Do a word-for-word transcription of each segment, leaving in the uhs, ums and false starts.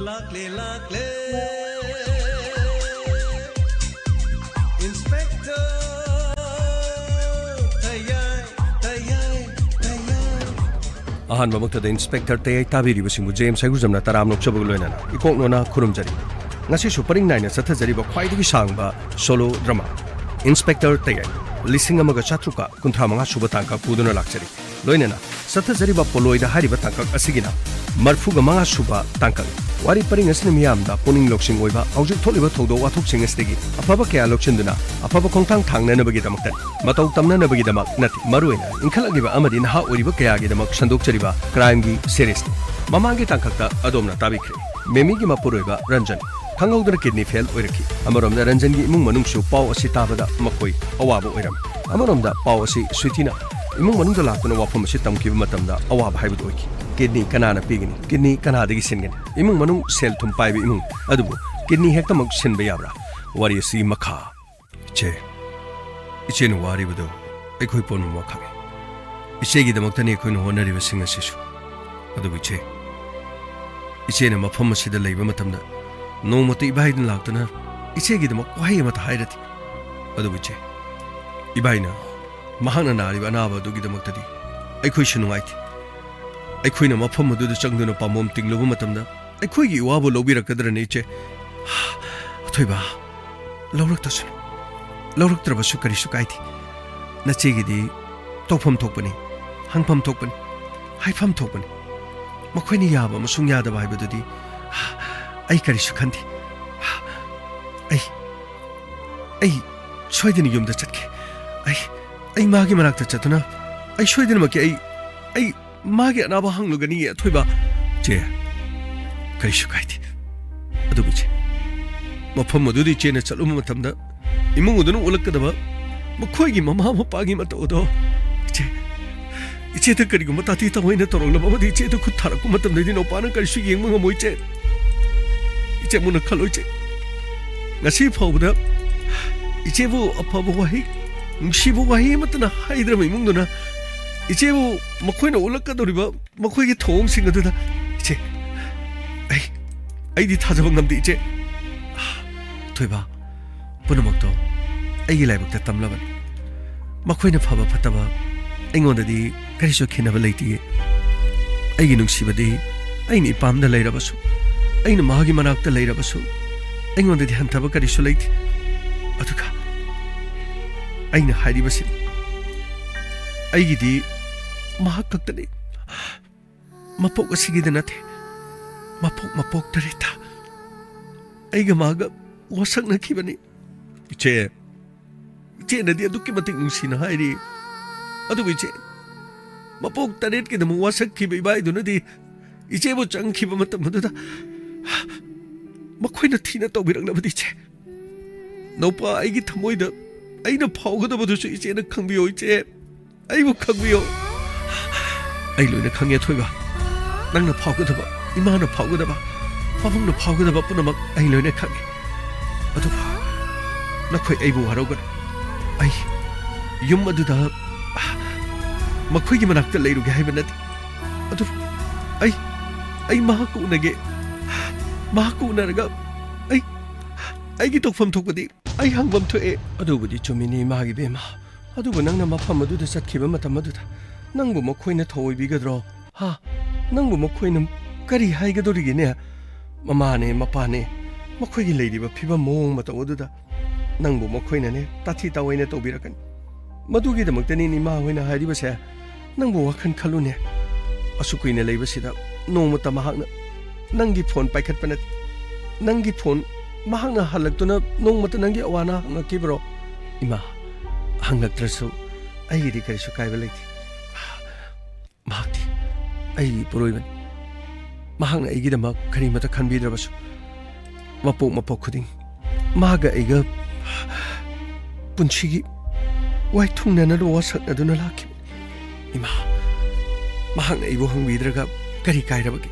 ꯂꯥꯛꯂꯦ, ꯂꯥꯛꯂꯦ꯫ Inspector ꯇꯌꯥꯏ, ꯇꯌꯥꯏ, ꯇꯌꯥꯏ꯫ ꯑꯍꯥꯟꯕꯃꯛꯇꯗ inspector ꯇꯌꯥꯏ ꯇꯥꯕꯤꯔꯤꯕꯁꯤꯡꯕꯨ James ꯍꯩꯒꯨꯖꯝꯅ ꯇꯔꯥꯝꯅ ꯑꯣꯛꯆꯕꯒ ꯂꯣꯏꯅꯅ ꯏꯀꯣꯛ ꯅꯣꯅ ꯈꯨꯔꯨꯝꯖꯔꯤ꯫ ꯉꯁꯤꯁꯨ ꯄꯔꯤꯡ ꯅꯥꯏꯅ ꯆꯠꯊꯖꯔꯤꯕ ꯈ꯭ꯋꯥꯏꯗꯒꯤ ꯁꯥꯡꯕ ꯁꯣꯂꯣ ꯗ꯭ꯔꯃꯥ ꯏꯟꯁꯄꯦꯛꯇꯔ ꯇꯌꯥꯏ ꯂꯤꯁꯤꯡ ꯑꯃꯒ ꯆꯥꯇ꯭ꯔꯨꯛꯀ ꯀꯨꯟꯊ꯭ꯔꯥ ꯃꯉꯥ ꯁꯨꯕ ꯇꯥꯡꯀꯛ ꯄꯨꯗꯨꯅ ꯂꯥꯛꯆꯔꯤ꯫ ꯂꯣꯏꯅꯅ ꯆꯠꯊꯖꯔꯤꯕ ꯄꯣꯂꯣꯏꯗ ꯍꯥꯏꯔꯤꯕ ꯇꯥꯡꯀꯛ ꯑꯁꯤꯒꯤꯅ ꯃꯔꯐꯨꯒ ꯃꯉꯥ ꯁꯨꯕ ꯇꯥꯡꯀꯛꯅꯤ꯫ ꯋꯥꯔꯤ ꯄꯔꯤꯡ ꯑꯁꯤꯅ ꯃꯤꯌꯥꯝꯗ ꯄꯨꯛꯅꯤꯡ ꯂꯧꯁꯤꯡ ꯑꯣꯏꯕ ꯍꯧꯖꯤꯛ ꯊꯣꯛꯂꯤꯕ ꯊꯧꯗꯣꯛ ꯋꯥꯊꯣꯛꯁꯤꯡ ꯑꯁꯤꯗꯒꯤ ꯑꯐꯕ ꯀꯌꯥ ꯂꯧꯁꯤꯟꯗꯨꯅ ꯑꯐꯕ ꯈꯣꯡꯊꯥꯡ ꯊꯥꯡꯅꯅꯕꯒꯤꯗꯃꯛꯇꯅꯤ꯫ ꯃꯇꯧ ꯇꯝꯅꯅꯕꯒꯤꯗꯃꯛ ꯅꯠꯇꯦ꯫ ꯃꯔꯨꯑꯣꯏꯅ ꯏꯟꯈꯠꯂꯛꯂꯤꯕ ꯑꯃꯗꯤ ꯅꯍꯥ ꯑꯣꯏꯔꯤꯕ ꯀꯌꯥꯒꯤꯗꯃꯛ ꯁꯟꯗꯣꯛꯆꯔꯤꯕ ꯀ꯭ꯔꯥꯏꯝꯒꯤ ꯁꯦꯔꯤꯁꯅꯤ꯫ ꯃꯃꯥꯡꯒꯤ ꯇꯥꯡꯀꯛꯇ ꯑꯗꯣꯝꯅ ꯇꯥꯕꯤꯈ꯭ꯔꯦ꯫ ꯃꯦꯃꯤꯒꯤ ꯃꯄꯨꯔꯣꯏꯕ ꯔꯟꯖꯟ ꯈꯪꯍꯧꯗꯅ ꯀꯤꯗꯅꯤ ꯐꯦꯜ ꯑꯣꯏꯔꯛꯈꯤ꯫ ꯑꯃꯔꯣꯝꯗ ꯔꯟꯖꯟꯒꯤ ꯏꯃꯨꯡ ꯃꯅꯨꯡꯁꯨ ꯄꯥꯎ ꯑꯁꯤ ꯇꯥꯕꯗ ꯃꯈꯣꯏ ꯑꯋꯥꯕ ꯑꯣꯏꯔꯝꯃꯤ꯫ ꯑꯃꯔꯣꯝꯗ ꯄꯥꯎ ꯑꯁꯤ ꯁ꯭ꯋꯤꯇꯤꯅ ꯏꯃꯨꯡ ꯃꯅꯨꯡꯗ ꯂꯥꯛꯇꯨꯅ ꯋꯥꯐꯝ ꯑꯁꯤ ꯇꯝꯈꯤꯕ ꯃꯇꯝꯗ ꯑꯋꯥꯕ ꯍꯥꯏꯕꯗꯨ ꯑꯣꯏꯈꯤ꯫ ꯀꯤꯗꯅꯤ ꯀꯅꯥꯅ ꯄꯤꯒꯅꯤ? ꯀꯤꯗꯅꯤ ꯀꯅꯥꯗꯒꯤ ꯁꯤꯟꯒꯅꯤ? ꯏꯃꯨꯡ ꯃꯅꯨꯡ ꯁꯦꯜ ꯊꯨꯝ ꯄꯥꯏꯕ ꯏꯃꯨꯡ ꯑꯗꯨꯕꯨ ꯀꯤꯗꯅꯤ ꯍꯦꯛꯇꯃꯛ ꯁꯤꯟꯕ ꯌꯥꯕ꯭ꯔꯥ? ꯋꯥꯔꯤ ꯑꯁꯤ ꯃꯈꯥ꯫ ꯏꯆꯦ, ꯏꯆꯦꯅ ꯋꯥꯔꯤꯕꯗꯨ ꯑꯩꯈꯣꯏ ꯄꯨꯝꯅꯃꯛ ꯈꯪꯏ꯫ ꯏꯆꯦꯒꯤꯗꯃꯛꯇꯅꯤ ꯑꯩꯈꯣꯏꯅ ꯍꯣꯠꯅꯔꯤꯕꯁꯤꯡ ꯑꯁꯤꯁꯨ꯫ ꯑꯗꯨꯕꯨ ꯏꯆꯦ, ꯏꯆꯦꯅ ꯃꯐꯝ ꯑꯁꯤꯗ ꯂꯩꯕ ꯃꯇꯝꯗ ꯅꯣꯡꯃꯇ ꯏꯕꯥꯏꯗꯨꯅ ꯂꯥꯛꯇꯨꯅ ꯏꯆꯦꯒꯤꯗꯃꯛ ꯋꯥꯍꯩ ꯑꯃꯠꯇ ꯍꯥꯏꯔꯗꯤ꯫ ꯑꯗꯨꯕꯨ ꯏꯆꯦ, ꯏꯕꯥꯏꯅ ꯃꯍꯥꯛꯅ ꯅꯥꯔꯤꯕ ꯑꯅꯥꯕ ꯑꯗꯨꯒꯤꯗꯃꯛꯇꯗꯤ ꯑꯩꯈꯣꯏꯁꯨ ꯅꯨꯡꯉꯥꯏꯇꯦ꯫ ꯑꯩꯈꯣꯏꯅ ꯃꯐꯝ ꯑꯗꯨꯗ ꯆꯪꯗꯨꯅ ꯄꯥꯝꯕꯣꯝ ꯇꯤꯡꯂꯨꯕ ꯃꯇꯝꯗ ꯑꯩꯈꯣꯏꯒꯤ ꯏꯋꯥꯕꯨ ꯂꯧꯕꯤꯔꯛꯀꯗ꯭ꯔꯅꯦ ꯏꯆꯦ? ꯑꯊꯣꯏꯕ, ꯂꯧꯔꯛꯇꯁꯅꯨ꯫ ꯂꯧꯔꯛꯇ꯭ꯔꯕꯁꯨ ꯀꯔꯤꯁꯨ ꯀꯥꯏꯗꯦ꯫ ꯅꯆꯦꯒꯤꯗꯤ ꯇꯧꯐꯝ ꯊꯣꯛꯄꯅꯤ, ꯍꯪꯐꯝ ꯊꯣꯛꯄꯅꯤ, ꯍꯥꯏꯐꯝ ꯊꯣꯛꯄꯅꯤ꯫ ꯃꯈꯣꯏꯅ ꯌꯥꯕ ꯑꯃꯁꯨꯡ ꯌꯥꯗꯕ ꯍꯥꯏꯕꯗꯨꯗꯤ ꯑꯩ ꯀꯔꯤꯁꯨ ꯈꯟꯗꯦ꯫ ꯑꯩ, ꯑꯩ ꯁꯣꯏꯗꯅ ꯌꯨꯝꯗ ꯆꯠꯀꯦ꯫ ꯑꯩ, ꯑꯩ ꯃꯥꯒꯤ ꯃꯅꯥꯛꯇ ꯆꯠꯇꯨꯅ ꯑꯩ ꯁꯣꯏꯗꯅꯃꯛꯀꯤ ꯑꯩ, ꯑꯩ ꯃꯥꯒꯤ ꯑꯅꯥꯕ ꯍꯪꯂꯨꯒꯅꯤ, ꯑꯊꯣꯏꯕ꯫ ꯆꯦ, ꯀꯔꯤꯁꯨ ꯀꯥꯏꯗꯦ꯫ ꯑꯗꯨꯕꯨ ꯆꯦ, ꯃꯐꯝ ꯑꯗꯨꯗ ꯏꯆꯦꯅ ꯆꯠꯂꯨꯕ ꯃꯇꯝꯗ ꯏꯃꯨꯡ ꯑꯗꯨꯅ ꯎꯠꯂꯛꯀꯗꯕ ꯃꯈꯣꯏꯒꯤ ꯃꯃꯥ ꯃꯄꯥꯒꯤ ꯃꯇꯧ ꯑꯗꯣ, ꯏꯆꯦ, ꯏꯆꯦꯗ ꯀꯔꯤꯒꯨꯝꯕ ꯇꯥꯊꯤ ꯇꯥꯑꯣꯏꯅ ꯇꯧꯔꯛꯂꯕ ꯑꯃꯗꯤ ꯏꯆꯦꯗ ꯈꯨꯠ ꯊꯥꯔꯛꯄ ꯃꯇꯝꯗꯗꯤ ꯅꯨꯄꯥꯅ ꯀꯔꯤꯁꯨ ꯌꯦꯡꯕ ꯉꯝꯃꯣꯏ, ꯏꯆꯦ꯫ ꯏꯆꯦ, ꯃꯨꯟꯅ ꯈꯜꯂꯣ, ꯏꯆꯦ꯫ ꯉꯁꯤ ꯐꯥꯎꯕꯗ ꯏꯆꯦꯕꯨ ꯑꯐꯕ ꯋꯥꯍꯩ, ꯅꯨꯡꯁꯤꯕ ꯋꯥꯍꯩ ꯑꯃꯠꯇꯅ ꯍꯥꯏꯗ꯭ꯔꯕ ꯏꯃꯨꯡꯗꯨꯅ ꯏꯆꯦꯕꯨ ꯃꯈꯣꯏꯅ ꯎꯠꯂꯛꯀꯗꯧꯔꯤꯕ ꯃꯈꯣꯏꯒꯤ ꯊꯧꯑꯣꯡꯁꯤꯡ ꯑꯗꯨꯗ ꯏꯆꯦ, ꯑꯩ, ꯑꯩꯗꯤ ꯊꯥꯖꯕ ꯉꯝꯗꯦ, ꯏꯆꯦ꯫ ꯊꯣꯏꯕ, ꯄꯨꯝꯅꯃꯛꯇꯣ ꯑꯩꯒꯤ ꯂꯥꯏꯕꯛꯇ ꯇꯝꯂꯕꯅꯤ꯫ ꯃꯈꯣꯏꯅ ꯐꯕ ꯐꯠꯇꯕ ꯑꯩꯉꯣꯟꯗꯗꯤ ꯀꯔꯤꯁꯨ ꯈꯦꯠꯅꯕ ꯂꯩꯇꯤꯌꯦ꯫ ꯑꯩꯒꯤ ꯅꯨꯡꯁꯤꯕꯗꯤ ꯑꯩꯅ ꯏꯄꯥꯝꯗ ꯂꯩꯔꯕꯁꯨ, ꯑꯩꯅ ꯃꯍꯥꯛꯀꯤ ꯃꯅꯥꯛꯇ ꯂꯩꯔꯕꯁꯨ, ꯑꯩꯉꯣꯟꯗꯗꯤ ꯍꯟꯊꯕ ꯀꯔꯤꯁꯨ ꯂꯩꯇꯦ꯫ ꯑꯗꯨꯒ ꯑꯩꯅ ꯍꯥꯏꯔꯤꯕꯁꯤ ꯑꯩꯒꯤꯗꯤ ꯃꯍꯥꯛ ꯈꯛꯇꯅꯤ꯫ ꯃꯄꯣꯛ ꯑꯁꯤꯒꯤꯗ ꯅꯠꯇꯦ, ꯃꯄꯣꯛ ꯃꯄꯣꯛ ꯇꯔꯦꯠꯇ ꯑꯩꯒ ꯃꯥꯒ ꯋꯥꯁꯛꯅꯈꯤꯕꯅꯤ꯫ ꯏꯆꯦ, ꯏꯆꯦꯅꯗꯤ ꯑꯗꯨꯛꯀꯤ ꯃꯇꯤꯛ ꯅꯨꯡꯁꯤꯅ ꯍꯥꯏꯔꯤ꯫ ꯑꯗꯨꯕꯨ ꯏꯆꯦ, ꯃꯄꯣꯛ ꯇꯔꯦꯠꯀꯤꯗꯃꯛ ꯋꯥꯁꯛꯈꯤꯕ ꯏꯕꯥꯏꯗꯨꯅꯗꯤ ꯏꯆꯦꯕꯨ ꯆꯪꯈꯤꯕ ꯃꯇꯝ ꯑꯗꯨꯗ ꯃꯈꯣꯏꯅ ꯊꯤꯅ ꯇꯧꯕꯤꯔꯛꯂꯕꯗꯤ ꯏꯆꯦ꯫ ꯅꯧꯄꯥ ꯑꯩꯒꯤ ꯊꯃꯣꯏꯗ ꯑꯩꯅ ꯐꯥꯎꯒꯗꯕꯗꯨꯁꯨ ꯏꯆꯦꯅ ꯈꯪꯕꯤꯌꯣ ꯏꯆꯦ꯫ ꯑꯩꯕꯨ ꯈꯪꯕꯤꯌꯣ꯫ ꯑꯩ ꯂꯣꯏꯅ ꯈꯪꯉꯦ ꯊꯣꯏꯕ꯫ ꯅꯪꯅ ꯐꯥꯎꯒꯗꯕ, ꯏꯃꯥꯅ ꯐꯥꯎꯒꯗꯕ, ꯄꯥꯕꯨꯡꯅ ꯐꯥꯎꯒꯗꯕ ꯄꯨꯝꯅꯃꯛ ꯑꯩ ꯂꯣꯏꯅ ꯈꯪꯉꯦ꯫ ꯑꯗꯨꯕꯨ ꯅꯈꯣꯏ ꯑꯩꯕꯨ ꯋꯥꯔꯧꯒꯅꯨ꯫ ꯑꯩ ꯌꯨꯝ ꯑꯗꯨꯗ ꯃꯈꯣꯏꯒꯤ ꯃꯅꯥꯛꯇ ꯂꯩꯔꯨꯒꯦ ꯍꯥꯏꯕ ꯅꯠꯇꯦ꯫ ꯑꯗꯨꯕꯨ ꯑꯩ, ꯑꯩ ꯃꯍꯥꯛꯀ ꯎꯅꯒꯦ꯫ ꯃꯍꯥꯛꯀ ꯎꯅꯔꯒ ꯑꯩ, ꯑꯩꯒꯤ ꯇꯧꯐꯝ ꯊꯣꯛꯄꯗꯤ ꯑꯩ ꯍꯪꯐꯝ ꯊꯣꯛꯑꯦ꯫ ꯑꯗꯨꯕꯨꯗꯤ ꯆꯨꯝꯃꯤꯅꯦ ꯏꯃꯥꯒꯤ ꯕꯦꯝꯃ꯫ ꯑꯗꯨꯕꯨ ꯅꯪꯅ ꯃꯐꯝ ꯑꯗꯨꯗ ꯆꯠꯈꯤꯕ ꯃꯇꯝ ꯑꯗꯨꯗ ꯅꯪꯕꯨ ꯃꯈꯣꯏꯅ ꯊꯧꯑꯣꯏꯕꯤꯒꯗ꯭ꯔꯣ? ꯍꯥ? ꯅꯪꯕꯨ ꯃꯈꯣꯏꯅ ꯀꯔꯤ ꯍꯥꯏꯒꯗꯧꯔꯤꯒꯦꯅꯦ? ꯃꯃꯥꯅꯦ, ꯃꯄꯥꯅꯦ, ꯃꯈꯣꯏꯒꯤ ꯂꯩꯔꯤꯕ ꯐꯤꯕꯝ ꯃꯑꯣꯡ ꯃꯇꯧ ꯑꯗꯨꯗ ꯅꯪꯕꯨ ꯃꯈꯣꯏꯅꯅꯦ ꯇꯥꯊꯤ ꯇꯥꯑꯣꯏꯅ ꯇꯧꯕꯤꯔꯛꯀꯅꯤ꯫ ꯃꯗꯨꯒꯤꯗꯃꯛꯇꯅꯤꯅꯦ ꯏꯃꯥ ꯍꯣꯏꯅ ꯍꯥꯏꯔꯤꯕꯁꯦ꯫ ꯅꯪꯕꯨ ꯋꯥꯈꯜ ꯈꯜꯂꯨꯅꯦ꯫ ꯑꯁꯨꯛ ꯀꯨꯏꯅ ꯂꯩꯕꯁꯤꯗ ꯅꯣꯡꯃꯇ ꯃꯍꯥꯛꯅ ꯅꯪꯒꯤ ꯐꯣꯟ ꯄꯥꯏꯈꯠꯄ ꯅꯠꯇꯦ꯫ ꯅꯪꯒꯤ ꯐꯣꯟ ꯃꯍꯥꯛꯅ ꯍꯜꯂꯛꯇꯨꯅ ꯅꯣꯡꯃꯇ ꯅꯪꯒꯤ ꯑꯋꯥ ꯑꯅꯥ ꯍꯪꯉꯛꯈꯤꯕ꯭ꯔꯣ? ꯏꯃꯥ, ꯍꯪꯉꯛꯇ꯭ꯔꯁꯨ ꯑꯩꯒꯤꯗꯤ ꯀꯔꯤꯁꯨ ꯀꯥꯏꯕ ꯂꯩꯇꯦ꯫ ꯃꯍꯥꯛꯇꯤ ꯑꯩꯒꯤ ꯏꯄꯨꯔꯣꯏꯕꯅꯤ꯫ ꯃꯍꯥꯛꯅ ꯑꯩꯒꯤꯗꯃꯛ ꯀꯔꯤꯃꯇ ꯈꯟꯕꯤꯗ꯭ꯔꯕꯁꯨ, ꯃꯄꯣꯛ ꯃꯄꯣꯛ ꯈꯨꯗꯤꯡ ꯃꯥꯒ ꯑꯩꯒ ꯄꯨꯟꯁꯤꯒꯤ ꯋꯥꯏꯊꯨꯡꯅꯅ ꯋꯥꯁꯛꯅꯗꯨꯅ ꯂꯥꯛꯈꯤꯕꯅꯤ꯫ ꯏꯃꯥ, ꯃꯍꯥꯛꯅ ꯑꯩꯕꯨ ꯍꯪꯕꯤꯗ꯭ꯔꯒ ꯀꯔꯤ ꯀꯥꯏꯔꯕꯒꯦ?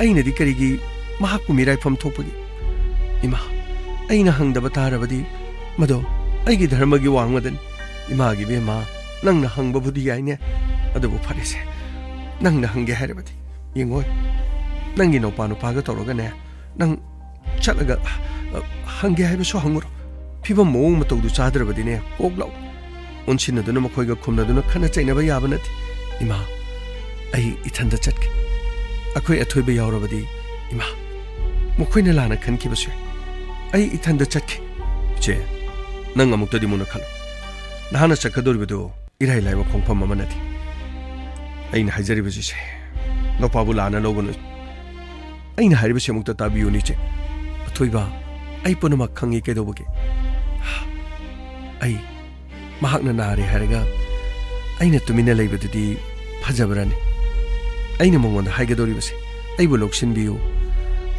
ꯑꯩꯅꯗꯤ ꯀꯔꯤꯒꯤ ꯃꯍꯥꯛꯄꯨ ꯃꯤꯔꯥꯏꯐꯝ ꯊꯣꯛꯄꯒꯦ? ꯏꯃꯥ, ꯑꯩꯅ ꯍꯪꯗꯕ ꯇꯥꯔꯕꯗꯤ ꯃꯗꯣ ꯑꯩꯒꯤ ꯙꯔꯃꯒꯤ ꯋꯥꯡꯃꯗꯅꯤ꯫ ꯏꯃꯥꯒꯤ ꯏꯕꯦꯝꯃ, ꯅꯪꯅ ꯍꯪꯕꯕꯨꯗꯤ ꯌꯥꯏꯅꯦ, ꯑꯗꯨꯕꯨ ꯐꯔꯦꯁꯦ, ꯅꯪꯅ ꯍꯪꯒꯦ ꯍꯥꯏꯔꯕꯗꯤ꯫ ꯌꯦꯡꯉꯣꯏ, ꯅꯪꯒꯤ ꯅꯧꯄꯥ ꯅꯨꯄꯥꯒ ꯇꯧꯔꯒꯅꯦ, ꯅꯪ ꯆꯠꯂꯒ, ꯑ, ꯍꯪꯒꯦ ꯍꯥꯏꯕꯁꯨ ꯍꯪꯉꯨꯔꯣ꯫ ꯐꯤꯕꯝ ꯃꯑꯣꯡ ꯃꯇꯧꯗꯨ ꯆꯥꯗ꯭ꯔꯕꯗꯤꯅꯦ, ꯀꯣꯛ ꯂꯥꯎ꯫ ꯑꯣꯟꯁꯤꯟꯅꯗꯨꯅ ꯃꯈꯣꯏꯒ ꯈꯨꯝꯅꯗꯨꯅ ꯈꯠꯅ ꯆꯩꯅꯕ ꯌꯥꯕ ꯅꯠꯇꯦ꯫ ꯏꯃꯥ, ꯑꯩ ꯏꯊꯟꯗ ꯆꯠꯀꯦ꯫ ꯑꯩꯈꯣꯏ ꯑꯊꯣꯏꯕ ꯌꯥꯎꯔꯕꯗꯤ, ꯏꯃꯥ, ꯃꯈꯣꯏꯅ ꯂꯥꯟꯅ ꯈꯟꯈꯤꯕꯁꯨ ꯌꯥꯏ꯫ ꯑꯩ ꯏꯊꯟꯗ ꯆꯠꯀꯦ꯫ ꯏꯆꯦ, ꯅꯪ ꯑꯃꯨꯛꯇꯗꯤ ꯃꯨꯟꯅ ꯈꯜꯂꯨ꯫ ꯅꯍꯥꯛꯅ ꯆꯠꯀꯗꯧꯔꯤꯕꯗꯨ ꯏꯔꯥꯏ ꯂꯥꯏꯕ ꯈꯣꯡꯐꯝ ꯑꯃ ꯅꯠꯇꯦ꯫ ꯑꯩꯅ ꯍꯥꯏꯖꯔꯤꯕꯁꯤꯁꯦ, ꯅꯨꯄꯥꯕꯨ ꯂꯥꯟꯅ ꯂꯧꯒꯅꯨ꯫ ꯑꯩꯅ ꯍꯥꯏꯔꯤꯕꯁꯤ ꯑꯃꯨꯛꯇ ꯇꯥꯕꯤꯌꯨꯅꯦ, ꯏꯆꯦ꯫ ꯑꯊꯣꯏꯕ, ꯑꯩ ꯄꯨꯝꯅꯃꯛ ꯈꯪꯉꯤ, ꯀꯩꯗꯧꯕꯒꯦ? ꯑꯩ, ꯃꯍꯥꯛꯅ ꯅꯥꯔꯦ ꯍꯥꯏꯔꯒ ꯑꯩꯅ ꯇꯨꯃꯤꯟꯅ ꯂꯩꯕꯗꯨꯗꯤ ꯐꯖꯕ꯭ꯔꯥꯅꯦ? ꯑꯩꯅ ꯃꯉꯣꯟꯗ ꯍꯥꯏꯒꯗꯧꯔꯤꯕꯁꯦ, "ꯑꯩꯕꯨ ꯂꯧꯁꯤꯟꯕꯤꯌꯨ,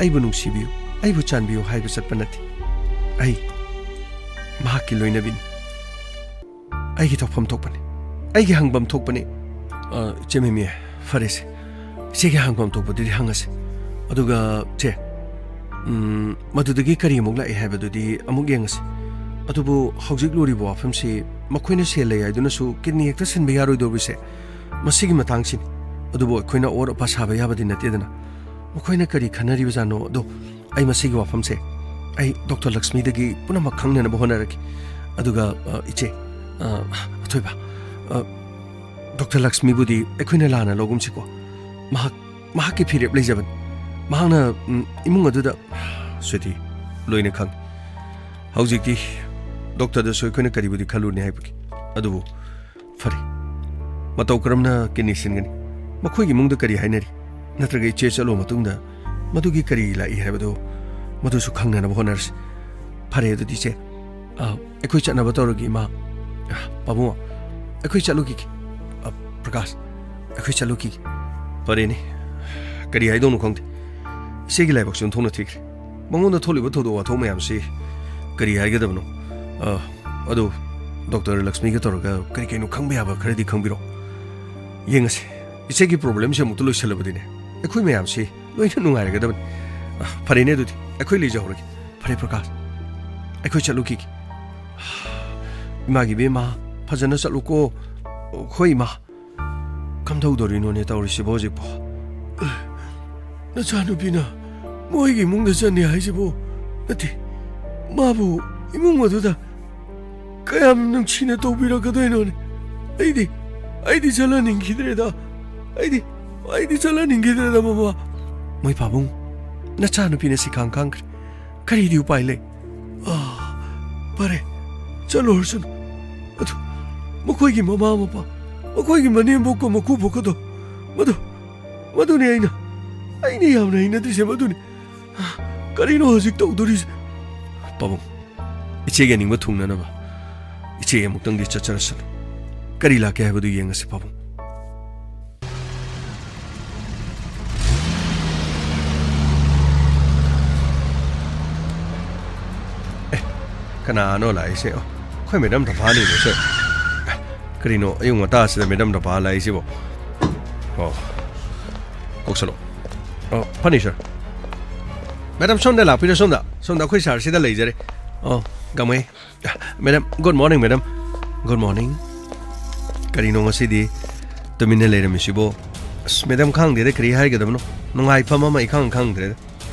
ꯑꯩꯕꯨ ꯅꯨꯡꯁꯤꯕꯤꯌꯨ, ꯑꯩꯕꯨ ꯆꯥꯟꯕꯤꯌꯨ" ꯍꯥꯏꯕ ꯆꯠꯄ ꯅꯠꯇꯦ꯫ ꯑꯩ ꯃꯍꯥꯛꯀꯤ ꯂꯣꯏꯅꯕꯤꯅꯤ꯫ ꯑꯩꯒꯤ ꯇꯧꯐꯝ ꯊꯣꯛꯄꯅꯤ꯫ ꯑꯩꯒꯤ ꯍꯪꯐꯝ ꯊꯣꯛꯄꯅꯤ꯫ ꯑ, ꯏꯆꯦ ꯃꯤꯃꯤ, ꯐꯔꯦꯁꯦ꯫ ꯏꯆꯦꯒꯤ ꯍꯪꯐꯝ ꯊꯣꯛꯄꯗꯨꯗꯤ ꯍꯪꯉꯁꯤ꯫ ꯑꯗꯨꯒ, ꯆꯦ, ꯎꯝ, ꯃꯗꯨꯗꯒꯤ ꯀꯔꯤ ꯑꯃꯨꯛ ꯂꯥꯛꯏ ꯍꯥꯏꯕꯗꯨꯗꯤ ꯑꯃꯨꯛ ꯌꯦꯡꯉꯁꯤ꯫ ꯑꯗꯨꯕꯨ ꯍꯧꯖꯤꯛ ꯂꯨꯔꯤꯕ ꯋꯥꯐꯝꯁꯤ, ꯃꯈꯣꯏꯅ ꯁꯦꯜ ꯂꯩ ꯍꯥꯏꯗꯨꯅꯁꯨ ꯀꯤꯗꯅꯤ ꯍꯦꯛꯇ ꯁꯤꯟꯕ ꯌꯥꯔꯣꯏꯗꯧꯔꯤꯁꯦ ꯃꯁꯤꯒꯤ ꯃꯇꯥꯡꯁꯤꯅꯤ꯫ ꯑꯗꯨꯕꯨ ꯑꯩꯈꯣꯏꯅ ꯑꯑꯣꯠ ꯑꯄꯥ ꯁꯥꯕ ꯌꯥꯕꯗꯤ ꯅꯠꯇꯦꯗꯅ꯫ ꯃꯈꯣꯏꯅ ꯀꯔꯤ ꯈꯟꯅꯔꯤꯕꯖꯥꯠꯅꯣ ꯑꯗꯣ, ꯑꯩ ꯃꯁꯤꯒꯤ ꯋꯥꯐꯝꯁꯦ ꯑꯩ ꯗꯣꯛꯇꯔ ꯂꯛꯁꯃꯤꯗꯒꯤ ꯄꯨꯝꯅꯃꯛ ꯈꯪꯅꯅꯕ ꯍꯣꯠꯅꯔꯒꯦ꯫ ꯑꯗꯨꯒ, ꯑ, ꯏꯆꯦ, ꯑ, ꯑꯊꯣꯏꯕ, ꯑ, ꯗꯣꯛꯇꯔ ꯂꯛꯁꯃꯤꯕꯨꯗꯤ ꯑꯩꯈꯣꯏꯅ ꯂꯥꯟꯅ ꯂꯧꯒꯨꯝꯁꯤꯀꯣ꯫ ꯃꯍꯥꯛ, ꯃꯍꯥꯛꯀꯤ ꯐꯤꯔꯦꯞ ꯂꯩꯖꯕꯅꯤ꯫ ꯃꯍꯥꯛꯅ, ꯎꯝ, ꯏꯃꯨꯡ ꯑꯗꯨꯗ, ꯁ꯭ꯋꯤꯇꯤ, ꯂꯣꯏꯅ ꯈꯪꯏ꯫ ꯍꯧꯖꯤꯛꯇꯤ ꯗꯣꯛꯇꯔꯗꯁꯨ ꯑꯩꯈꯣꯏꯅ ꯀꯔꯤꯕꯨꯗꯤ ꯈꯜꯂꯨꯅꯤ ꯍꯥꯏꯕꯒꯤ꯫ ꯑꯗꯨꯕꯨ ꯐꯔꯦ, ꯃꯇꯧ ꯀꯔꯝꯅ ꯀꯤꯗꯅꯤ ꯁꯤꯟꯒꯅꯤ? ꯃꯈꯣꯏꯒꯤ ꯏꯃꯨꯡꯗ ꯀꯔꯤ ꯍꯥꯏꯅꯔꯤ? ꯅꯠꯇ꯭ꯔꯒ ꯏꯆꯦ ꯆꯠꯂꯨ ꯃꯇꯨꯡꯗ ꯃꯗꯨꯒꯤ ꯀꯔꯤ ꯂꯥꯛꯏ ꯍꯥꯏꯕꯗꯨ, ꯃꯗꯨꯁꯨ ꯈꯪꯅꯅꯕ ꯍꯣꯠꯅꯔꯁꯤ꯫ ꯐꯔꯦ, ꯑꯗꯨꯗꯤ ꯏꯆꯦ, ꯑ, ꯑꯩꯈꯣꯏ ꯆꯠꯅꯕ ꯇꯧꯔꯒꯦ, ꯏꯃꯥ꯫ ꯑ, ꯄꯥꯕꯨꯡ, ꯑꯩꯈꯣꯏ ꯆꯠꯂꯨꯈꯤꯒꯦ꯫ ꯑ, ꯄ꯭ꯔꯀꯥꯁ, ꯑꯩꯈꯣꯏ ꯆꯠꯂꯨꯈꯤꯒꯦ꯫ ꯐꯔꯦꯅꯦ, ꯀꯔꯤ ꯍꯥꯏꯗꯧꯅꯣ ꯈꯪꯗꯦ꯫ ꯏꯆꯦꯒꯤ ꯂꯥꯏꯕꯛꯁꯦ ꯑꯣꯟꯊꯣꯛꯅ ꯊꯤꯈ꯭ꯔꯦ꯫ ꯃꯉꯣꯟꯗ ꯊꯣꯛꯂꯤꯕ ꯊꯧꯗꯣꯛ ꯋꯥꯊꯣꯛ ꯃꯌꯥꯝꯁꯤ ꯀꯔꯤ ꯍꯥꯏꯒꯗꯕꯅꯣ? ꯑ, ꯑꯗꯣ ꯗꯣꯛꯇꯔ ꯂꯛꯁꯃꯤꯒ ꯇꯧꯔꯒ ꯀꯔꯤ ꯀꯩꯅꯣ ꯈꯪꯕ ꯌꯥꯕ ꯈꯔꯗꯤ ꯈꯪꯕꯤꯔꯣ꯫ ꯌꯦꯡꯉꯁꯤ, ꯏꯆꯦꯒꯤ ꯄ꯭ꯔꯣꯕ꯭ꯂꯦꯝꯁꯦ ꯑꯃꯨꯛꯇ ꯂꯣꯏꯁꯤꯜꯂꯕꯗꯤꯅꯦ, ꯑꯩꯈꯣꯏ ꯃꯌꯥꯝꯁꯤ ꯂꯣꯏꯅ ꯅꯨꯡꯉꯥꯏꯔꯒꯗꯕꯅꯤ꯫ ꯑ, ꯐꯔꯦꯅꯦ, ꯑꯗꯨꯗꯤ ꯑꯩꯈꯣꯏ ꯂꯩꯖꯍꯧꯔꯒꯦ꯫ ꯐꯔꯦ ꯄ꯭ꯔꯀꯥꯁ, ꯑꯩꯈꯣꯏ ꯆꯠꯂꯨꯈꯤꯒꯦ꯫ ꯏꯃꯥꯒꯤ ꯏꯕꯦꯝꯃ, ꯐꯖꯅ ꯆꯠꯂꯨꯀꯣ꯫ ꯍꯣꯏ ꯏꯃꯥ꯫ ꯀꯝꯗꯧꯗꯣꯔꯤꯅꯣꯅꯦ ꯇꯧꯔꯤꯁꯤꯕꯣ ꯍꯧꯖꯤꯛꯄꯣ? ꯅꯆꯥꯅꯨꯄꯤꯅ ꯃꯣꯏꯒꯤ ꯏꯃꯨꯡꯗ ꯆꯠꯅꯤ ꯍꯥꯏꯁꯤꯕꯨ? ꯅꯠꯇꯦ, ꯃꯥꯕꯨ ꯏꯃꯨꯡ ꯑꯗꯨꯗ ꯀꯌꯥꯝ ꯅꯨꯡꯁꯤꯅ ꯇꯧꯕꯤꯔꯛꯀꯗꯣꯏꯅꯣꯅꯦ? ꯑꯩꯗꯤ, ꯑꯩꯗꯤ ꯆꯠꯍꯟꯅꯤꯡꯈꯤꯗ꯭ꯔꯦꯗ꯫ ꯑꯩꯗꯤ, ꯑꯩꯗꯤ ꯆꯠꯍꯟꯅꯤꯡꯈꯤꯗ꯭ꯔꯦꯗ, ꯃꯃꯥ꯫ ꯃꯣꯏ ꯄꯥꯕꯨꯡ, ꯅꯆꯥꯅꯨꯄꯤꯅ ꯁꯤꯈꯥꯡ ꯈꯥꯡꯈ꯭ꯔꯦ꯫ ꯀꯔꯤꯗꯤ ꯎꯄꯥꯏ ꯂꯩ? ꯑꯥ, ꯐꯔꯦ, ꯆꯠꯂꯨꯔꯁꯅꯨ꯫ ꯑꯗꯨ ꯃꯈꯣꯏꯒꯤ ꯃꯃꯥ ꯃꯄꯥ, ꯃꯈꯣꯏꯒꯤ ꯃꯅꯦꯝꯕꯣꯛꯀ ꯃꯀꯨꯕꯣꯛꯀꯗꯣ, ꯃꯗꯨ, ꯃꯗꯨꯅꯤ ꯑꯩꯅ, ꯑꯩꯅ ꯌꯥꯝꯅ ꯍꯩꯅꯗ꯭ꯔꯤꯁꯦ ꯃꯗꯨꯅꯤ꯫ ꯀꯔꯤꯅꯣ ꯍꯧꯖꯤꯛ ꯇꯧꯗꯣꯔꯤꯁꯦ? ꯄꯥꯕꯨꯡ, ꯏꯆꯦꯒꯤ ꯑꯅꯤꯡꯕ ꯊꯨꯡꯅꯅꯕ ꯏꯆꯦ ꯑꯃꯨꯛꯇꯪꯗꯤ ꯆꯠꯆꯔꯁꯅꯨ꯫ ꯀꯔꯤ ꯂꯥꯛꯀꯦ ꯍꯥꯏꯕꯗꯨ ꯌꯦꯡꯉꯁꯤ, ꯄꯥꯕꯨꯡ꯫ ꯑꯦ, ꯀꯅꯥꯅꯣ ꯂꯥꯛꯏꯁꯦ? ꯑꯣ, ꯑꯩꯈꯣꯏ ꯃꯦꯗꯥꯝ ꯇꯝꯐꯥꯅꯤꯅꯦ, ꯁꯥꯔ꯫ ꯑꯦ, ꯀꯔꯤꯅꯣ ꯑꯌꯨꯛ ꯉꯟꯇꯥꯁꯤꯗ ꯃꯦꯗꯥꯝ ꯇꯝꯐꯥ ꯂꯥꯛꯏꯁꯤꯕꯣ? ꯑꯣ, ꯀꯧꯁꯜꯂꯣ꯫ ꯑꯣ, ꯐꯅꯤ, ꯁꯥꯔ꯫ ꯃꯦꯗꯥꯝ, ꯁꯣꯝꯗ ꯂꯥꯛꯄꯤꯔꯣ, ꯁꯣꯝꯗ꯫ ꯁꯣꯝꯗ ꯑꯩꯈꯣꯏ ꯁꯥꯔꯁꯤꯗ ꯂꯩꯖꯔꯦ꯫ ꯑꯣ, Gangmei. Madam, good morning, madam. Good morning꯫ ꯀꯔꯤꯅꯣ ꯉꯁꯤꯗꯤ ꯇꯨꯃꯤꯟꯅ ꯂꯩꯔꯝꯃꯤꯁꯤꯕꯣ? ꯑꯁ, ꯃꯦꯗꯥꯝ, ꯈꯪꯗꯦꯗ, ꯀꯔꯤ ꯍꯥꯏꯒꯗꯕꯅꯣ꯫ ꯅꯨꯡꯉꯥꯏꯐꯝ ꯑꯃ ꯏꯈꯪ ꯈꯪꯗ꯭ꯔꯦꯗ꯫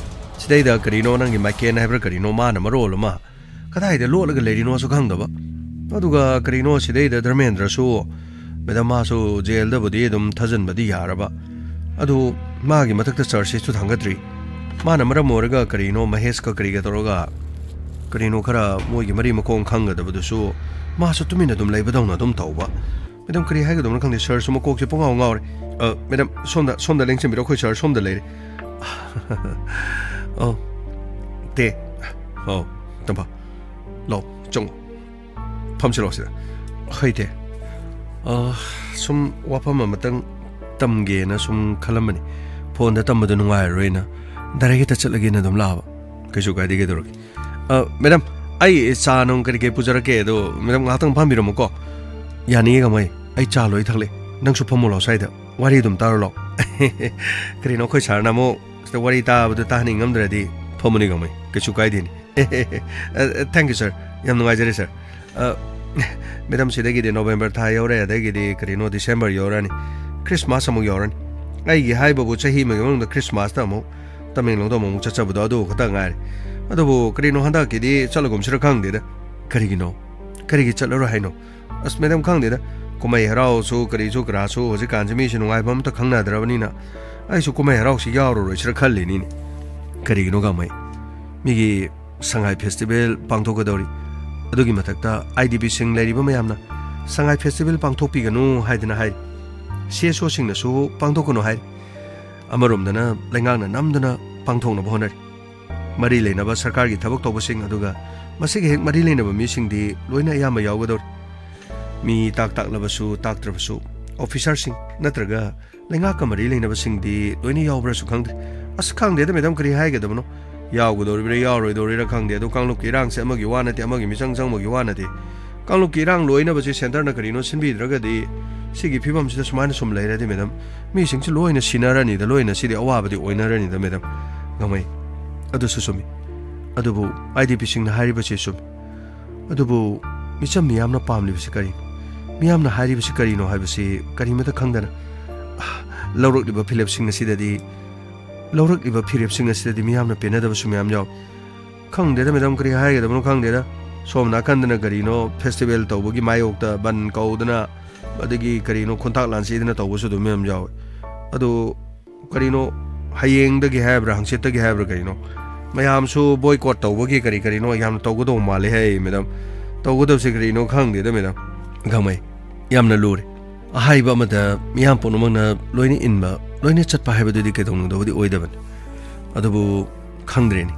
ꯁꯤꯗꯩꯗ ꯀꯔꯤꯅꯣ ꯅꯪꯒꯤ ꯃꯥꯏꯀꯦꯟ ꯍꯥꯏꯕ꯭ꯔꯥ ꯀꯔꯤꯅꯣ, ꯃꯥꯅ ꯃꯔꯣꯜ ꯑꯃ꯫ ꯀꯗꯥꯏꯗ ꯂꯣꯠꯂꯒ ꯂꯩꯔꯤꯅꯣꯁꯨ ꯈꯪꯗꯕ꯫ ꯑꯗꯨꯒ ꯀꯔꯤꯅꯣ ꯁꯤꯗꯩꯗ ꯙꯔꯃꯦꯟꯗ꯭ꯔꯁꯨ, ꯃꯦꯗꯥꯝ, ꯃꯥꯁꯨ ꯖꯦꯜꯗꯕꯨꯗꯤ ꯑꯗꯨꯝ ꯊꯥꯖꯤꯟꯕꯗꯤ ꯌꯥꯔꯕ꯫ ꯑꯗꯨ ꯃꯥꯒꯤ ꯃꯊꯛꯇ ꯆꯥꯔꯖꯁꯤꯁꯨ ꯊꯥꯡꯒꯠꯇ꯭ꯔꯤ꯫ ꯃꯥꯅ ꯃꯔꯝ ꯑꯣꯏꯔꯒ ꯀꯔꯤꯅꯣ ꯃꯍꯦꯁꯀ ꯀꯔꯤꯒ ꯇꯧꯔꯒ ꯀꯔꯤꯅꯣ ꯈꯔ ꯃꯣꯏꯒꯤ ꯃꯔꯤ ꯃꯈꯣꯡ ꯈꯪꯒꯗꯕꯗꯨꯁꯨ ꯃꯥꯁꯨ ꯇꯨꯃꯤꯟꯅ ꯑꯗꯨꯝ ꯂꯩꯕꯗꯧꯅ ꯑꯗꯨꯝ ꯇꯧꯕ꯫ ꯃꯦꯗꯥꯝ, ꯀꯔꯤ ꯍꯥꯏꯒꯗꯕꯅꯣ ꯈꯪꯗꯦ, ꯁꯥꯔꯁꯨ ꯃꯀꯣꯛꯁꯦ ꯄꯨꯡꯉꯥꯎ ꯉꯥꯎꯔꯦ꯫ ꯑ, ꯃꯦꯗꯥꯝ, ꯁꯣꯝꯗ, ꯁꯣꯝꯗ ꯂꯦꯡꯁꯤꯟꯕꯤꯔꯣ, ꯑꯩꯈꯣꯏ ꯁꯥꯔ ꯁꯣꯝꯗ ꯂꯩꯔꯦ꯫ ꯑꯧ, ꯇꯦ꯫ ꯑꯧ, ꯇꯝꯐꯥ꯫ ꯂꯥꯛꯑꯣ, ꯆꯪꯉꯣ꯫ ꯐꯝꯁꯤꯜꯂꯣ ꯁꯤꯗ꯫ ꯍꯣꯏ, ꯇꯦ꯫ ꯑ, ꯁꯨꯝ ꯋꯥꯐꯝ ꯑꯃꯇꯪ ꯇꯝꯒꯦꯅ ꯁꯨꯝ ꯈꯜꯂꯝꯕꯅꯤ꯫ ꯐꯣꯟꯗ ꯇꯝꯕꯗꯣ ꯅꯨꯡꯉꯥꯏꯔꯔꯣꯏꯅ direct ꯍꯦꯛꯇ ꯆꯠꯂꯒꯦꯅ ꯑꯗꯨꯝ ꯂꯥꯛꯑꯕ꯫ ꯀꯩꯁꯨ ꯀꯥꯏꯗꯦ, ꯀꯩꯗꯧꯔꯒꯦ? ꯑ, ꯃꯦꯗꯥꯝ, ꯑꯩ ꯆꯥ ꯅꯨꯡ ꯀꯔꯤ ꯀꯔꯤ ꯄꯨꯖꯔꯛꯀꯦ, ꯑꯗꯣ ꯃꯦꯗꯥꯝ ꯉꯥꯏꯍꯥꯛꯇꯪ ꯐꯝꯕꯤꯔꯝꯃꯨꯀꯣ꯫ ꯌꯥꯅꯤꯌꯦ, ꯒꯥꯡꯃꯩ꯫ ꯑꯩ ꯆꯥ ꯂꯣꯏ ꯊꯛꯂꯦ꯫ ꯅꯪꯁꯨ ꯐꯝꯃꯨ ꯂꯥꯎ ꯁ꯭ꯋꯥꯏꯗ꯫ ꯋꯥꯔꯤ ꯑꯗꯨꯝ ꯇꯥꯔꯨ ꯂꯥꯎ꯫ ꯀꯔꯤꯅꯣ, ꯑꯩꯈꯣꯏ ꯁꯥꯔꯅ ꯑꯃꯨꯛ ꯁꯤꯗ ꯋꯥꯔꯤ ꯇꯥꯕꯗꯨ ꯇꯥꯍꯟꯅꯤꯡꯉꯝꯗ꯭ꯔꯗꯤ ꯐꯝꯃꯨꯅꯤ, ꯒꯥꯡꯃꯩ꯫ ꯀꯩꯁꯨ ꯀꯥꯏꯗꯦꯅꯦ꯫ ꯑ, thank you, sir꯫ ꯌꯥꯝ ꯅꯨꯡꯉꯥꯏꯖꯔꯦ, sir꯫ ꯑ, ꯃꯦꯗꯥꯝ, ꯁꯤꯗꯒꯤꯗꯤ ꯅꯣꯕꯦꯝꯕꯔ ꯊꯥ ꯌꯧꯔꯦ, ꯑꯗꯒꯤꯗꯤ ꯀꯔꯤꯅꯣ, ꯗꯤꯁꯦꯝꯕꯔ ꯌꯧꯔꯅꯤ, ꯈ꯭ꯔꯤꯁꯃꯥꯁ ꯑꯃꯨꯛ ꯌꯧꯔꯅꯤ꯫ ꯑꯩꯒꯤ ꯍꯥꯏꯕꯕꯨ ꯆꯍꯤ ꯑꯃꯒꯤ ꯃꯅꯨꯡꯗ ꯈ꯭ꯔꯤꯁꯃꯥꯁꯇ ꯑꯃꯨꯛ ꯇꯃꯦꯡꯂꯣꯡꯗ ꯑꯃꯨꯛ ꯆꯠꯆꯕꯗꯣ ꯑꯗꯨ ꯈꯛꯇ ꯉꯥꯏꯔꯦ꯫ ꯑꯗꯨꯕꯨ ꯀꯔꯤꯅꯣ ꯍꯟꯗꯛꯀꯤꯗꯤ ꯆꯠꯂꯒꯨꯝꯁꯤꯔ ꯈꯪꯗꯦꯗ꯫ ꯀꯔꯤꯒꯤꯅꯣ? ꯀꯔꯤꯒꯤ ꯆꯠꯂꯔꯣꯏ ꯍꯥꯏꯅꯣ? ꯑꯁ ꯃꯦꯗꯥꯝ, ꯈꯪꯗꯦꯗ, ꯀꯨꯝꯍꯩ ꯍꯔꯥꯎꯁꯨ ꯀꯔꯤꯁꯨ ꯀꯔꯥꯁꯨ ꯍꯧꯖꯤꯛꯀꯥꯟꯁꯤ ꯃꯤꯁꯨ ꯅꯨꯡꯉꯥꯏꯕ ꯑꯝꯇ ꯈꯪꯅꯗ꯭ꯔꯕꯅꯤꯅ ꯑꯩꯁꯨ ꯀꯨꯝꯍꯩ ꯍꯔꯥꯎꯁꯤ ꯌꯥꯎꯔꯔꯣꯏꯁꯤꯔ ꯈꯜꯂꯤꯅꯤꯅꯦ꯫ ꯀꯔꯤꯒꯤꯅꯣ ꯒꯥꯡꯃꯩ? ꯃꯤꯒꯤ ꯁꯉꯥꯏ ꯐꯦꯁꯇꯤꯚꯦꯜ ꯄꯥꯡꯊꯣꯛꯀꯗꯧꯔꯤ꯫ ꯑꯗꯨꯒꯤ ꯃꯊꯛꯇ ꯑꯥꯏ ꯗꯤ ꯄꯤꯁꯤꯡ ꯂꯩꯔꯤꯕ ꯃꯌꯥꯝꯅ ꯁꯉꯥꯏ ꯐꯦꯁꯇꯤꯚꯦꯜ ꯄꯥꯡꯊꯣꯛꯄꯤꯒꯅꯨ ꯍꯥꯏꯗꯅ ꯍꯥꯏꯔꯤ꯫ ꯁꯤ ꯑꯦꯁ ꯑꯣꯁꯤꯡꯅꯁꯨ ꯄꯥꯡꯊꯣꯛꯀꯅꯨ ꯍꯥꯏꯔꯤ꯫ ꯑꯃꯔꯣꯝꯗꯅ ꯂꯩꯉꯥꯛꯅ ꯅꯝꯗꯅ ꯄꯥꯡꯊꯣꯛꯅꯕ ꯍꯣꯠꯅꯔꯤ꯫ ꯃꯔꯤ ꯂꯩꯅꯕ ꯁꯔꯀꯥꯔꯒꯤ ꯊꯕꯛ ꯇꯧꯕꯁꯤꯡ ꯑꯗꯨꯒ ꯃꯁꯤꯒ ꯍꯦꯛ ꯃꯔꯤ ꯂꯩꯅꯕ ꯃꯤꯁꯤꯡꯗꯤ ꯂꯣꯏꯅ ꯑꯌꯥꯝꯕ ꯌꯥꯎꯒꯗꯧꯔꯤ꯫ ꯃꯤ ꯇꯥꯛ ꯇꯥꯛꯂꯕꯁꯨ ꯇꯥꯛꯇ꯭ꯔꯕꯁꯨ ꯑꯣꯐꯤꯁꯥꯔꯁꯤꯡ ꯅꯠꯇ꯭ꯔꯒ ꯂꯩꯉꯥꯛꯀ ꯃꯔꯤ ꯂꯩꯅꯕꯁꯤꯡꯗꯤ ꯂꯣꯏꯅ ꯌꯥꯎꯕ꯭ꯔꯁꯨ ꯈꯪꯗ꯭ꯔꯦ꯫ ꯑꯁ, ꯈꯪꯗꯦꯗ ꯃꯦꯗꯥꯝ, ꯀꯔꯤ ꯍꯥꯏꯒꯗꯕꯅꯣ? ꯌꯥꯎꯒꯗꯧꯔꯤꯕ꯭ꯔꯥ ꯌꯥꯎꯔꯣꯏꯗꯧꯔꯤꯔꯥ ꯈꯪꯗꯦ꯫ ꯑꯗꯣ ꯀꯥꯡꯂꯨꯞꯀꯤ ꯏꯔꯥꯡꯁꯦ ꯑꯃꯒꯤ ꯋꯥ ꯅꯠꯇꯦ, ꯑꯃꯒꯤ ꯃꯤꯆꯪ ꯆꯪꯕꯒꯤ ꯋꯥ ꯅꯠꯇꯦ꯫ ꯀꯥꯡꯂꯨꯞꯀꯤ ꯏꯔꯥꯡ ꯂꯣꯏꯅꯕꯁꯦ ꯁꯦꯟꯇꯔꯅ ꯀꯔꯤꯅꯣ ꯁꯤꯟꯕꯤꯗ꯭ꯔꯒꯗꯤ ꯁꯤꯒꯤ ꯐꯤꯕꯝꯁꯤꯗ ꯁꯨꯃꯥꯏꯅ ꯁꯨꯝ ꯂꯩꯔꯗꯤ ꯃꯦꯗꯥꯝ, ꯃꯤꯁꯤꯡꯁꯤ ꯂꯣꯏꯅ ꯁꯤꯅꯔꯅꯤꯗ, ꯂꯣꯏꯅ ꯁꯤꯗꯤ ꯑꯋꯥꯕꯗꯤ ꯑꯣꯏꯅꯔꯅꯤꯗ ꯃꯦꯗꯥꯝ꯫ ꯒꯥꯡꯃꯩ, ꯑꯗꯨꯁꯨ ꯆꯨꯝꯃꯤ꯫ ꯑꯗꯨꯕꯨ ꯑꯥꯏ ꯗꯤ ꯄꯤꯁꯤꯡꯅ ꯍꯥꯏꯔꯤꯕꯁꯤ ꯆꯨꯝꯃꯤ꯫ ꯑꯗꯨꯕꯨ ꯃꯤꯆꯝ ꯃꯤꯌꯥꯝꯅ ꯄꯥꯝꯂꯤꯕꯁꯤ ꯀꯔꯤꯅꯣ? ꯃꯤꯌꯥꯝꯅ ꯍꯥꯏꯔꯤꯕꯁꯤ ꯀꯔꯤꯅꯣ ꯍꯥꯏꯕꯁꯤ ꯀꯔꯤꯃꯇ ꯈꯪꯗꯅ, ꯑꯥ, ꯂꯧꯔꯛꯂꯤꯕ ꯐꯤꯔꯦꯞꯁꯤꯡ ꯑꯁꯤꯗꯗꯤ, ꯂꯧꯔꯛꯂꯤꯕ ꯐꯤꯔꯦꯞꯁꯤꯡ ꯑꯁꯤꯗꯗꯤ ꯃꯤꯌꯥꯝꯅ ꯄꯦꯟꯅꯗꯕꯁꯨ ꯃꯌꯥꯝ ꯌꯥꯎꯏ꯫ ꯈꯪꯗꯦꯗ ꯃꯦꯗꯥꯝ, ꯀꯔꯤ ꯍꯥꯏꯒꯗꯕꯅꯣ ꯈꯪꯗꯦꯗ꯫ ꯁꯣꯝ ꯅꯥꯀꯟꯗꯅ ꯀꯔꯤꯅꯣ ꯐꯦꯁꯇꯤꯚꯦꯜ ꯇꯧꯕꯒꯤ ꯃꯥꯌꯣꯛꯇ ꯕꯟ ꯀꯧꯗꯅ, ꯑꯗꯒꯤ ꯀꯔꯤꯅꯣ ꯈꯣꯟꯊꯥꯛ ꯂꯥꯟꯁꯤꯗꯅ ꯇꯧꯕꯁꯨ ꯑꯗꯨꯝ ꯃꯌꯥꯝ ꯌꯥꯎꯏ꯫ ꯑꯗꯨ ꯀꯔꯤꯅꯣ, ꯍꯌꯦꯡꯗꯒꯤ ꯍꯥꯏꯕ꯭ꯔꯥ, ꯍꯪꯆꯤꯠꯇꯒꯤ ꯍꯥꯏꯕ꯭ꯔꯥ ꯀꯔꯤꯅꯣ, ꯃꯌꯥꯝꯁꯨ ꯕꯣꯏꯀꯣꯠ ꯇꯧꯕꯒꯤ ꯀꯔꯤ ꯀꯔꯤꯅꯣ ꯌꯥꯝꯅ ꯇꯧꯒꯗꯧꯕ ꯃꯥꯜꯂꯦ ꯍꯥꯏ ꯃꯦꯗꯥꯝ꯫ ꯇꯧꯒꯗꯕꯁꯦ ꯀꯔꯤꯅꯣ ꯈꯪꯗꯦꯗ ꯃꯦꯗꯥꯝ꯫ ꯒꯥꯡꯃꯩ, ꯌꯥꯝꯅ ꯂꯨꯔꯦ꯫ ꯑꯍꯥꯏꯕ ꯑꯃꯗ ꯃꯤꯌꯥꯝ ꯄꯨꯝꯅꯃꯛꯅ ꯂꯣꯏꯅ ꯏꯟꯕ, ꯂꯣꯏꯅ ꯆꯠꯄ ꯍꯥꯏꯕꯗꯨꯗꯤ ꯀꯩꯗꯧꯅꯨꯡꯗꯕꯨꯗꯤ ꯑꯣꯏꯗꯕꯅꯤ꯫ ꯑꯗꯨꯕꯨ ꯈꯪꯗ꯭ꯔꯦꯅꯦ,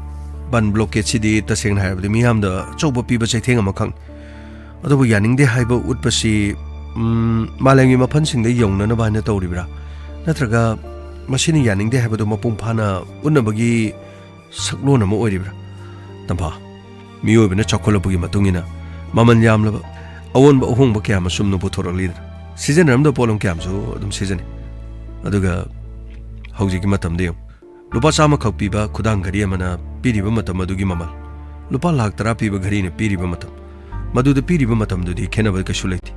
ꯕꯟ ꯕ꯭ꯂꯣꯀꯦꯠꯁꯤꯗꯤ ꯇꯁꯦꯡꯅ ꯍꯥꯏꯔꯕꯗꯤ ꯃꯤꯌꯥꯝꯗ ꯑꯆꯧꯕ ꯄꯤꯕ ꯆꯩꯊꯦꯡ ꯑꯃꯈꯛꯅꯤ꯫ ꯑꯗꯨꯕꯨ ꯌꯥꯅꯤꯡꯗꯦ ꯍꯥꯏꯕ ꯎꯠꯄꯁꯤ, ꯎꯝ, ꯃꯥꯂꯦꯝꯒꯤ ꯃꯐꯝꯁꯤꯡꯗ ꯌꯧꯅꯅꯕ ꯍꯥꯏꯅ ꯇꯧꯔꯤꯕ꯭ꯔꯥ? ꯅꯠꯇ꯭ꯔꯒ ꯃꯁꯤꯅ ꯌꯥꯅꯤꯡꯗꯦ ꯍꯥꯏꯕꯗꯨ ꯃꯄꯨꯡ ꯐꯥꯅ ꯎꯠꯅꯕꯒꯤ ꯁꯛꯂꯣꯟ ꯑꯃ ꯑꯣꯏꯔꯤꯕ꯭ꯔꯥ? ꯇꯝꯐꯥ, ꯃꯤꯑꯣꯏꯕꯅ ꯆꯥꯎꯈꯠꯂꯛꯄꯒꯤ ꯃꯇꯨꯡ ꯏꯟꯅ ꯃꯃꯜ ꯌꯥꯝꯂꯕ, ꯑꯑꯣꯟꯕ ꯑꯍꯣꯡꯕ ꯀꯌꯥ ꯑꯃꯁꯨꯝꯅ ꯄꯨꯊꯣꯔꯛꯂꯤꯗꯅ꯫ ꯁꯤꯖꯤꯟꯅꯔꯝꯗꯕ ꯄꯣꯠꯂꯝ ꯀꯌꯥ ꯑꯃꯁꯨ ꯑꯗꯨꯝ ꯁꯤꯖꯤꯟꯅꯩ꯫ ꯑꯗꯨꯒ ꯍꯧꯖꯤꯛꯀꯤ ꯃꯇꯝꯗ ꯌꯦꯡꯉꯨ, ꯂꯨꯄꯥ ꯆꯥꯝꯃꯈꯛ ꯄꯤꯕ ꯈꯨꯗꯥꯡ ꯘꯔꯤ ꯑꯃꯅ ꯄꯤꯔꯤꯕ ꯃꯇꯝ ꯑꯗꯨꯒꯤ ꯃꯃꯜ, ꯂꯨꯄꯥ ꯂꯥꯈ ꯇꯔꯥ ꯄꯤꯕ ꯘꯔꯤꯅ ꯄꯤꯔꯤꯕ ꯃꯇꯝ, ꯃꯗꯨꯗ ꯄꯤꯔꯤꯕ ꯃꯇꯝꯗꯨꯗꯤ ꯈꯦꯠꯅꯕ ꯀꯩꯁꯨ ꯂꯩꯇꯦ꯫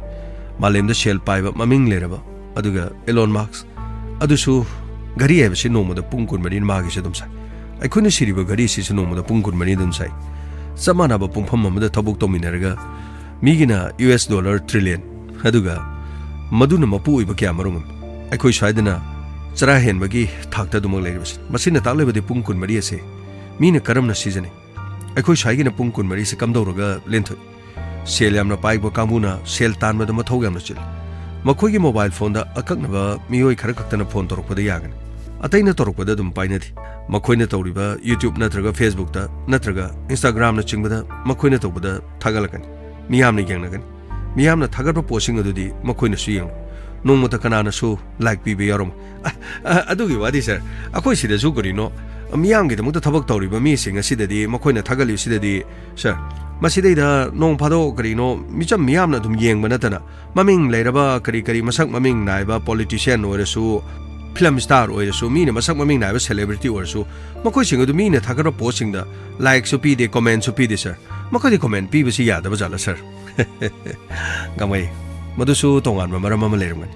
ꯃꯥꯂꯦꯝꯗ ꯁꯦꯜ ꯄꯥꯏꯕ ꯃꯃꯤꯡ ꯂꯩꯔꯕ, ꯑꯗꯨꯒ ꯑꯦꯂꯣꯟ ꯃꯥꯁꯛ, ꯑꯗꯨꯁꯨ ꯘꯔꯤ ꯍꯥꯏꯕꯁꯤ ꯅꯣꯡꯃꯗ ꯄꯨꯡ ꯀꯨꯟꯃꯔꯤ ꯃꯥꯒꯤꯁꯦ ꯑꯗꯨꯝ ꯁꯥꯏ꯫ ꯑꯩꯈꯣꯏꯅ ꯁꯤꯔꯤꯕ ꯘꯔꯤꯁꯤꯁꯨ ꯅꯣꯡꯃꯗ ꯄꯨꯡ ꯀꯨꯟꯃꯔꯤ ꯑꯗꯨꯝ ꯁꯥꯏ꯫ ꯆꯞ ꯃꯥꯟꯅꯕ ꯄꯨꯡꯐꯝ ꯑꯃꯗ ꯊꯕꯛ ꯇꯧꯃꯤꯟꯅꯔꯒ ꯃꯤꯒꯤꯅ ꯌꯨ ꯑꯦꯁ ꯗꯣꯂꯔ ꯇ꯭ꯔꯤꯂꯤꯌꯟ, ꯑꯗꯨꯒ ꯃꯗꯨꯅ ꯃꯄꯨ ꯑꯣꯏꯕ ꯀꯌꯥ ꯃꯔꯨꯝ ꯑꯃ꯫ ꯑꯩꯈꯣꯏ ꯁ꯭ꯋꯥꯏꯗꯅ ꯆꯔꯥ ꯍꯦꯟꯕꯒꯤ ꯊꯥꯛꯇ ꯑꯗꯨꯃꯛ ꯂꯩꯔꯤꯕꯁꯤ꯫ ꯃꯁꯤꯅ ꯇꯥꯛꯂꯤꯕꯗꯤ ꯄꯨꯡ ꯀꯨꯟꯃꯔꯤ ꯑꯁꯦ ꯃꯤꯅ ꯀꯔꯝꯅ ꯁꯤꯖꯤꯟꯅꯩ? ꯑꯩꯈꯣꯏ ꯁ꯭ꯋꯥꯏꯒꯤꯅ ꯄꯨꯡ ꯀꯨꯟꯃꯔꯤꯁꯦ ꯀꯝꯗꯧꯔꯒ ꯂꯦꯟꯊꯣꯛꯏ? ꯁꯦꯜ ꯌꯥꯝꯅ ꯄꯥꯏꯕ ꯀꯥꯡꯕꯨꯅ ꯁꯦꯜ ꯇꯥꯟꯕꯗ ꯃꯊꯧ ꯌꯥꯝꯅ ꯆꯤꯜꯂꯤ꯫ ꯃꯈꯣꯏꯒꯤ ꯃꯣꯕꯥꯏꯜ ꯐꯣꯟꯗ ꯑꯀꯛꯅꯕ ꯃꯤꯑꯣꯏ ꯈꯔ ꯈꯛꯇꯅ ꯐꯣꯟ ꯇꯧꯔꯛꯄꯗ ꯌꯥꯒꯅꯤ꯫ ꯑꯇꯩꯅ ꯇꯧꯔꯛꯄꯗ ꯑꯗꯨꯝ ꯄꯥꯏꯅꯗꯦ꯫ ꯃꯈꯣꯏꯅ ꯇꯧꯔꯤꯕ YouTube ꯅꯠꯇ꯭ꯔꯒ Facebook ꯇ ꯅꯠꯇ꯭ꯔꯒ Instagram ꯅꯆꯤꯡꯕꯗ ꯃꯈꯣꯏꯅ ꯇꯧꯕꯗ ꯊꯥꯒꯠꯂꯛꯀꯅꯤ꯫ ꯃꯤꯌꯥꯝꯅ ꯌꯦꯡꯅꯒꯅꯤ꯫ ꯃꯤꯌꯥꯝꯅ ꯊꯥꯒꯠꯄ ꯄꯣꯠꯁꯤꯡ ꯑꯗꯨꯗꯤ ꯃꯈꯣꯏꯅꯁꯨ ꯌꯦꯡꯂꯣꯏ꯫ ꯅꯣꯡꯃꯇ ꯀꯅꯥꯅꯁꯨ ꯂꯥꯏꯛ ꯄꯤꯕ ꯌꯥꯎꯔꯝꯃꯣꯏ꯫ ꯑ, ꯑ, ꯑꯗꯨꯒꯤ ꯋꯥꯗꯤ ꯁꯥꯔ, ꯑꯩꯈꯣꯏ ꯁꯤꯗꯁꯨ ꯀꯔꯤꯅꯣ, ꯃꯤꯌꯥꯝꯒꯤꯗꯃꯛꯇ ꯊꯕꯛ ꯇꯧꯔꯤꯕ ꯃꯤꯁꯤꯡ ꯑꯁꯤꯗꯗꯤ ꯃꯈꯣꯏꯅ ꯊꯥꯒꯠꯂꯤꯕꯁꯤꯗꯗꯤ, ꯁꯥꯔ, ꯃꯁꯤꯗꯩꯗ ꯅꯣꯡ ꯐꯥꯗꯣꯛ ꯀꯔꯤꯅꯣ ꯃꯤꯆꯝ ꯃꯤꯌꯥꯝꯅ ꯑꯗꯨꯝ ꯌꯦꯡꯕ ꯅꯠꯇꯅ ꯃꯃꯤꯡ ꯂꯩꯔꯕ ꯀꯔꯤ ꯀꯔꯤ ꯃꯁꯛ ꯃꯃꯤꯡ ꯅꯥꯏꯕ ꯄꯣꯂꯤꯇꯤꯁꯤꯌꯥꯟ ꯑꯣꯏꯔꯁꯨ, ꯐꯤꯂꯝ ꯁ꯭ꯇꯥꯔ ꯑꯣꯏꯔꯁꯨ, ꯃꯤꯅ ꯃꯁꯛ ꯃꯃꯤꯡ ꯅꯥꯏꯕ ꯁꯦꯂꯦꯕ꯭ꯔꯤꯇꯤ ꯑꯣꯏꯔꯁꯨ, ꯃꯈꯣꯏꯁꯤꯡ ꯑꯗꯨ ꯃꯤꯅ ꯊꯥꯒꯠꯄ ꯄꯣꯁꯁꯤꯡꯗ ꯂꯥꯏꯛꯁꯨ ꯄꯤꯗꯦ, ꯀꯣꯃꯦꯟꯁꯨ ꯄꯤꯗꯦ, ꯁꯥꯔ꯫ ꯃꯈꯣꯏꯗꯤ ꯀꯣꯃꯦꯟ ꯄꯤꯕꯁꯤ ꯌꯥꯗꯕ ꯖꯥꯠꯂ, ꯁꯥꯔ? ꯒꯥꯡꯃꯩ, ꯃꯗꯨꯁꯨ ꯇꯣꯉꯥꯟꯕ ꯃꯔꯝ ꯑꯃ ꯂꯩꯔꯝꯒꯅꯤ꯫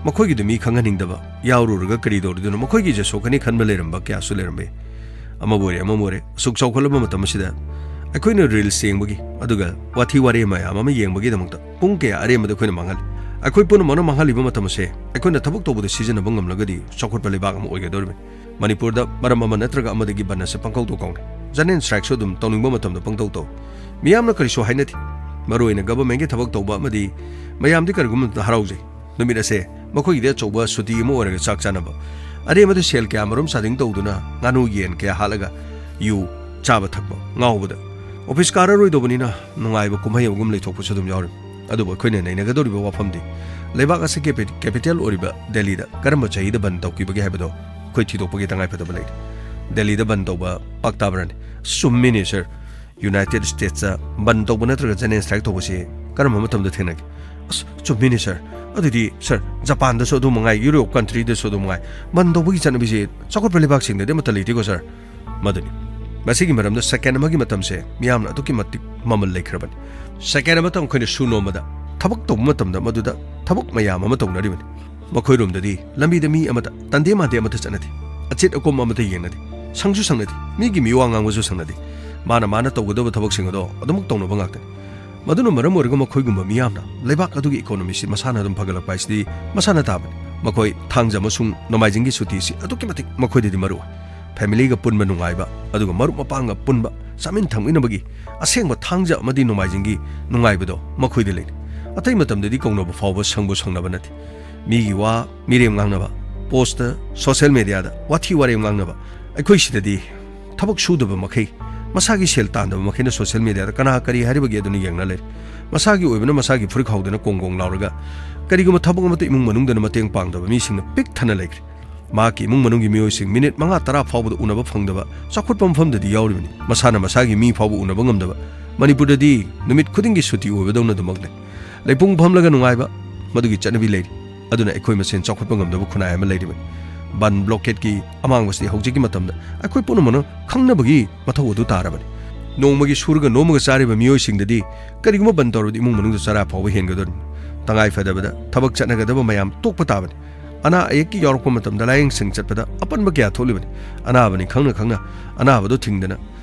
ꯃꯈꯣꯏꯒꯤꯗꯨ ꯃꯤ ꯈꯪꯍꯟꯅꯤꯡꯗꯕ, ꯌꯥꯎꯔꯨꯔꯒ ꯀꯔꯤ ꯇꯧꯔꯨꯗꯣꯏꯅꯣ, ꯃꯈꯣꯏꯒꯤ ꯏꯖꯠ ꯁꯣꯛꯀꯅꯤ ꯈꯟꯕ ꯂꯩꯔꯝꯕ ꯀꯌꯥꯁꯨ ꯂꯩꯔꯝꯕ ꯌꯥꯏ꯫ ꯑꯃꯕꯨ ꯑꯣꯏꯔꯦ, ꯑꯃꯕꯨ ꯑꯣꯏꯔꯦ, ꯑꯁꯨꯛ ꯆꯥꯎꯈꯠꯂꯕ ꯃꯇꯝ ꯑꯁꯤꯗ ꯑꯩꯈꯣꯏꯅ ꯔꯤꯜꯁ ꯌꯦꯡꯕꯒꯤ, ꯑꯗꯨꯒ ꯋꯥꯊꯤ ꯋꯥꯔꯦꯝ ꯃꯌꯥꯝ ꯑꯃ ꯌꯦꯡꯕꯒꯤ ꯗꯃꯛꯇ ꯄꯨꯡ ꯀꯌꯥ ꯑꯔꯦꯝꯕꯗ ꯑꯩꯈꯣꯏꯅ ꯃꯥꯡꯍꯜꯂꯤ? ꯑꯩꯈꯣꯏ ꯄꯨꯝꯅꯃꯛꯅ ꯃꯥꯡꯍꯜꯂꯤꯕ ꯃꯇꯝ ꯑꯁꯦ ꯑꯩꯈꯣꯏꯅ ꯊꯕꯛ ꯇꯧꯕꯗ ꯁꯤꯖꯤꯟꯅꯕ ꯉꯝꯂꯒꯗꯤ ꯆꯥꯎꯈꯠꯄ ꯂꯩꯕꯥꯛ ꯑꯃ ꯑꯣꯏꯒꯗꯧꯔꯤꯕꯅꯤ꯫ ꯃꯅꯤꯄꯨꯔꯗ ꯃꯔꯝ ꯑꯃ ꯅꯠꯇ꯭ꯔꯒ ꯑꯃꯗꯒꯤ ꯕꯟ ꯑꯁꯦ ꯄꯪꯀꯧꯗ ꯀꯧꯅꯩ꯫ ꯖꯦꯅꯔꯦꯜ ꯁ꯭ꯇ꯭ꯔꯥꯏꯛꯁꯨ ꯑꯗꯨꯝ ꯇꯧꯅꯤꯡꯕ ꯃꯇꯝꯗ ꯄꯪꯇꯧ ꯇꯧꯏ꯫ ꯃꯤꯌꯥꯝꯅ ꯀꯔꯤꯁꯨ ꯍꯥꯏꯅꯗꯦ꯫ ꯃꯔꯨꯑꯣꯏꯅ ꯒꯚꯔꯟꯃꯦꯟꯠꯀꯤ ꯊꯕꯛ ꯇꯧꯕ ꯑꯃꯗꯤ ꯃꯌꯥꯝꯗꯤ ꯀꯔꯤꯒꯨꯝꯕ ꯃꯇꯝꯗ ꯍꯔꯥꯎꯖꯩ꯫ ꯅꯨꯃꯤꯠ ꯑꯁꯦ ꯃꯈꯣꯏꯒꯤꯗꯤ ꯑꯆꯧꯕ ꯁꯨꯇꯤ ꯑꯃ ꯑꯣꯏꯔꯒ ꯆꯥꯛ ꯆꯥꯅꯕ꯫ ꯑꯔꯦꯝꯕꯗ ꯁꯦꯜ ꯀꯌꯥ ꯃꯔꯨꯝ ꯆꯥꯗꯤꯡ ꯇꯧꯗꯨꯅ ꯉꯥꯅꯨ ꯌꯦꯟ ꯀꯌꯥ ꯍꯥꯠꯂꯒ ꯌꯨ ꯆꯥꯕ ꯊꯛꯄ ꯉꯥꯎꯕꯗ ꯑꯣꯐꯤꯁ ꯀꯥꯔꯔꯣꯏꯗꯧꯕꯅꯤꯅ ꯅꯨꯡꯉꯥꯏꯕ ꯀꯨꯝꯍꯩ ꯑꯃꯒꯨꯝ ꯂꯩꯊꯣꯛꯄꯁꯨ ꯑꯗꯨꯝ ꯌꯥꯎꯔꯤ꯫ ꯑꯗꯨꯕꯨ ꯑꯩꯈꯣꯏꯅ ꯅꯩꯅꯒꯗꯧꯔꯤꯕ ꯋꯥꯐꯝꯗꯤ ꯂꯩꯕꯥꯛ ꯑꯁꯤ ꯀꯦꯄꯤ-, ꯀꯦꯄꯤꯇꯦꯜ ꯑꯣꯏꯔꯤꯕ ꯗꯦꯜꯂꯤꯗ ꯀꯔꯝꯕ ꯆꯍꯤꯗ ꯕꯟ ꯇꯧꯈꯤꯕꯒꯦ ꯍꯥꯏꯕꯗꯣ ꯑꯩꯈꯣꯏ ꯊꯤꯗꯣꯛꯄꯒꯤ ꯇꯉꯥꯏꯐꯗꯕ ꯂꯩꯔꯤ꯫ ꯗꯦꯜꯂꯤꯗ ꯕꯟ ꯇꯧꯕ ꯄꯥꯛ ꯇꯥꯕ꯭ꯔꯅꯤ? ꯆꯨꯝꯃꯤꯅꯦ ꯁꯥꯔ, ꯌꯨꯅꯥꯏꯇꯦꯗ ꯁ꯭ꯇꯦꯠꯁꯇ ꯕꯟ ꯇꯧꯕ ꯅꯠꯇ꯭ꯔꯒ ꯖꯦꯅꯔꯦꯜ ꯁ꯭ꯇ꯭ꯔꯥꯏꯛ ꯇꯧꯕꯁꯤ ꯀꯔꯝꯕ ꯃꯇꯝꯗ ꯊꯦꯡꯅꯒꯦ? ꯑꯁ, ꯆꯨꯝꯃꯤꯅꯦ ꯁꯥꯔ꯫ ꯑꯗꯨꯗꯤ ꯁꯥꯔ, ꯖꯄꯥꯟꯗꯁꯨ ꯑꯗꯨ ꯃꯉꯥꯏ, ꯌꯨꯔꯣꯞ ꯀꯟꯇ꯭ꯔꯤꯗꯁꯨ ꯑꯗꯨ ꯃꯉꯥꯏ, ꯕꯟ ꯇꯧꯕꯒꯤ ꯆꯠꯅꯕꯤꯁꯦ ꯆꯥꯎꯈꯠꯄ ꯂꯩꯕꯥꯛꯁꯤꯡꯗꯗꯤ ꯑꯃꯠꯇ ꯂꯩꯇꯦꯀꯣ ꯁꯥꯔ꯫ ꯃꯗꯨꯅꯤ꯫ ꯃꯁꯤꯒꯤ ꯃꯔꯝꯗ ꯁꯦꯀꯦꯟ ꯑꯃꯒꯤ ꯃꯇꯝꯁꯦ ꯃꯤꯌꯥꯝꯅ ꯑꯗꯨꯛꯀꯤ ꯃꯇꯤꯛ ꯃꯃꯜ ꯂꯩꯈ꯭ꯔꯕꯅꯤ꯫ ꯁꯦꯀꯦꯟ ꯑꯃꯇꯪ ꯑꯩꯈꯣꯏꯅ ꯁꯨ ꯅꯣꯝꯕꯗ ꯊꯕꯛ ꯇꯧꯕ ꯃꯇꯝꯗ ꯃꯗꯨꯗ ꯊꯕꯛ ꯃꯌꯥꯝ ꯑꯃ ꯇꯧꯅꯔꯤꯕꯅꯤ꯫ ꯃꯈꯣꯏꯔꯣꯝꯗꯗꯤ ꯂꯝꯕꯤꯗ ꯃꯤ ꯑꯃꯇ ꯇꯟꯗꯦ ꯃꯥꯟꯗꯦ ꯑꯃꯇ ꯆꯠꯅꯗꯦ꯫ ꯑꯆꯦꯠ ꯑꯀꯣꯝ ꯑꯃꯇ ꯌꯦꯡꯅꯗꯦ꯫ ꯁꯪꯁꯨ ꯁꯪꯅꯗꯦ꯫ ꯃꯤꯒꯤ ꯃꯤꯋꯥ ꯉꯥꯡꯕꯁꯨ ꯁꯪꯅꯗꯦ꯫ ꯃꯥꯅ ꯃꯥꯅ ꯇꯧꯒꯗꯕ ꯊꯕꯛꯁꯤꯡ ꯑꯗꯣ ꯑꯗꯨꯃꯛ ꯇꯧꯅꯕ ꯉꯥꯛꯇꯅꯤ꯫ ꯃꯗꯨꯅ ꯃꯔꯝ ꯑꯣꯏꯔꯒ ꯃꯈꯣꯏꯒꯨꯝꯕ ꯃꯤꯌꯥꯝꯅ ꯂꯩꯕꯥꯛ ꯑꯗꯨꯒꯤ ꯏꯀꯣꯅꯣꯃꯤꯁꯤ ꯃꯁꯥꯅ ꯑꯗꯨꯝ ꯐꯒꯠꯂꯛꯄ ꯍꯥꯏꯁꯤꯗꯤ ꯃꯁꯥꯅ ꯇꯥꯕꯅꯤ꯫ ꯃꯈꯣꯏ ꯊꯥꯡꯖ ꯑꯃꯁꯨꯡ ꯅꯣꯡꯃꯥꯏꯖꯤꯡꯒꯤ ꯁꯨꯇꯤꯁꯤ ꯑꯗꯨꯛꯀꯤ ꯃꯇꯤꯛ ꯃꯈꯣꯏꯗꯗꯤ ꯃꯔꯨ ꯑꯣꯏ꯫ ꯐꯦꯃꯤꯂꯤꯒ ꯄꯨꯟꯕ ꯅꯨꯡꯉꯥꯏꯕ, ꯑꯗꯨꯒ ꯃꯔꯨꯞ ꯃꯄꯥꯡꯒ ꯄꯨꯟꯕ, ꯆꯥꯃꯤꯟ ꯊꯛꯃꯤꯟꯅꯕꯒꯤ ꯑꯁꯦꯡꯕ ꯊꯥꯡꯖ ꯑꯃꯗꯤ ꯅꯣꯡꯃꯥꯏꯖꯤꯡꯒꯤ ꯅꯨꯡꯉꯥꯏꯕꯗꯣ ꯃꯈꯣꯏꯗ ꯂꯩꯔꯤ꯫ ꯑꯇꯩ ꯃꯇꯝꯗꯗꯤ ꯀꯧꯅꯕ ꯐꯥꯎꯕ ꯁꯪꯕꯨ ꯁꯪꯅꯕ ꯅꯠꯇꯦ꯫ ꯃꯤꯒꯤ ꯋꯥ ꯃꯤꯔꯦꯝ ꯉꯥꯡꯅꯕ, ꯄꯣꯁꯇ, ꯁꯣꯁꯦꯜ ꯃꯦꯗꯤꯌꯥꯗ ꯋꯥꯊꯤ ꯋꯥꯔꯦꯝ ꯉꯥꯡꯅꯕ꯫ ꯑꯩꯈꯣꯏ ꯁꯤꯗꯗꯤ ꯊꯕꯛ ꯁꯨꯗꯕ ꯃꯈꯩ, ꯃꯁꯥꯒꯤ ꯁꯦꯜ ꯇꯥꯟꯗꯕ ꯃꯈꯩꯅ ꯁꯣꯁꯦꯜ ꯃꯦꯗꯤꯌꯥꯗ ꯀꯅꯥ ꯀꯔꯤ ꯍꯥꯏꯔꯤꯕꯒꯦ ꯑꯗꯨꯅ ꯌꯦꯡꯅ ꯂꯩꯔꯦ꯫ ꯃꯁꯥꯒꯤ ꯑꯣꯏꯕꯅ ꯃꯁꯥꯒꯤ ꯐꯨꯔꯤꯠ ꯈꯥꯎꯗꯅ ꯀꯣꯡ ꯀꯣꯡ ꯂꯥꯎꯔꯒ, ꯀꯔꯤꯒꯨꯝꯕ ꯊꯕꯛ ꯑꯃꯠꯇ ꯏꯃꯨꯡ ꯃꯅꯨꯡꯗꯅ ꯃꯇꯦꯡ ꯄꯥꯡꯗꯕ ꯃꯤꯁꯤꯡꯅ ꯄꯤꯛ ꯊꯟꯅ ꯂꯩꯈ꯭ꯔꯦ꯫ ꯃꯍꯥꯛꯀꯤ ꯏꯃꯨꯡ ꯃꯅꯨꯡꯒꯤ ꯃꯤꯑꯣꯏꯁꯤꯡ ꯃꯤꯅꯤꯠ ꯃꯉꯥ ꯇꯔꯥ ꯐꯥꯎꯕꯗ ꯎꯅꯕ ꯐꯪꯗꯕ ꯆꯥꯎꯈꯠꯄ ꯃꯐꯝꯗꯗꯤ ꯌꯥꯎꯔꯤꯕꯅꯤ꯫ ꯃꯁꯥꯅ ꯃꯁꯥꯒꯤ ꯃꯤ ꯐꯥꯎꯕ ꯎꯅꯕ ꯉꯝꯗꯕ ꯃꯅꯤꯄꯨꯔꯗꯗꯤ ꯅꯨꯃꯤꯠ ꯈꯨꯗꯤꯡꯒꯤ ꯁꯨꯇꯤ ꯑꯣꯏꯕꯗꯧꯅ ꯑꯗꯨꯃꯛ ꯂꯩ꯫ ꯂꯩꯄꯨꯡ ꯐꯝꯂꯒ ꯅꯨꯡꯉꯥꯏꯕ, ꯃꯗꯨꯒꯤ ꯆꯠꯅꯕꯤ ꯂꯩꯔꯤ꯫ ꯑꯗꯨꯅ ꯑꯩꯈꯣꯏ ꯃꯁꯦꯟ ꯆꯥꯎꯈꯠꯄ ꯉꯝꯗꯕ ꯈꯨꯟꯅꯥꯏ ꯑꯃ ꯂꯩꯔꯤꯕꯅꯤ꯫ ꯕꯟ ꯕ꯭ꯂꯣꯀꯦꯠꯀꯤ ꯑꯃꯥꯡꯕꯁꯤꯗꯤ ꯍꯧꯖꯤꯛꯀꯤ ꯃꯇꯝꯗ ꯑꯩꯈꯣꯏ ꯄꯨꯝꯅꯃꯛꯅ ꯈꯪꯅꯕꯒꯤ ꯃꯊꯧ ꯑꯗꯨ ꯇꯥꯔꯕꯅꯤ꯫ ꯅꯣꯡꯃꯒꯤ ꯁꯨꯔꯒ ꯅꯣꯝꯃꯒ ꯆꯥꯔꯤꯕ ꯃꯤꯑꯣꯏꯁꯤꯡꯗꯗꯤ ꯀꯔꯤꯒꯨꯝꯕ ꯕꯟ ꯇꯧꯔꯕꯗꯤ ꯏꯃꯨꯡ ꯃꯅꯨꯡꯗ ꯆꯔꯥ ꯐꯥꯎꯕ ꯍꯦꯟꯒꯗꯧꯔꯤꯕꯅꯤ꯫ ꯇꯉꯥꯏ ꯐꯗꯕꯗ ꯊꯕꯛ ꯆꯠꯅꯒꯗꯕ ꯃꯌꯥꯝ ꯇꯣꯛꯄ ꯇꯥꯕꯅꯤ꯫ ꯑꯅꯥ ꯑꯌꯦꯛꯀꯤ ꯌꯥꯎꯔꯛꯄ ꯃꯇꯝꯗ ꯂꯥꯌꯦꯡꯁꯪ ꯆꯠꯄꯗ ꯑꯄꯟꯕ ꯀꯌꯥ ꯊꯣꯛꯂꯤꯕꯅꯤ꯫ ꯑꯅꯥꯕꯅꯤ ꯈꯪꯅ ꯈꯪꯅ ꯑꯅꯥꯕꯗꯨ ꯊꯤꯡꯗꯅ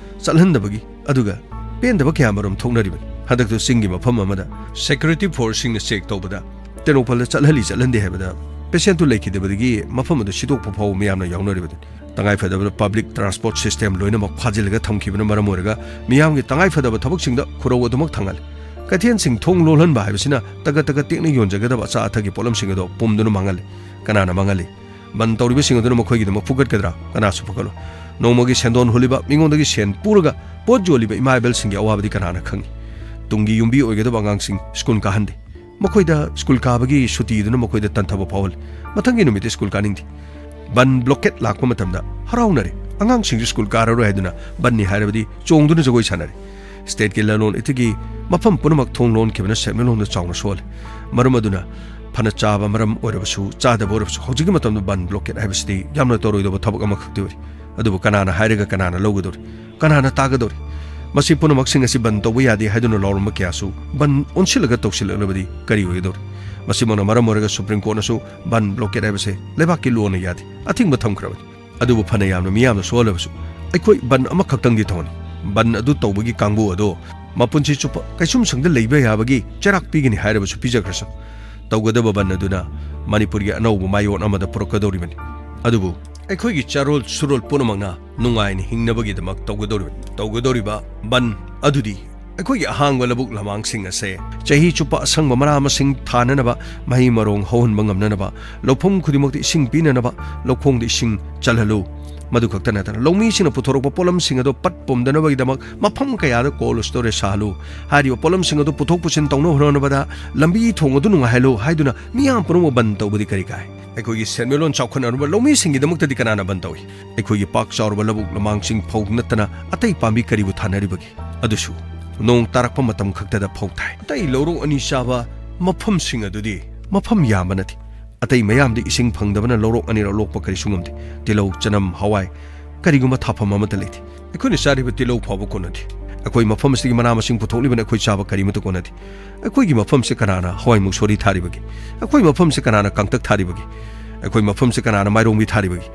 ꯆꯠꯍꯟꯗꯕꯒꯤ ꯑꯗꯨꯒ ꯄꯦꯟꯗꯕ ꯀꯌꯥ ꯃꯔꯨꯝ ꯊꯣꯛꯅꯔꯤꯕꯅꯤ꯫ ꯍꯟꯗꯛꯇ ꯆꯤꯡꯒꯤ ꯃꯐꯝ ꯑꯃꯗ ꯁꯦꯀ꯭ꯌꯨꯔꯤꯇꯤ ꯐꯣꯔꯁꯁꯤꯡꯅ ꯆꯦꯛ ꯇꯧꯕꯗ ꯇꯦꯡꯅꯧꯄꯜꯗ ꯆꯠꯍꯜꯂꯤ ꯆꯠꯍꯟꯗꯦ ꯍꯥꯏꯕꯗ ꯄꯦꯁꯦꯟꯠꯇꯨ ꯂꯩꯈꯤꯗꯕꯗꯒꯤ ꯃꯐꯝ ꯑꯗꯨ ꯁꯤꯗꯣꯛꯄ ꯐꯥꯎꯕ ꯃꯤꯌꯥꯝꯅ ꯌꯥꯎꯅꯔꯤꯕꯅꯤ꯫ ꯇꯉꯥꯏꯐꯗꯕꯗ ꯄꯕ꯭ꯂꯤꯛ ꯇ꯭ꯔꯥꯟꯁꯄꯣꯔꯠ ꯁꯤꯁꯇꯦꯝ ꯂꯣꯏꯅꯃꯛ ꯐꯥꯖꯤꯜꯂꯒ ꯊꯝꯈꯤꯕꯅ ꯃꯔꯝ ꯑꯣꯏꯔꯒ ꯃꯤꯌꯥꯝꯒꯤ ꯇꯉꯥꯏꯐꯗꯕ ꯊꯕꯛꯁꯤꯡꯗ ꯈꯨꯔꯧ ꯑꯗꯨꯃꯛ ꯊꯥꯡꯍꯜꯂꯤ꯫ ꯀꯩꯊꯦꯜꯁꯤꯡ ꯊꯣꯡ ꯂꯣꯜꯍꯟꯕ ꯍꯥꯏꯕꯁꯤꯅ ꯇꯒꯠ ꯇꯒꯠ ꯇꯦꯛꯅ ꯌꯣꯟꯖꯒꯗꯕ ꯑꯆꯥ ꯑꯊꯛꯀꯤ ꯄꯣꯠꯂꯝꯁꯤꯡ ꯑꯗꯨ ꯄꯨꯝꯗꯨꯅ ꯃꯥꯡꯍꯜꯂꯤ꯫ ꯀꯅꯥꯅ ꯃꯥꯡꯍꯜꯂꯤ? ꯕꯟ ꯇꯧꯔꯤꯕꯁꯤꯡ ꯑꯗꯨꯅ ꯃꯈꯣꯏꯒꯤꯗꯃꯛ ꯐꯨꯒꯠꯀꯗ꯭ꯔꯥ? ꯀꯅꯥꯁꯨ ꯐꯨꯒꯠꯂꯣꯏ꯫ ꯅꯣꯡꯃꯒꯤ ꯁꯦꯟꯗꯣꯟ ꯍꯨꯜꯂꯤꯕ, ꯃꯤꯉꯣꯟꯗꯒꯤ ꯁꯦꯟ ꯄꯨꯔꯒ ꯄꯣꯠ ꯌꯣꯜꯂꯤꯕ ꯏꯃꯥ ꯏꯕꯦꯜꯁꯤꯡꯒꯤ ꯑꯋꯥꯕꯗꯤ ꯀꯅꯥꯅ ꯈꯪꯏ? ꯇꯨꯡꯒꯤ ꯌꯨꯝꯕꯤ ꯑꯣꯏꯒꯗꯕ ꯑꯉꯥꯡꯁꯤꯡ ꯁ꯭ꯀꯨꯜ ꯀꯥꯍꯟꯗꯦ꯫ ꯃꯈꯣꯏꯗ ꯁ꯭ꯀꯨꯜ ꯀꯥꯕꯒꯤ ꯁꯨꯇꯤꯗꯨꯅ ꯃꯈꯣꯏꯗ ꯇꯟꯊꯕ ꯐꯥꯎꯍꯜꯂꯤ꯫ ꯃꯊꯪꯒꯤ ꯅꯨꯃꯤꯠꯇ ꯁ꯭ꯀꯨꯜ ꯀꯥꯅꯤꯡꯗꯦ꯫ ꯕꯟ ꯕ꯭ꯂꯣꯀꯦꯠ ꯂꯥꯛꯄ ꯃꯇꯝꯗ ꯍꯔꯥꯎꯅꯔꯦ꯫ ꯑꯉꯥꯡꯁꯤꯡꯁꯨ ꯁ꯭ꯀꯨꯜ ꯀꯥꯔꯔꯣꯏ ꯍꯥꯏꯗꯨꯅ ꯕꯟꯅꯤ ꯍꯥꯏꯔꯕꯗꯤ ꯆꯣꯡꯗꯨꯅ ꯖꯒꯣꯏ ꯁꯥꯟꯅꯔꯦ꯫ ꯁ꯭ꯇꯦꯠꯀꯤ ꯂꯂꯣꯟ ꯏꯇꯤꯛꯀꯤ ꯃꯐꯝ ꯄꯨꯝꯅꯃꯛ ꯊꯣꯡ ꯂꯣꯟꯈꯤꯕꯅ ꯁꯦꯟꯃꯤꯠꯂꯣꯟꯗ ꯆꯥꯎꯅ ꯁꯣꯛꯍꯜꯂꯦ꯫ ꯃꯔꯝ ꯑꯗꯨꯅ ꯐꯅ ꯆꯥꯕ ꯃꯔꯝ ꯑꯣꯏꯔꯕꯁꯨ, ꯆꯥꯗꯕ ꯑꯣꯏꯔꯕꯁꯨ, ꯍꯧꯖꯤꯛꯀꯤ ꯃꯇꯝꯗ ꯕꯟ ꯕ꯭ꯂꯣꯀꯦꯠ ꯍꯥꯏꯕꯁꯤꯗꯤ ꯌꯥꯝꯅ ꯇꯧꯔꯣꯏꯗꯧꯕ ꯊꯕꯛ ꯑꯃꯈꯛꯇꯤ ꯑꯣꯏꯔꯤ꯫ ꯑꯗꯨꯕꯨ ꯀꯅꯥꯅ ꯍꯥꯏꯔꯒ ꯀꯅꯥꯅ ꯂꯧꯒꯗꯧꯔꯤ? ꯀꯅꯥꯅ ꯇꯥꯒꯗꯧꯔꯤ? ꯃꯁꯤ ꯄꯨꯝꯅꯃꯛꯁꯤꯡ ꯑꯁꯤ ꯕꯟ ꯇꯧꯕ ꯌꯥꯗꯦ ꯍꯥꯏꯗꯨꯅ ꯂꯥꯎꯔꯝꯕ ꯀꯌꯥꯁꯨ ꯕꯟ ꯑꯣꯟꯁꯤꯜꯂꯒ ꯇꯧꯁꯤꯜꯂꯛꯂꯕꯗꯤ ꯀꯔꯤ ꯑꯣꯏꯒꯗꯧꯔꯤ? ꯃꯁꯤꯃꯛꯅ ꯃꯔꯝ ꯑꯣꯏꯔꯒ ꯁꯨꯄ꯭ꯔꯤꯝ ꯀꯣꯔꯠꯅꯁꯨ ꯕꯟ ꯕ꯭ꯂꯣꯀꯦꯠ ꯍꯥꯏꯕꯁꯦ ꯂꯩꯕꯥꯛꯀꯤ ꯂꯣꯅ ꯌꯥꯗꯦ, ꯑꯊꯤꯡꯕ ꯊꯝꯈ꯭ꯔꯕꯅꯤ꯫ ꯑꯗꯨꯕꯨ ꯐꯅ ꯌꯥꯝꯅ ꯃꯤꯌꯥꯝꯅ ꯁꯣꯛꯍꯜꯂꯕꯁꯨ ꯑꯩꯈꯣꯏ ꯕꯟ ꯑꯃꯈꯛꯇꯪꯗꯤ ꯇꯧꯍꯟꯅꯤ꯫ ꯕꯟ ꯑꯗꯨ ꯇꯧꯕꯒꯤ ꯀꯥꯡꯕꯨ ꯑꯗꯣ ꯃꯄꯨꯟꯁꯤ ꯆꯨꯞꯄ ꯀꯩꯁꯨꯝꯁꯪꯗ ꯂꯩꯕ ꯌꯥꯕꯒꯤ ꯆꯩꯔꯥꯛ ꯄꯤꯒꯅꯤ ꯍꯥꯏꯔꯕꯁꯨ ꯄꯤꯖꯈ꯭ꯔꯁꯨ, ꯇꯧꯒꯗꯕ ꯕꯟ ꯑꯗꯨꯅ ꯃꯅꯤꯄꯨꯔꯒꯤ ꯑꯅꯧꯕ ꯃꯥꯏꯑꯣꯟ ꯑꯃꯗ ꯄꯨꯔꯛꯀꯗꯧꯔꯤꯕꯅꯤ꯫ ꯑꯗꯨꯕꯨ ꯑꯩꯈꯣꯏꯒꯤ ꯆꯥꯔꯣꯜ ꯁꯨꯔꯣꯜ ꯄꯨꯝꯅꯃꯛꯅ ꯅꯨꯡꯉꯥꯏꯅ ꯍꯤꯡꯅꯕꯒꯤꯗꯃꯛ ꯇꯧꯒꯗꯧꯔꯤꯕꯅꯤ꯫ ꯇꯧꯒꯗꯧꯔꯤꯕ ꯕꯟ ꯑꯗꯨꯗꯤ ꯑꯩꯈꯣꯏꯒꯤ ꯑꯍꯥꯡꯕ ꯂꯧꯕꯨꯛ ꯂꯝꯍꯥꯡꯁꯤꯡ ꯑꯁꯦ ꯆꯍꯤ ꯆꯨꯞꯄ ꯑꯁꯪꯕ ꯃꯅꯥ ꯃꯁꯤꯡ ꯊꯥꯅꯅꯕ, ꯃꯍꯩ ꯃꯔꯣꯡ ꯍꯧꯍꯟꯕ ꯉꯝꯅꯅꯕ, ꯂꯧꯐꯝ ꯈꯨꯗꯤꯡꯃꯛꯇ ꯏꯁꯤꯡ ꯄꯤꯅꯅꯕ, ꯂꯧꯈꯣꯡꯗ ꯏꯁꯤꯡ ꯆꯜꯍꯜꯂꯨ꯫ ꯃꯗꯨ ꯈꯛꯇ ꯅꯠꯇꯅ ꯂꯧꯃꯤꯁꯤꯡꯅ ꯄꯨꯊꯣꯔꯛꯄ ꯄꯣꯠꯂꯝꯁꯤꯡ ꯑꯗꯨ ꯄꯠ ꯄꯨꯝꯗꯅꯕꯒꯤꯗꯃꯛ ꯃꯐꯝ ꯀꯌꯥꯗ ꯀꯣꯜ ꯁ꯭ꯇꯣꯔꯦꯖ ꯁꯥꯍꯜꯂꯨ꯫ ꯍꯥꯏꯔꯤꯕ ꯄꯣꯠꯂꯝꯁꯤꯡ ꯑꯗꯨ ꯄꯨꯊꯣꯛ ꯄꯨꯁꯤꯟ ꯇꯧꯅꯕ ꯍꯣꯠꯅꯕꯗ ꯂꯝꯕꯤ ꯊꯣꯡ ꯑꯗꯨ ꯅꯨꯡꯉꯥꯏꯍꯜꯂꯨ ꯍꯥꯏꯗꯨꯅ ꯃꯤꯌꯥꯝ ꯄꯨꯝꯅꯃꯛ ꯕꯟ ꯇꯧꯕꯗꯤ ꯀꯔꯤ ꯀꯥꯏ? ꯑꯩꯈꯣꯏꯒꯤ ꯁꯦꯟꯃꯤꯠꯂꯣꯟ ꯆꯥꯎꯈꯠꯅꯅꯕ ꯂꯧꯃꯤꯁꯤꯡꯒꯤꯗꯃꯛꯇꯗꯤ ꯀꯅꯥꯅ ꯕꯟ ꯇꯧꯏ? ꯑꯩꯈꯣꯏꯒꯤ ꯄꯥꯛ ꯆꯥꯎꯔꯕ ꯂꯧꯕꯨꯛ ꯂꯝꯍꯥꯡꯁꯤꯡ ꯐꯧ ꯅꯠꯇꯅ ꯑꯇꯩ ꯄꯥꯝꯕꯤ ꯀꯔꯤꯕꯨ ꯊꯥꯅꯔꯤꯕꯒꯦ? ꯑꯗꯨꯁꯨ ꯅꯣꯡ ꯇꯥꯔꯛꯄ ꯃꯇꯝ ꯈꯛꯇꯗ ꯐꯧ ꯊꯥꯏ꯫ ꯑꯇꯩ ꯂꯧꯔꯣꯛ ꯑꯅꯤ ꯆꯥꯕ ꯃꯐꯝꯁꯤꯡ ꯑꯗꯨꯗꯤ ꯃꯐꯝ ꯌꯥꯝꯕ ꯅꯠꯇꯦ꯫ ꯑꯇꯩ ꯃꯌꯥꯝꯗꯤ ꯏꯁꯤꯡ ꯐꯪꯗꯕꯅ ꯂꯧꯔꯣꯛ ꯑꯅꯤꯔꯛ ꯂꯣꯛꯄ ꯀꯔꯤꯁꯨ ꯉꯝꯗꯦ꯫ ꯇꯤꯜꯍꯧ, ꯆꯅꯝ, ꯍꯋꯥꯏ, ꯀꯔꯤꯒꯨꯝꯕ ꯊꯥꯐꯝ ꯑꯃꯠꯇ ꯂꯩꯇꯦ꯫ ꯑꯩꯈꯣꯏꯅ ꯆꯥꯔꯤꯕ ꯇꯤꯜꯍꯧ ꯐꯥꯎꯕ ꯀꯣꯟꯅꯗꯦ꯫ ꯑꯩꯈꯣꯏ ꯃꯐꯝ ꯑꯁꯤꯒꯤ ꯃꯅꯥ ꯃꯁꯤꯡ ꯄꯨꯊꯣꯛꯂꯤꯕꯅ ꯑꯩꯈꯣꯏ ꯆꯥꯕ ꯀꯔꯤꯃꯠꯇ ꯀꯣꯟꯅꯗꯦ꯫ ꯑꯩꯈꯣꯏꯒꯤ ꯃꯐꯝꯁꯤ ꯀꯅꯥꯅ ꯍꯋꯥꯏ ꯃꯨꯛꯁꯣꯔꯤ ꯊꯥꯔꯤꯕꯒꯦ? ꯑꯩꯈꯣꯏ ꯃꯐꯝꯁꯤ ꯀꯅꯥꯅ ꯀꯥꯡꯇꯛ ꯊꯥꯔꯤꯕꯒꯦ? ꯑꯩꯈꯣꯏ ꯃꯐꯝꯁꯤ ꯀꯅꯥꯅ ꯃꯥꯏꯔꯣꯡꯕꯤ ꯊꯥꯔꯤꯕꯒꯦ?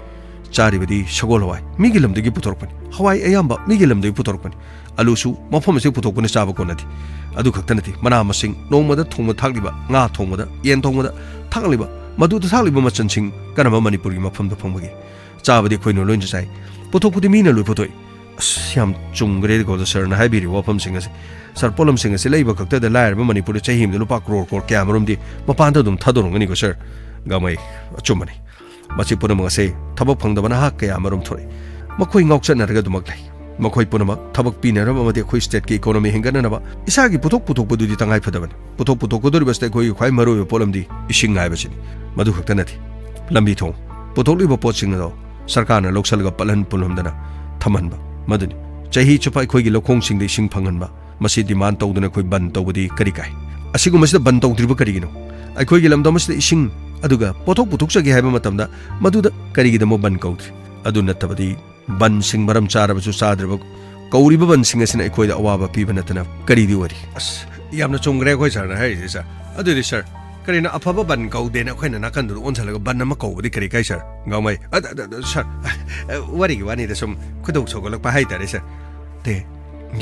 ꯆꯥꯔꯤꯕꯗꯤ ꯁꯒꯣꯜ ꯍꯋꯥꯏ, ꯃꯤꯒꯤ ꯂꯝꯗꯒꯤ ꯄꯨꯊꯣꯔꯛꯄꯅꯤ꯫ ꯍꯋꯥꯏ ꯑꯌꯥꯝꯕ ꯃꯤꯒꯤ ꯂꯝꯗꯒꯤ ꯄꯨꯊꯣꯔꯛꯄꯅꯤ꯫ ꯑꯂꯨꯁꯨ ꯃꯐꯝ ꯑꯁꯤꯗ ꯄꯨꯊꯣꯛꯄꯅ ꯆꯥꯕ ꯀꯣꯟꯅꯗꯦ꯫ ꯑꯗꯨ ꯈꯛꯇ ꯅꯠꯇꯦ, ꯃꯅꯥ ꯃꯁꯤꯡ ꯅꯣꯡꯃꯗ ꯊꯣꯡꯕ ꯊꯥꯛꯂꯤꯕ, ꯉꯥ ꯊꯣꯡꯕꯗ, ꯌꯦꯟ ꯊꯣꯡꯕꯗ ꯊꯥꯛꯂꯤꯕ, ꯃꯗꯨꯗ ꯊꯥꯛꯂꯤꯕ ꯃꯆꯜꯁꯤꯡ ꯀꯔꯝꯕ ꯃꯅꯤꯄꯨꯔꯒꯤ ꯃꯐꯝꯗ ꯐꯪꯕꯒꯦ? ꯆꯥꯕꯗꯤ ꯑꯩꯈꯣꯏꯅ ꯂꯣꯏꯅ ꯆꯥꯏ, ꯄꯨꯊꯣꯛꯄꯗꯤ ꯃꯤꯅ ꯂꯣꯏ ꯄꯨꯊꯣꯛꯏ꯫ ꯑꯁ, ꯌꯥꯝ ꯆꯨꯝꯈ꯭ꯔꯦꯀꯣ ꯁꯔꯅ ꯍꯥꯏꯕꯤꯔꯤꯕ ꯋꯥꯐꯝꯁꯤꯡ ꯑꯁꯦ꯫ ꯁꯔ, ꯄꯣꯠꯂꯝꯁꯤꯡ ꯑꯁꯤ ꯂꯩꯕ ꯈꯛꯇꯗ ꯂꯥꯏꯔꯕ ꯃꯅꯤꯄꯨꯔꯗ ꯆꯍꯤ ꯑꯃꯗ ꯂꯨꯄꯥ ꯀ꯭ꯔꯣꯔ ꯀ꯭ꯔꯣꯔ ꯀꯌꯥ ꯑꯃꯔꯣꯝꯗꯤ ꯃꯄꯥꯟꯗ ꯑꯗꯨꯝ ꯊꯥꯗꯣꯔꯝꯒꯅꯤꯀꯣ ꯁꯔ꯫ ꯒꯥꯃꯩ, ꯑꯆꯨꯝꯕꯅꯤ꯫ ꯃꯁꯤ ꯄꯨꯝꯅꯃꯛ ꯑꯁꯦ ꯊꯕꯛ ꯐꯪꯗꯕ ꯅꯍꯥ ꯀꯌꯥ ꯑꯃꯔꯣꯝ ꯊꯣꯔꯛꯏ꯫ ꯃꯈꯣꯏ ꯉꯥꯎꯆꯠꯅꯔꯒ ꯑꯗꯨꯃꯛ ꯂꯩ꯫ ꯃꯈꯣꯏ ꯄꯨꯝꯅꯃꯛ ꯊꯕꯛ ꯄꯤꯅꯅꯕ ꯑꯃꯗꯤ ꯑꯩꯈꯣꯏ ꯁ꯭ꯇꯦꯠꯀꯤ ꯏꯀꯣꯅꯣꯃꯤ ꯍꯦꯟꯒꯠꯅꯅꯕ ꯏꯁꯥꯒꯤ ꯄꯨꯊꯣꯛ ꯄꯨꯊꯣꯛꯄꯗꯨꯗꯤ ꯇꯉꯥꯏ ꯐꯗꯕꯅꯤ꯫ ꯄꯨꯊꯣꯛ ꯄꯨꯊꯣꯛꯀꯗꯧꯔꯤꯕꯁꯤꯗ ꯑꯩꯈꯣꯏꯒꯤ ꯈ꯭ꯋꯥꯏ ꯃꯔꯨꯑꯣꯏꯕ ꯄꯣꯠꯂꯝꯗꯤ ꯏꯁꯤꯡ ꯍꯥꯏꯕꯁꯤꯅꯤ꯫ ꯃꯗꯨ ꯈꯛꯇ ꯅꯠꯇꯦ, ꯂꯝꯕꯤ ꯊꯣꯡ, ꯄꯨꯊꯣꯛꯂꯤꯕ ꯄꯣꯠꯁꯤꯡ ꯑꯗꯣ ꯁꯔꯀꯥꯔꯅ ꯂꯧꯁꯤꯜꯂꯒ ꯄꯠꯍꯟ ꯄꯨꯝꯍꯟꯗꯅ ꯊꯝꯍꯟꯕ, ꯃꯗꯨꯅꯤ꯫ ꯆꯍꯤ ꯆꯨꯞꯄ ꯑꯩꯈꯣꯏꯒꯤ ꯂꯧꯈꯣꯡꯁꯤꯡꯗ ꯏꯁꯤꯡ ꯐꯪꯍꯟꯕ, ꯃꯁꯤ ꯗꯤꯃꯥꯟ ꯇꯧꯗꯨꯅ ꯑꯩꯈꯣꯏ ꯕꯟ ꯇꯧꯕꯗꯤ ꯀꯔꯤ ꯀꯥꯏ? ꯑꯁꯤꯒꯨꯝꯕꯁꯤꯗ ꯕꯟ ꯇꯧꯗ꯭ꯔꯤꯕ ꯀꯔꯤꯒꯤꯅꯣ? ꯑꯩꯈꯣꯏꯒꯤ ꯂꯝꯗꯝ ꯑꯁꯤꯗ ꯏꯁꯤꯡ ꯑꯗꯨꯒ ꯄꯣꯠꯊꯣꯛ ꯄꯨꯊꯣꯛꯆꯒꯦ ꯍꯥꯏꯕ ꯃꯇꯝꯗ ꯃꯗꯨꯗ ꯀꯔꯤꯒꯤꯗꯃꯛ ꯕꯟ ꯀꯧꯗ꯭ꯔꯤ? ꯑꯗꯨ ꯅꯠꯇꯕꯗꯤ ꯕꯟꯁꯤꯡ ꯃꯔꯝ ꯆꯥꯔꯕꯁꯨ ꯆꯥꯗ꯭ꯔꯕ ꯀꯧꯔꯤꯕ ꯕꯟꯁꯤꯡ ꯑꯁꯤꯅ ꯑꯩꯈꯣꯏꯗ ꯑꯋꯥꯕ ꯄꯤꯕ ꯅꯠꯇꯅ ꯀꯔꯤꯗꯤ ꯑꯣꯏꯔꯤ? ꯑꯁ, ꯌꯥꯝꯅ ꯆꯨꯝꯈ꯭ꯔꯦ ꯑꯩꯈꯣꯏ ꯁꯥꯔꯅ ꯍꯥꯏꯔꯤꯁꯦ, ꯁꯥꯔ꯫ ꯑꯗꯨꯗꯤ ꯁꯥꯔ, ꯀꯔꯤꯅꯣ, ꯑꯐꯕ ꯕꯟ ꯀꯧꯗꯦꯅ ꯑꯩꯈꯣꯏꯅ ꯅꯥꯀꯟꯗꯨꯗ ꯑꯣꯟꯁꯤꯜꯂꯒ ꯕꯟ ꯑꯃ ꯀꯧꯕꯗꯤ ꯀꯔꯤ ꯀꯥꯏ, ꯁꯥꯔ? ꯒꯥꯡꯃꯩ, ꯑ, ꯑ, ꯑ, ꯁꯥꯔ, ꯑ, ꯋꯥꯔꯤꯒꯤ ꯋꯥꯅꯤꯗ, ꯁꯨꯝ ꯈꯨꯗꯧ ꯁꯧꯒꯠꯂꯛꯄ ꯍꯥꯏꯇꯥꯔꯦ, ꯁꯥꯔ꯫ ꯇꯦ,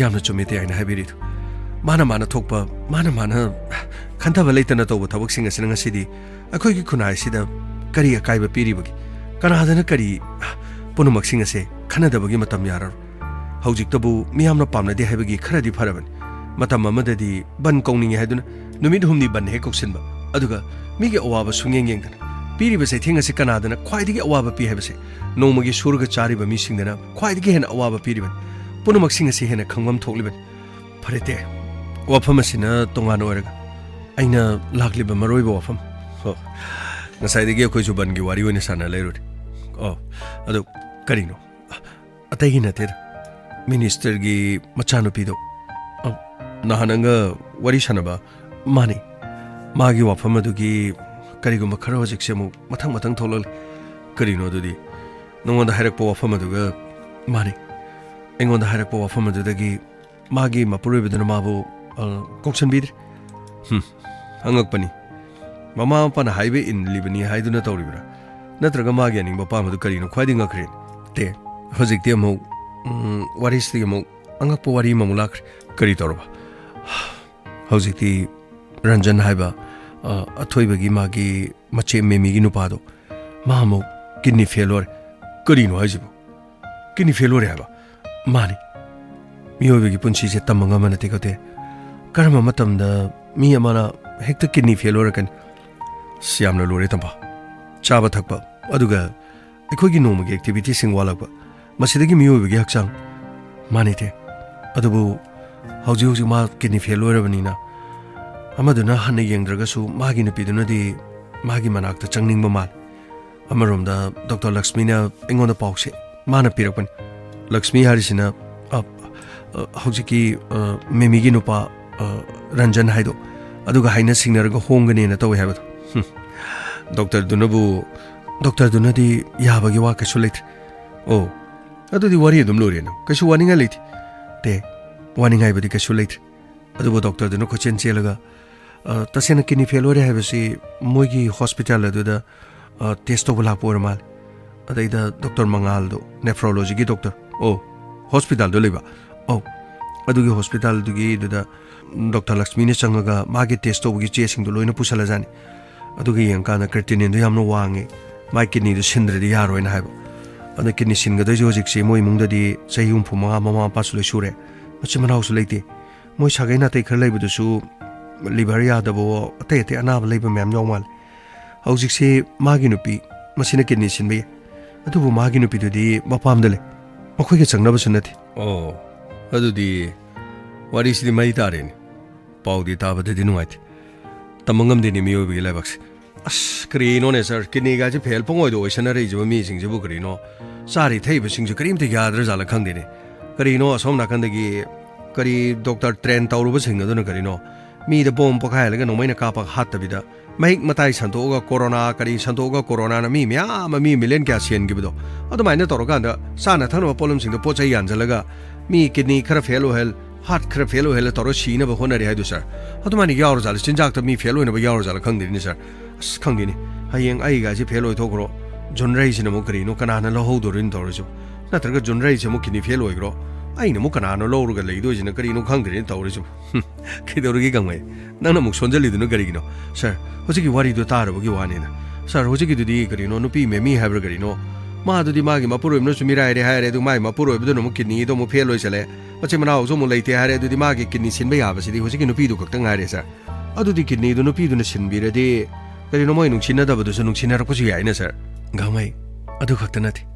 ꯌꯥꯝꯅ ꯆꯨꯝꯃꯦ ꯇꯦ ꯑꯩꯅ ꯍꯥꯏꯕꯤꯔꯤꯗꯨ꯫ ꯃꯥꯅ ꯃꯥꯅ ꯊꯣꯛꯄ, ꯃꯥꯅ ꯃꯥꯅ ꯈꯟꯊꯕ ꯂꯩꯇꯅ ꯇꯧꯕ ꯊꯕꯛꯁꯤꯡ ꯑꯁꯤꯅ ꯉꯁꯤꯗꯤ ꯑꯩꯈꯣꯏꯒꯤ ꯈꯨꯟꯅꯥꯏꯁꯤꯗ ꯀꯔꯤ ꯑꯀꯥꯏꯕ ꯄꯤꯔꯤꯕꯒꯦ? ꯀꯅꯥꯗꯅ ꯀꯔꯤ, ꯄꯨꯝꯅꯃꯛꯁꯤꯡ ꯑꯁꯦ ꯈꯟꯅꯗꯕꯒꯤ ꯃꯇꯝ ꯌꯥꯔꯔꯣꯏ꯫ ꯍꯧꯖꯤꯛꯇꯕꯨ ꯃꯤꯌꯥꯝꯅ ꯄꯥꯝꯅꯗꯦ ꯍꯥꯏꯕꯒꯤ ꯈꯔꯗꯤ ꯐꯔꯕꯅꯤ꯫ ꯃꯇꯝ ꯑꯃꯗꯗꯤ ꯕꯟ ꯀꯧꯅꯤꯡꯉꯤ ꯍꯥꯏꯗꯨꯅ ꯅꯨꯃꯤꯠ ꯍꯨꯝꯅꯤ ꯕꯟ ꯍꯦꯛ ꯀꯧꯁꯤꯟꯕ, ꯑꯗꯨꯒ ꯃꯤꯒꯤ ꯑꯋꯥꯕ ꯁꯨꯡꯌꯦꯡ ꯌꯦꯡꯗꯅ ꯄꯤꯔꯤꯕ ꯆꯩꯊꯦꯡ ꯑꯁꯤ ꯀꯅꯥꯗꯅ ꯈ꯭ꯋꯥꯏꯗꯒꯤ ꯑꯋꯥꯕ ꯄꯤ ꯍꯥꯏꯕꯁꯦ ꯅꯣꯡꯃꯒꯤ ꯁꯨꯔꯒ ꯆꯥꯔꯤꯕ ꯃꯤꯁꯤꯡꯗꯅ ꯈ꯭ꯋꯥꯏꯗꯒꯤ ꯍꯦꯟꯅ ꯑꯋꯥꯕ ꯄꯤꯔꯤꯕꯅꯤ꯫ ꯄꯨꯝꯅꯃꯛꯁꯤꯡ ꯑꯁꯤ ꯍꯦꯟꯅ ꯈꯪꯐꯝ ꯊꯣꯛꯂꯤꯕꯅꯤ꯫ ꯐꯔꯦ ꯇꯦ, ꯋꯥꯐꯝ ꯑꯁꯤꯅ ꯇꯣꯉꯥꯟꯅ ꯑꯣꯏꯔꯒ ꯑꯩꯅ ꯂꯥꯛꯂꯤꯕ ꯃꯔꯨꯑꯣꯏꯕ ꯋꯥꯐꯝ꯫ ꯍꯣ, ꯉꯁꯥꯏꯗꯒꯤ ꯑꯩꯈꯣꯏꯁꯨ ꯕꯟꯒꯤ ꯋꯥꯔꯤ ꯑꯣꯏꯅ ꯁꯥꯟꯅ ꯂꯩꯔꯨꯔꯦ꯫ ꯑꯣ, ꯑꯗꯨ ꯀꯔꯤꯅꯣ? ꯑꯇꯩꯒꯤ ꯅꯠꯇꯦꯗ, ꯃꯤꯅꯤꯁꯇꯔꯒꯤ ꯃꯆꯥꯅꯨꯄꯤꯗꯣ, ꯑ, ꯅꯍꯥꯟ ꯅꯪꯒ ꯋꯥꯔꯤ ꯁꯥꯟꯅꯕ꯫ ꯃꯥꯅꯤ, ꯃꯥꯒꯤ ꯋꯥꯐꯝ ꯑꯗꯨꯒꯤ ꯀꯔꯤꯒꯨꯝꯕ ꯈꯔ ꯍꯧꯖꯤꯛꯁꯦ ꯑꯃꯨꯛ ꯃꯊꯪ ꯃꯊꯪ ꯊꯣꯛꯂꯛꯂꯤ꯫ ꯀꯔꯤꯅꯣ ꯑꯗꯨꯗꯤ? ꯅꯉꯣꯟꯗ ꯍꯥꯏꯔꯛꯄ ꯋꯥꯐꯝ ꯑꯗꯨꯒ, ꯃꯥꯅꯤ, ꯑꯩꯉꯣꯟꯗ ꯍꯥꯏꯔꯛꯄ ꯋꯥꯐꯝ ꯑꯗꯨꯗꯒꯤ ꯃꯥꯒꯤ ꯃꯄꯨꯔꯣꯏꯕꯗꯨꯅ ꯃꯥꯕꯨ, ꯑ, ꯀꯧꯁꯟꯕꯤꯗ꯭ꯔꯦ꯫ ꯍꯨꯝ, ꯑꯉꯛꯄꯅꯤ꯫ ꯃꯃꯥ ꯃꯄꯥꯅ ꯍꯥꯏꯕ ꯏꯟꯂꯤꯕꯅꯤ ꯍꯥꯏꯗꯨꯅ ꯇꯧꯔꯤꯕ꯭ꯔꯥ? ꯅꯠꯇ꯭ꯔꯒ ꯃꯥꯒꯤ ꯑꯅꯤꯡꯕ ꯑꯄꯥꯝꯕꯗꯨ ꯀꯔꯤꯅꯣ? ꯈ꯭ꯋꯥꯏꯗꯒꯤ ꯉꯛꯈ꯭ꯔꯦ꯫ ꯇꯦ, ꯍꯧꯖꯤꯛꯇꯤ ꯑꯃꯨꯛ, ꯎꯝ, ꯋꯥꯔꯤꯁꯤꯗꯒꯤ ꯑꯃꯨꯛ ꯑꯉꯛꯄ ꯋꯥꯔꯤ ꯑꯃꯃꯨꯛ ꯂꯥꯛꯈ꯭ꯔꯦ꯫ ꯀꯔꯤ ꯇꯧꯔꯕ? ꯍꯧꯖꯤꯛꯇꯤ ꯔꯟꯖꯟ ꯍꯥꯏꯕ, ꯑ, ꯑꯊꯣꯏꯕꯒꯤ ꯃꯥꯒꯤ ꯃꯆꯦ ꯃꯦꯃꯤꯒꯤ ꯅꯨꯄꯥꯗꯣ, ꯃꯥ ꯑꯃꯨꯛ ꯀꯤꯗꯅꯤ ꯐꯦꯜ ꯑꯣꯏꯔꯦ꯫ ꯀꯔꯤꯅꯣ ꯍꯥꯏꯁꯤꯕꯨ? ꯀꯤꯗꯅꯤ ꯐꯦꯜ ꯑꯣꯏꯔꯦ ꯍꯥꯏꯕ? ꯃꯥꯅꯤ꯫ ꯃꯤꯑꯣꯏꯕꯒꯤ ꯄꯨꯟꯁꯤꯁꯦ ꯇꯝꯕ ꯉꯝꯕ ꯅꯠꯇꯦꯀꯣ ꯇꯦ꯫ ꯀꯔꯝꯕ ꯃꯇꯝꯗ ꯃꯤ ꯑꯃꯅ ꯍꯦꯛꯇ ꯀꯤꯗꯅꯤ ꯐꯦꯜ ꯑꯣꯏꯔꯛꯀꯅꯤ? ꯑꯁ, ꯌꯥꯝꯅ ꯂꯨꯔꯦ, ꯇꯝꯐꯥ꯫ ꯆꯥꯕ ꯊꯛꯄ, ꯑꯗꯨꯒ ꯑꯩꯈꯣꯏꯒꯤ ꯅꯣꯡꯃꯒꯤ ꯑꯦꯛꯇꯤꯚꯤꯇꯤꯁꯤꯡ ꯋꯥꯠꯂꯛꯄ, ꯃꯁꯤꯗꯒꯤ ꯃꯤꯑꯣꯏꯕꯒꯤ ꯍꯛꯆꯥꯡ꯫ ꯃꯥꯅꯤ ꯇꯦ꯫ ꯑꯗꯨꯕꯨ ꯍꯧꯖꯤꯛ ꯍꯧꯖꯤꯛ ꯃꯥ ꯀꯤꯗꯅꯤ ꯐꯦꯜ ꯑꯣꯏꯔꯕꯅꯤꯅ, ꯑꯃꯗꯨꯅ ꯍꯟꯅ ꯌꯦꯡꯗ꯭ꯔꯒꯁꯨ ꯃꯥꯒꯤ ꯅꯨꯄꯤꯗꯨꯅꯗꯤ ꯃꯥꯒꯤ ꯃꯅꯥꯛꯇ ꯆꯪꯅꯤꯡꯕ ꯃꯥꯜꯂꯤ꯫ ꯑꯃꯔꯣꯝꯗ ꯗꯣꯛꯇꯔ ꯂꯛꯁꯃꯤꯅ ꯑꯩꯉꯣꯟꯗ ꯄꯥꯎꯁꯦ ꯃꯥꯅ ꯄꯤꯔꯛꯄꯅꯤ꯫ ꯂꯛꯁꯃꯤ ꯍꯥꯏꯔꯤꯁꯤꯅ, ꯑ, ꯑ, ꯍꯧꯖꯤꯛꯀꯤ, ꯑ, ꯃꯦꯃꯤꯒꯤ ꯅꯨꯄꯥ, ꯑ, ꯔꯟꯖꯟ ꯍꯥꯏꯗꯣ, ꯑꯗꯨꯒ ꯍꯥꯏꯅ ꯁꯤꯡꯅꯔꯒ ꯍꯣꯡꯒꯅꯦꯅ ꯇꯧꯋꯦ ꯍꯥꯏꯕꯗꯣ꯫ ꯍꯨꯝ, ꯗꯣꯛꯇꯔꯗꯨꯅꯕꯨ, ꯗꯣꯛꯇꯔꯗꯨꯅꯗꯤ ꯌꯥꯕꯒꯤ ꯋꯥ ꯀꯩꯁꯨ ꯂꯩꯇ꯭ꯔꯦ꯫ ꯑꯣ, ꯑꯗꯨꯗꯤ ꯋꯥꯔꯤ ꯑꯗꯨꯝ ꯂꯣꯏꯔꯦꯅ, ꯀꯩꯁꯨ ꯋꯥꯅꯤꯡꯉꯥꯏ ꯂꯩꯇꯦ꯫ ꯇꯦ, ꯋꯥꯅꯤꯡꯉꯥꯏꯕꯨꯗꯤ ꯀꯩꯁꯨ ꯂꯩꯇ꯭ꯔꯦ꯫ ꯑꯗꯨꯕꯨ ꯗꯣꯛꯇꯔꯗꯨꯅ ꯀꯣꯏꯆꯦꯟ ꯆꯦꯜꯂꯒ, "ꯑ, ꯇꯁꯦꯡꯅ ꯀꯤꯗꯅꯤ ꯐꯦꯜ ꯑꯣꯏꯔꯦ ꯍꯥꯏꯕꯁꯤ ꯃꯣꯏꯒꯤ ꯍꯣꯁꯄꯤꯇꯥꯜ ꯑꯗꯨꯗ, ꯑ, ꯇꯦꯁ ꯇꯧꯕ ꯂꯥꯛꯄ ꯑꯣꯏꯔ ꯃꯥꯜꯂꯦ꯫ ꯑꯗꯩꯗ ꯗꯣꯛꯇꯔ ꯃꯉꯥꯜꯗꯣ, ꯅꯦꯐ꯭ꯔꯣꯂꯣꯖꯤꯒꯤ ꯗꯣꯛꯇꯔ, ꯑꯣ, ꯍꯣꯁꯄꯤꯇꯥꯜꯗꯣ ꯂꯩꯕ? ꯑꯧ, ꯑꯗꯨꯒꯤ ꯍꯣꯁꯄꯤꯇꯥꯜꯗꯨꯒꯤꯗꯨꯗ ꯗꯣꯛꯇꯔ ꯂꯛꯁꯃꯤꯅ ꯆꯪꯉꯒ ꯃꯥꯒꯤ ꯇꯦꯁ ꯇꯧꯕꯒꯤ ꯆꯦꯁꯤꯡꯗꯣ ꯂꯣꯏꯅ ꯄꯨꯁꯜꯂꯖꯥꯠꯅꯤ꯫ ꯑꯗꯨꯒ ꯌꯦꯡꯉꯀꯥꯟꯗ ꯀ꯭ꯔꯤꯇꯤꯅꯤꯟꯗꯣ ꯌꯥꯝꯅ ꯋꯥꯡꯉꯦ, ꯃꯥꯏ ꯀꯤꯗꯅꯤꯗꯣ ꯁꯤꯟꯗ꯭ꯔꯗꯤ ꯌꯥꯔꯣꯏꯅ ꯍꯥꯏꯕ꯫ ꯑꯗ ꯀꯤꯗꯅꯤ ꯁꯤꯟꯒꯗꯣꯏꯁꯦ ꯍꯧꯖꯤꯛꯁꯦ ꯃꯣꯏ ꯏꯃꯨꯡꯗꯗꯤ ꯆꯍꯤ ꯍꯨꯝꯐꯨ ꯃꯉꯥ ꯃꯃꯥ ꯃꯄꯥꯁꯨ ꯂꯣꯏ ꯁꯨꯔꯦ, ꯃꯆꯤꯟ ꯃꯅꯥꯎꯁꯨ ꯂꯩꯇꯦ꯫ ꯃꯣꯏ ꯁꯥꯒꯩ ꯅꯥꯇꯩ ꯈꯔ ꯂꯩꯕꯗꯨꯁꯨ ꯂꯤꯚꯔ ꯌꯥꯗꯕꯋꯣ, ꯑꯇꯩ ꯑꯇꯩ ꯑꯅꯥꯕ ꯂꯩꯕ ꯃꯌꯥꯝ ꯌꯥꯎ ꯃꯥꯜꯂꯦ꯫ ꯍꯧꯖꯤꯛꯁꯤ ꯃꯥꯒꯤ ꯅꯨꯄꯤ, ꯃꯁꯤꯅ ꯀꯤꯗꯅꯤ ꯁꯤꯟꯕ ꯌꯥꯏ, ꯑꯗꯨꯕꯨ ꯃꯥꯒꯤ ꯅꯨꯄꯤꯗꯨꯗꯤ ꯃꯄꯥꯝꯗ ꯂꯩ, ꯃꯈꯣꯏꯒ ꯆꯪꯅꯕꯁꯨ ꯅꯠꯇꯦ꯫ ꯑꯣ, ꯑꯗꯨꯗꯤ ꯋꯥꯔꯤꯁꯤꯗꯤ ꯃꯩ ꯇꯥꯔꯦꯅꯦ꯫ ꯄꯥꯎꯗꯤ ꯇꯥꯕꯗꯗꯤ ꯅꯨꯡꯉꯥꯏꯇꯦ꯫ ꯇꯝꯕ ꯉꯝꯗꯦꯅꯦ ꯃꯤꯑꯣꯏꯕꯒꯤ ꯂꯥꯏꯕꯛꯁꯦ꯫ ꯑꯁ, ꯀꯔꯤꯅꯣꯅꯦ ꯁꯥꯔ, ꯀꯤꯗꯅꯤꯒꯥꯁꯦ ꯐꯦꯜ ꯄꯪꯑꯣꯏꯗ ꯑꯣꯏꯁꯟꯅꯔꯛꯏꯁꯤꯕꯨ ꯃꯤꯁꯤꯡꯁꯤꯕꯨ ꯀꯔꯤꯅꯣ? ꯆꯥꯔꯤ ꯊꯛꯏꯕꯁꯤꯡꯁꯨ ꯀꯔꯤꯝꯇ ꯌꯥꯗ꯭ꯔꯖꯥꯠꯂ ꯈꯪꯗꯦꯅꯦ꯫ ꯀꯔꯤꯅꯣ ꯑꯁꯣꯝ ꯅꯥꯀꯟꯗꯒꯤ ꯀꯔꯤ ꯗꯣꯛꯇꯔ ꯇ꯭ꯔꯦꯟ ꯇꯧꯔꯨꯕꯁꯤꯡ ꯑꯗꯨꯅ ꯀꯔꯤꯅꯣ? ꯃꯤꯗ ꯕꯣꯝ ꯄꯣꯈꯥꯏꯍꯜꯂꯒ ꯅꯣꯡꯃꯩꯅ ꯀꯥꯞꯄꯒ ꯍꯥꯠꯇꯕꯤꯗ, ꯃꯍꯤꯛ ꯃꯇꯥꯏ ꯁꯟꯗꯣꯛꯑꯒ ꯀꯣꯔꯣꯅꯥ ꯀꯔꯤ ꯁꯟꯗꯣꯛꯑꯒ ꯀꯣꯔꯣꯅꯥꯅ ꯃꯤ ꯃꯌꯥꯝ ꯑꯃ, ꯃꯤ ꯃꯤꯂꯤꯌꯟ ꯀꯌꯥ ꯁꯤꯍꯟꯈꯤꯕꯗꯣ, ꯑꯗꯨꯃꯥꯏꯅ ꯇꯧꯔꯀꯥꯟꯗ ꯆꯥꯅ ꯊꯛꯅꯕ ꯄꯣꯠꯂꯝꯁꯤꯡꯗ ꯄꯣꯠ ꯆꯩ ꯌꯥꯟꯁꯤꯜꯂꯒ ꯃꯤ ꯀꯤꯗꯅꯤ ꯈꯔ ꯐꯦꯜ ꯑꯣꯏꯍꯜ, ꯍꯥꯔꯠ ꯈꯔ ꯐꯦꯜ ꯑꯣꯏꯍꯜꯂ ꯇꯧꯔ ꯁꯤꯅꯕ ꯍꯣꯠꯅꯔꯤ ꯍꯥꯏꯗꯣ ꯁꯥꯔ? ꯑꯗꯨꯃꯥꯏꯅ ꯌꯥꯎꯔꯖꯥꯠꯂ? ꯆꯤꯟꯖꯥꯛꯇ ꯃꯤ ꯐꯦꯜ ꯑꯣꯏꯅꯕ ꯌꯥꯎꯔꯖꯥꯠꯂ ꯈꯪꯗꯦꯅꯦ ꯁꯥꯔ꯫ ꯑꯁ, ꯈꯪꯗꯦꯅꯦ, ꯍꯌꯦꯡ ꯑꯩꯒꯥꯁꯦ ꯐꯦꯜ ꯑꯣꯏꯊꯣꯛꯈ꯭ꯔꯣ, ꯖꯨꯟꯔꯩꯁꯤꯅ ꯑꯃꯨꯛ ꯀꯔꯤꯅꯣ, ꯀꯅꯥꯅ ꯂꯧꯍꯧꯗꯣꯔꯤꯅꯣ ꯇꯧꯔꯤꯁꯤꯕꯨ? ꯅꯠꯇ꯭ꯔꯒ ꯖꯨꯟꯔꯩꯁꯦ ꯑꯃꯨꯛ ꯀꯤꯗꯅꯤ ꯐꯦꯜ ꯑꯣꯏꯈ꯭ꯔꯣ, ꯑꯩꯅ ꯑꯃꯨꯛ ꯀꯅꯥꯅꯣ ꯂꯧꯔꯒ ꯂꯩꯗꯣꯏꯁꯤꯅ ꯀꯔꯤꯅꯣ ꯈꯪꯗ꯭ꯔꯦꯅꯦ ꯇꯧꯔꯤꯁꯤꯕꯨ꯫ ꯍꯨꯝ, ꯀꯩꯗꯧꯔꯒꯦ ꯒꯥꯡꯃꯩ? ꯅꯪꯅ ꯑꯃꯨꯛ ꯁꯣꯟꯖꯜꯂꯤꯗꯨꯅ ꯀꯔꯤꯒꯤꯅꯣ? ꯁꯥꯔ, ꯍꯧꯖꯤꯛꯀꯤ ꯋꯥꯔꯤꯗꯣ ꯇꯥꯔꯕꯒꯤ ꯋꯥꯅꯤꯗ꯫ ꯁꯥꯔ, ꯍꯧꯖꯤꯛꯀꯤꯗꯨꯗꯤ ꯀꯔꯤꯅꯣ, ꯅꯨꯄꯤ ꯃꯦꯃꯤ ꯍꯥꯏꯕ꯭ꯔꯥ ꯀꯔꯤꯅꯣ? ꯃꯥꯗꯨꯗꯤ ꯃꯥꯒꯤ ꯃꯄꯨꯔꯣꯏꯕꯅꯁꯨ ꯃꯤꯔꯥꯏꯔꯦ ꯍꯥꯏꯔꯦ, ꯑꯗꯨ ꯃꯥꯒꯤ ꯃꯄꯨꯔꯣꯏꯕꯗꯨꯅ ꯑꯃꯨꯛ ꯀꯤꯗꯅꯤꯗꯣ ꯑꯃꯨꯛ ꯐꯦꯜ ꯑꯣꯏꯁꯜꯂꯦ, ꯃꯆꯤꯟ ꯃꯅꯥꯎꯁꯨ ꯑꯃꯨꯛ ꯂꯩꯇꯦ ꯍꯥꯏꯔꯦ, ꯑꯗꯨꯗꯤ ꯃꯥꯒꯤ ꯀꯤꯗꯅꯤ ꯁꯤꯟꯕ ꯌꯥꯕꯁꯤꯗꯤ ꯍꯧꯖꯤꯛꯀꯤ ꯅꯨꯄꯤꯗꯨ ꯈꯛꯇ ꯉꯥꯏꯔꯦ ꯁꯥꯔ꯫ ꯑꯗꯨꯗꯤ ꯀꯤꯗꯅꯤꯗꯨ ꯅꯨꯄꯤꯗꯨꯅ ꯁꯤꯟꯕꯤꯔꯗꯤ, ꯀꯔꯤꯅꯣ, ꯃꯣꯏ ꯅꯨꯡꯁꯤꯅꯗꯕꯗꯨꯁꯨ ꯅꯨꯡꯁꯤꯅꯔꯛꯄꯁꯨ ꯌꯥꯏꯅ ꯁꯥꯔ꯫ ꯒꯥꯡꯃꯩ, ꯑꯗꯨ ꯈꯛꯇ ꯅꯠꯇꯦ꯫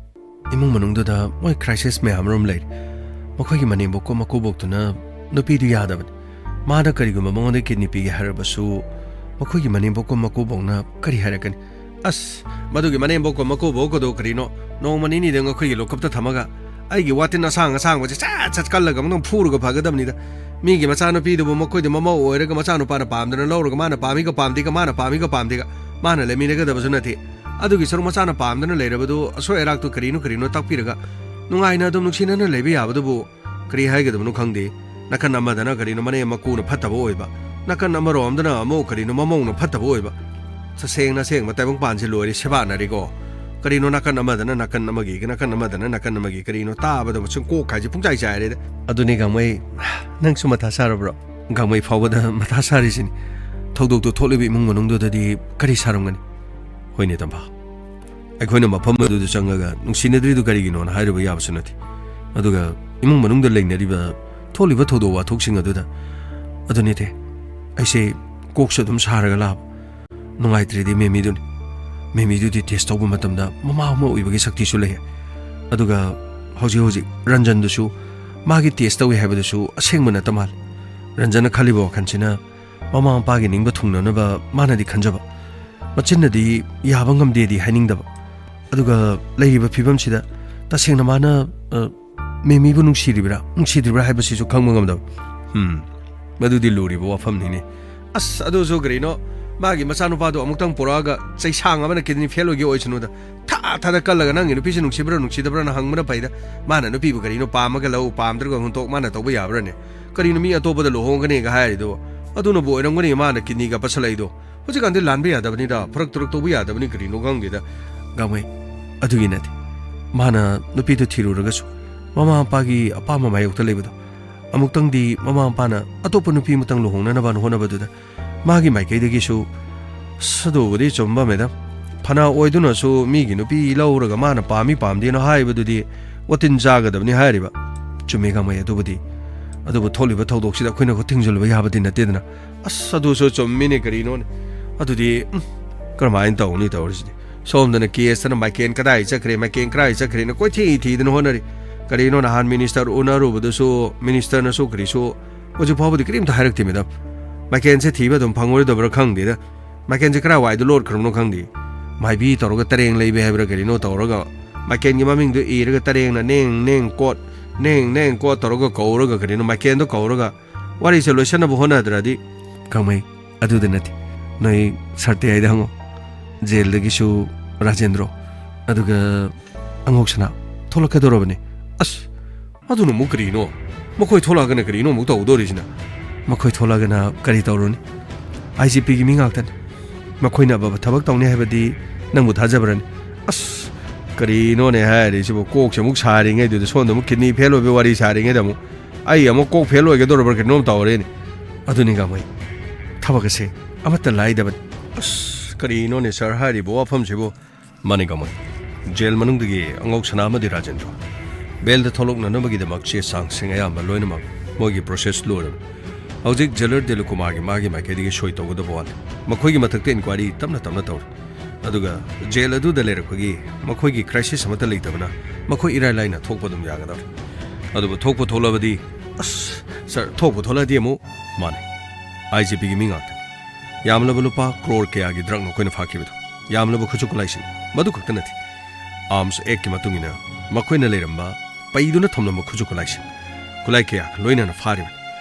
ꯏꯃꯨꯡ ꯃꯅꯨꯡꯗꯨꯗ ꯃꯣꯏ ꯀ꯭ꯔꯥꯏꯁꯤꯁ ꯃꯌꯥꯝ ꯑꯃ ꯂꯩꯔꯤ꯫ ꯃꯈꯣꯏꯒꯤ ꯃꯅꯦꯝꯕꯣꯛꯀ ꯃꯀꯨꯕꯣꯛꯇꯨꯅ ꯅꯨꯄꯤꯗꯨ ꯌꯥꯗꯕꯅꯤ꯫ ꯃꯥꯅ ꯀꯔꯤꯒꯨꯝꯕ ꯃꯉꯣꯟꯗ ꯀꯤꯗꯅꯤ ꯄꯤꯒꯦ ꯍꯥꯏꯔꯕꯁꯨ ꯃꯈꯣꯏꯒꯤ ꯃꯅꯦꯝꯕꯣꯛꯀ ꯃꯀꯨꯕꯣꯛꯅ ꯀꯔꯤ ꯍꯥꯏꯔꯛꯀꯅꯤ? ꯑꯁ, ꯃꯗꯨꯒꯤ ꯃꯅꯦꯝꯕꯣꯛꯀ ꯃꯀꯨꯕꯣꯛꯀꯗꯣ ꯀꯔꯤꯅꯣ, ꯅꯣꯡꯃ ꯅꯤꯅꯤꯗꯪ ꯑꯩꯈꯣꯏꯒꯤ ꯂꯣꯀꯞꯇ ꯊꯝꯃꯒ ꯑꯩꯒꯤ ꯋꯥꯇꯤꯟ ꯑꯁꯥꯡ ꯑꯁꯥꯡꯕꯁꯦ ꯁꯠ ꯁꯠ ꯀꯜꯂꯒ ꯑꯃꯨꯛꯇꯪ ꯐꯨꯔꯒ ꯐꯒꯗꯕꯅꯤꯗ꯫ ꯃꯤꯒꯤ ꯃꯆꯥꯅꯨꯄꯤꯗꯨꯕꯨ ꯃꯈꯣꯏꯗ ꯃꯃꯧ ꯑꯣꯏꯔꯒ ꯃꯆꯥꯅꯨꯄꯥꯅ ꯄꯥꯝꯗꯅ ꯂꯧꯔꯒ ꯃꯥꯅ ꯄꯥꯝꯃꯤꯒ ꯄꯥꯝꯗꯦꯒ, ꯃꯥꯅ ꯄꯥꯝꯃꯤꯒ ꯄꯥꯝꯗꯦꯒ, ꯃꯥꯅ ꯂꯩꯃꯤꯟꯅꯒꯗꯕꯁꯨ ꯅꯠꯇꯦ꯫ ꯑꯗꯨꯒꯤ ꯁꯔꯨꯛ ꯃꯆꯥꯅ ꯄꯥꯝꯗꯅ ꯂꯩꯔꯕꯗꯨ ꯑꯁꯣꯏ ꯑꯔꯥꯛꯇꯨ ꯀꯔꯤꯅꯣ ꯀꯔꯤꯅꯣ ꯇꯥꯛꯄꯤꯔꯒ ꯅꯨꯡꯉꯥꯏꯅ ꯑꯗꯨꯝ ꯅꯨꯡꯁꯤꯅꯅ ꯂꯩꯕ ꯌꯥꯕꯗꯨꯕꯨ ꯀꯔꯤ ꯍꯥꯏꯒꯗꯕꯅꯣ ꯈꯪꯗꯦ꯫ ꯅꯥꯀꯟ ꯑꯃꯗꯅ ꯀꯔꯤꯅꯣ ꯃꯅꯦꯝ ꯃꯀꯨꯅ ꯐꯠꯇꯕ ꯑꯣꯏꯕ, ꯅꯥꯀꯟ ꯑꯃꯔꯣꯝꯗꯅ ꯑꯃꯨꯛ ꯀꯔꯤꯅꯣ ꯃꯃꯧꯅ ꯐꯠꯇꯕ ꯑꯣꯏꯕ꯫ ꯇꯁꯦꯡꯅ ꯑꯁꯦꯡꯕ ꯇꯥꯏꯕꯪꯄꯥꯟꯁꯦ ꯂꯣꯏꯔꯦ, ꯁꯦꯕꯥꯅꯔꯤꯀꯣ꯫ ꯀꯔꯤꯅꯣ ꯅꯥꯀꯟ ꯑꯃꯗꯅ ꯅꯥꯀꯟ ꯑꯃꯒꯤ, ꯅꯥꯀꯟ ꯑꯃꯗꯅ ꯅꯥꯀꯟ ꯑꯃꯒꯤ, ꯀꯔꯤꯅꯣ ꯇꯥꯕꯗ ꯃꯁꯨꯝ ꯀꯣꯛ ꯍꯥꯏꯁꯦ ꯄꯨꯡꯆꯥꯏ ꯆꯥꯏꯔꯦꯗ꯫ ꯑꯗꯨꯅꯤ ꯒꯥꯡꯃꯩ, ꯅꯪꯁꯨ ꯃꯊꯥ ꯁꯥꯔꯕ꯭ꯔꯣ? ꯒꯥꯡꯃꯩ ꯐꯥꯎꯕꯗ ꯃꯊꯥ ꯁꯥꯔꯤꯁꯤꯅꯤ꯫ ꯊꯧꯗꯣꯛꯇꯣ ꯊꯣꯛꯂꯤꯕ ꯏꯃꯨꯡ ꯃꯅꯨꯡꯗꯨꯗꯗꯤ ꯀꯔꯤ ꯁꯥꯔꯝꯒꯅꯤ? ꯍꯣꯏꯅꯦ ꯇꯝꯐꯥ, ꯑꯩꯈꯣꯏꯅ ꯃꯐꯝ ꯑꯗꯨꯗ ꯆꯪꯉꯒ ꯅꯨꯡꯁꯤꯅꯗ꯭ꯔꯤꯗꯨ ꯀꯔꯤꯒꯤꯅꯣꯅ ꯍꯥꯏꯔꯨꯕ ꯌꯥꯕꯁꯨ ꯅꯠꯇꯦ꯫ ꯑꯗꯨꯒ ꯏꯃꯨꯡ ꯃꯅꯨꯡꯗ ꯂꯩꯅꯔꯤꯕ ꯊꯣꯛꯂꯤꯕ ꯊꯧꯗꯣꯛ ꯋꯥꯊꯣꯛꯁꯤꯡ ꯑꯗꯨꯗ, ꯑꯗꯨꯅꯤꯗꯦ, ꯑꯩꯁꯦ ꯀꯣꯛꯁꯨ ꯑꯗꯨꯝ ꯁꯥꯔꯒ ꯂꯥꯛꯑꯕ꯫ ꯅꯨꯡꯉꯥꯏꯇ꯭ꯔꯤꯗꯤ ꯃꯦꯃꯤꯗꯨꯅꯤ꯫ ꯃꯦꯃꯤꯗꯨꯗꯤ ꯇꯦꯁ ꯇꯧꯕ ꯃꯇꯝꯗ ꯃꯃꯥ ꯑꯃ ꯑꯣꯏꯕꯒꯤ ꯁꯛꯇꯤꯁꯨ ꯂꯩ꯫ ꯑꯗꯨꯒ ꯍꯧꯖꯤꯛ ꯍꯧꯖꯤꯛ ꯔꯟꯖꯟꯗꯨꯁꯨ ꯃꯥꯒꯤ ꯇꯦꯁ ꯇꯧꯏ ꯍꯥꯏꯕꯗꯨꯁꯨ ꯑꯁꯦꯡꯕ ꯅꯠꯇ ꯃꯥꯜꯂꯦ꯫ ꯔꯟꯖꯟꯅ ꯈꯜꯂꯤꯕ ꯋꯥꯈꯜꯁꯤꯅ ꯃꯃꯥ ꯃꯄꯥꯒꯤ ꯅꯤꯡꯕ ꯊꯨꯡꯅꯅꯕ ꯃꯥꯅꯗꯤ ꯈꯟꯖꯕ, ꯃꯆꯤꯟꯅꯗꯤ ꯌꯥꯕ ꯉꯝꯗꯦꯗꯤ ꯍꯥꯏꯅꯤꯡꯗꯕ꯫ ꯑꯗꯨꯒ ꯂꯩꯔꯤꯕ ꯐꯤꯕꯝꯁꯤꯗ ꯇꯁꯦꯡꯅ ꯃꯥꯅ, ꯑ, ꯃꯦꯃꯤꯕꯨ ꯅꯨꯡꯁꯤꯔꯤꯕ꯭ꯔꯥ, ꯅꯨꯡꯁꯤꯗ꯭ꯔꯤꯕ꯭ꯔꯥ ꯍꯥꯏꯕꯁꯤꯁꯨ ꯈꯪꯕ ꯉꯝꯗꯕ꯫ ꯎꯝ, ꯃꯗꯨꯗꯤ ꯂꯨꯔꯤꯕ ꯋꯥꯐꯝꯅꯤꯅꯦ꯫ ꯑꯁ, ꯑꯗꯨꯁꯨ ꯀꯔꯤꯅꯣ, ꯃꯥꯒꯤ ꯃꯆꯥꯅꯨꯄꯥꯗꯣ ꯑꯃꯨꯛꯇꯪ ꯄꯨꯔꯛꯑꯒ ꯆꯩꯁꯥꯡ ꯑꯃꯅ ꯀꯤꯗꯅꯤ ꯐꯦꯜ ꯑꯣꯏꯒꯦ ꯑꯣꯏꯁꯅꯨꯗ, ꯊꯥ ꯊꯥꯗ ꯀꯜꯂꯒ ꯅꯪꯒꯤ ꯅꯨꯄꯤꯁꯤ ꯅꯨꯡꯁꯤꯕ꯭ꯔꯥ ꯅꯨꯡꯁꯤꯗꯕ꯭ꯔꯥꯅ ꯍꯪꯕꯅ ꯐꯩꯗ꯫ ꯃꯥꯅ ꯅꯨꯄꯤꯕꯨ ꯀꯔꯤꯅꯣ ꯄꯥꯝꯃꯒ ꯂꯧ, ꯄꯥꯝꯗ꯭ꯔꯒ ꯍꯨꯟꯇꯣꯛ, ꯃꯥꯅ ꯇꯧꯕ ꯌꯥꯕ꯭ꯔꯥꯅꯦ? ꯀꯔꯤꯅꯣ ꯃꯤ ꯑꯇꯣꯞꯄꯗ ꯂꯨꯍꯣꯡꯒꯅꯤꯒ ꯍꯥꯏꯔꯤꯗꯨꯕꯨ? ꯑꯗꯨꯅꯕꯨ ꯑꯣꯏꯔꯝꯒꯅꯤ ꯃꯥꯅ ꯀꯤꯗꯅꯤꯒ ꯄꯠꯁꯜꯂꯛꯏꯗꯣ꯫ ꯍꯧꯖꯤꯛꯀꯥꯟꯗꯤ ꯂꯥꯟꯕ ꯌꯥꯗꯕꯅꯤꯗ, ꯐꯔꯛ ꯇꯨꯔꯛ ꯇꯧꯕ ꯌꯥꯗꯕꯅꯤ, ꯀꯔꯤꯅꯣ ꯈꯪꯗꯦꯗ꯫ ꯒꯥꯡꯃꯩ, ꯑꯗꯨꯒꯤ ꯅꯠꯇꯦ꯫ ꯃꯥꯅ ꯅꯨꯄꯤꯗꯨ ꯊꯤꯔꯨꯔꯒꯁꯨ ꯃꯃꯥ ꯃꯄꯥꯒꯤ ꯑꯄꯥꯝꯕ ꯃꯥꯌꯣꯛꯇ ꯂꯩꯕꯗꯣ꯫ ꯑꯃꯨꯛꯇꯪꯗꯤ ꯃꯃꯥ ꯃꯄꯥꯅ ꯑꯇꯣꯞꯄ ꯅꯨꯄꯤ ꯑꯃꯇꯪ ꯂꯨꯍꯣꯡꯅꯅꯕꯅ ꯍꯣꯠꯅꯕꯗꯨꯗ ꯃꯥꯒꯤ ꯃꯥꯏꯀꯩꯗꯒꯤꯁꯨ, ꯑꯁ, ꯑꯗꯨꯕꯨꯗꯤ ꯆꯨꯝꯕ, ꯃꯦꯗꯥꯝ꯫ ꯐꯅ ꯑꯣꯏꯗꯨꯅꯁꯨ ꯃꯤꯒꯤ ꯅꯨꯄꯤ ꯂꯧꯔꯒ ꯃꯥꯅ ꯄꯥꯝꯃꯤ ꯄꯥꯝꯗꯦꯅ ꯍꯥꯏꯕꯗꯨꯗꯤ ꯋꯥꯇꯤꯟ ꯆꯥꯒꯗꯕꯅꯤ ꯍꯥꯏꯔꯤꯕ꯫ ꯆꯨꯝꯃꯤ ꯒꯥꯡꯃꯩ ꯑꯗꯨꯕꯨꯗꯤ꯫ ꯑꯗꯨꯕꯨ ꯊꯣꯛꯂꯤꯕ ꯊꯧꯗꯣꯛꯁꯤꯗ ꯑꯩꯈꯣꯏꯅ ꯈꯨꯠ ꯊꯤꯡꯖꯤꯜꯂꯨꯕ ꯌꯥꯕꯗꯤ ꯅꯠꯇꯦꯗꯅ꯫ ꯑꯁ, ꯑꯗꯨꯁꯨ ꯆꯨꯝꯃꯤꯅꯦ, ꯀꯔꯤꯅꯣꯅꯦ꯫ ꯑꯗꯨꯗꯤ, ꯎꯝ, ꯀꯔꯝꯍꯥꯏꯅ ꯇꯧꯅꯤ ꯇꯧꯔꯤꯁꯤꯗꯤ? ꯁꯣꯝꯗꯅ ꯀꯦꯁꯇꯅ ꯃꯥꯏꯀꯦꯟ ꯀꯗꯥꯏ ꯆꯠꯈ꯭ꯔꯦ, ꯃꯥꯏꯀꯦꯟ ꯀꯗꯥꯏ ꯆꯠꯈ꯭ꯔꯦꯅ ꯀꯣꯏꯊꯤ ꯊꯤꯗꯅ ꯍꯣꯠꯅꯔꯤ꯫ ꯀꯔꯤꯅꯣ, ꯅꯍꯥꯟ ꯃꯤꯅꯤꯁꯇꯔ ꯎꯅꯔꯨꯕꯗꯨꯁꯨ, ꯃꯤꯅꯤꯁꯇꯔꯅꯁꯨ ꯀꯔꯤꯁꯨ ꯍꯧꯖꯤꯛ ꯐꯥꯎꯕꯗꯤ ꯀꯔꯤꯝꯇ ꯍꯥꯏꯔꯛꯇꯦ, ꯃꯦꯗꯥꯝ꯫ ꯃꯥꯏꯀꯦꯟꯁꯦ ꯊꯤꯕ ꯑꯗꯨꯝ ꯐꯪꯉꯣꯏꯗꯕ꯭ꯔꯥ ꯈꯪꯗꯦꯗ꯫ ꯃꯥꯏꯀꯦꯟꯁꯦ ꯀꯔꯥꯏꯋꯥꯏꯗ ꯂꯣꯠꯈ꯭ꯔꯕꯅꯣ ꯈꯪꯗꯦ꯫ ꯃꯥꯏꯕꯤ ꯇꯧꯔꯒ ꯇꯔꯦꯡ ꯂꯩꯕꯤ ꯍꯥꯏꯕ꯭ꯔꯥ ꯀꯔꯤꯅꯣ ꯇꯧꯔꯒ, ꯃꯥꯏꯀꯦꯟꯒꯤ ꯃꯃꯤꯡꯗꯣ ꯏꯔꯒ ꯇꯔꯦꯡꯅ ꯅꯦꯡ ꯅꯦꯡ ꯀꯣꯠ, ꯅꯦꯡ ꯅꯦꯡ ꯀꯣꯠ ꯇꯧꯔꯒ ꯀꯧꯔꯒ, ꯀꯔꯤꯅꯣ, ꯃꯥꯏꯀꯦꯟꯗꯣ ꯀꯧꯔꯒ ꯋꯥꯔꯤꯁꯦ ꯂꯣꯏꯁꯟꯅꯕ ꯍꯣꯠꯅꯗ꯭ꯔꯗꯤ꯫ ꯒꯥꯡꯃꯩ, ꯑꯗꯨꯗ ꯅꯠꯇꯦ꯫ ꯅꯣꯏ ꯁꯥꯔꯇꯦ ꯍꯥꯏꯗ ꯍꯪꯉꯣ꯫ ꯖꯦꯜꯗꯒꯤꯁꯨ ꯔꯥꯖꯦꯟꯗ꯭ꯔꯣ, ꯑꯗꯨꯒ ꯑꯉꯧꯁꯅꯥ ꯊꯣꯛꯂꯛꯀꯗꯧꯔꯕꯅꯤ꯫ ꯑꯁ, ꯑꯗꯨꯅ ꯑꯃꯨꯛ ꯀꯔꯤꯅꯣ? ꯃꯈꯣꯏ ꯊꯣꯛꯂꯛꯑꯒꯅ ꯀꯔꯤꯅꯣ ꯑꯃꯨꯛ ꯇꯧꯗꯣꯔꯤꯁꯤꯅ? ꯃꯈꯣꯏ ꯊꯣꯛꯂꯛꯑꯒꯅ ꯀꯔꯤ ꯇꯧꯔꯨꯅꯤ? ꯑꯥꯏ ꯖꯤ ꯄꯤꯒꯤ ꯃꯤ ꯉꯥꯛꯇꯅꯤ꯫ ꯃꯈꯣꯏꯅ ꯑꯐꯕ ꯊꯕꯛ ꯇꯧꯅꯤ ꯍꯥꯏꯕꯗꯤ ꯅꯪꯕꯨ ꯊꯥꯖꯕ꯭ꯔꯅꯤ? ꯑꯁ, ꯀꯔꯤꯅꯣꯅꯦ ꯍꯥꯏꯔꯤꯁꯤꯕꯨ? ꯀꯣꯛꯁꯦ ꯑꯃꯨꯛ ꯁꯥꯔꯤꯉꯩꯗꯨꯗ ꯁꯣꯝꯗ ꯑꯃꯨꯛ ꯀꯤꯗꯅꯤ ꯐꯦꯜ ꯑꯣꯏꯕꯒꯤ ꯋꯥꯔꯤ ꯁꯥꯔꯤꯉꯩꯗ ꯑꯃꯨꯛ ꯑꯩ ꯑꯃꯨꯛ ꯀꯣꯛ ꯐꯦꯜ ꯑꯣꯏꯒꯗꯧꯔꯕ꯭ꯔꯥ ꯀꯩꯅꯣꯝ ꯇꯧꯔꯦꯅꯦ꯫ ꯑꯗꯨꯅꯤ ꯒꯥꯡꯃꯩ, ꯊꯕꯛ ꯑꯁꯦ ꯑꯃꯠꯇ ꯂꯥꯏꯗꯕꯅꯤ꯫ ꯑꯁ, ꯀꯔꯤꯅꯣꯅꯦ ꯁꯥꯔ ꯍꯥꯏꯔꯤꯕ ꯋꯥꯐꯝꯁꯤꯕꯨ? ꯃꯥꯅꯤ ꯒꯥꯡꯃꯩ, ꯖꯦꯜ ꯃꯅꯨꯡꯗꯒꯤ ꯑꯉꯧꯁꯅꯥ ꯑꯃꯗꯤ ꯔꯥꯖꯦꯟꯗ꯭ꯔꯣ ꯕꯦꯜꯗ ꯊꯣꯛꯂꯛꯅꯅꯕꯒꯤꯗꯃꯛ ꯆꯦ ꯆꯥꯡꯁꯤꯡ ꯑꯌꯥꯝꯕ ꯂꯣꯏꯅꯃꯛ ꯃꯣꯏꯒꯤ ꯄ꯭ꯔꯣꯁꯦꯁ ꯂꯣꯏꯔꯕꯅꯤ꯫ ꯍꯧꯖꯤꯛ ꯖꯦꯂꯔ ꯗꯦꯂꯨꯀꯨꯃꯥꯔꯒꯤ ꯃꯥꯒꯤ ꯃꯥꯏꯀꯩꯗꯒꯤ ꯁꯣꯏ ꯇꯧꯒꯗꯕ ꯋꯥꯠꯂꯤ꯫ ꯃꯈꯣꯏꯒꯤ ꯃꯊꯛꯇ ꯏꯟꯀ꯭ꯋꯥꯏꯔꯤ ꯇꯞꯅ ꯇꯞꯅ ꯇꯧꯔꯤ꯫ ꯑꯗꯨꯒ ꯖꯦꯜ ꯑꯗꯨꯗ ꯂꯩꯔꯛꯄꯒꯤ ꯃꯈꯣꯏꯒꯤ ꯀ꯭ꯔꯥꯏꯁꯤꯁ ꯑꯃꯠꯇ ꯂꯩꯇꯕꯅ ꯃꯈꯣꯏ ꯏꯔꯥꯏ ꯂꯥꯏꯅ ꯊꯣꯛꯄ ꯑꯗꯨꯝ ꯌꯥꯒꯗꯧꯔꯦ꯫ ꯑꯗꯨꯕꯨ ꯊꯣꯛꯄ ꯊꯣꯛꯂꯕꯗꯤ, ꯑꯁ, ꯁꯥꯔ, ꯊꯣꯛꯄ ꯊꯣꯛꯂꯛꯑꯗꯤ ꯑꯃꯨꯛ, ꯃꯥꯅꯦ, ꯑꯥꯏ ꯖꯤ ꯄꯤꯒꯤ ꯃꯤ ꯉꯥꯛꯇꯅꯤ꯫ ꯌꯥꯝꯂꯕ ꯂꯨꯄꯥ ꯀ꯭ꯔꯣꯔ ꯀꯌꯥꯒꯤ ꯗ꯭ꯔꯒ ꯃꯈꯣꯏꯅ ꯐꯥꯈꯤꯕꯗꯨ, ꯌꯥꯝꯂꯕ ꯈꯨꯠꯁꯨ ꯈꯨꯠꯂꯥꯏꯁꯤꯡ, ꯃꯗꯨ ꯈꯛꯇ ꯅꯠꯇꯦ, ꯑꯥꯔꯝꯁ ꯑꯦꯛꯀꯤ ꯃꯇꯨꯡ ꯏꯟꯅ ꯃꯈꯣꯏꯅ ꯂꯩꯔꯝꯕ ꯄꯩꯗꯨꯅ ꯊꯝꯂꯝꯕ ꯈꯨꯠꯁꯨ ꯈꯨꯠꯂꯥꯏꯁꯤꯡ, ꯈꯨꯠꯂꯥꯏ ꯀꯌꯥꯒ ꯂꯣꯏꯅꯅ ꯐꯥꯔꯤꯕꯅꯤ꯫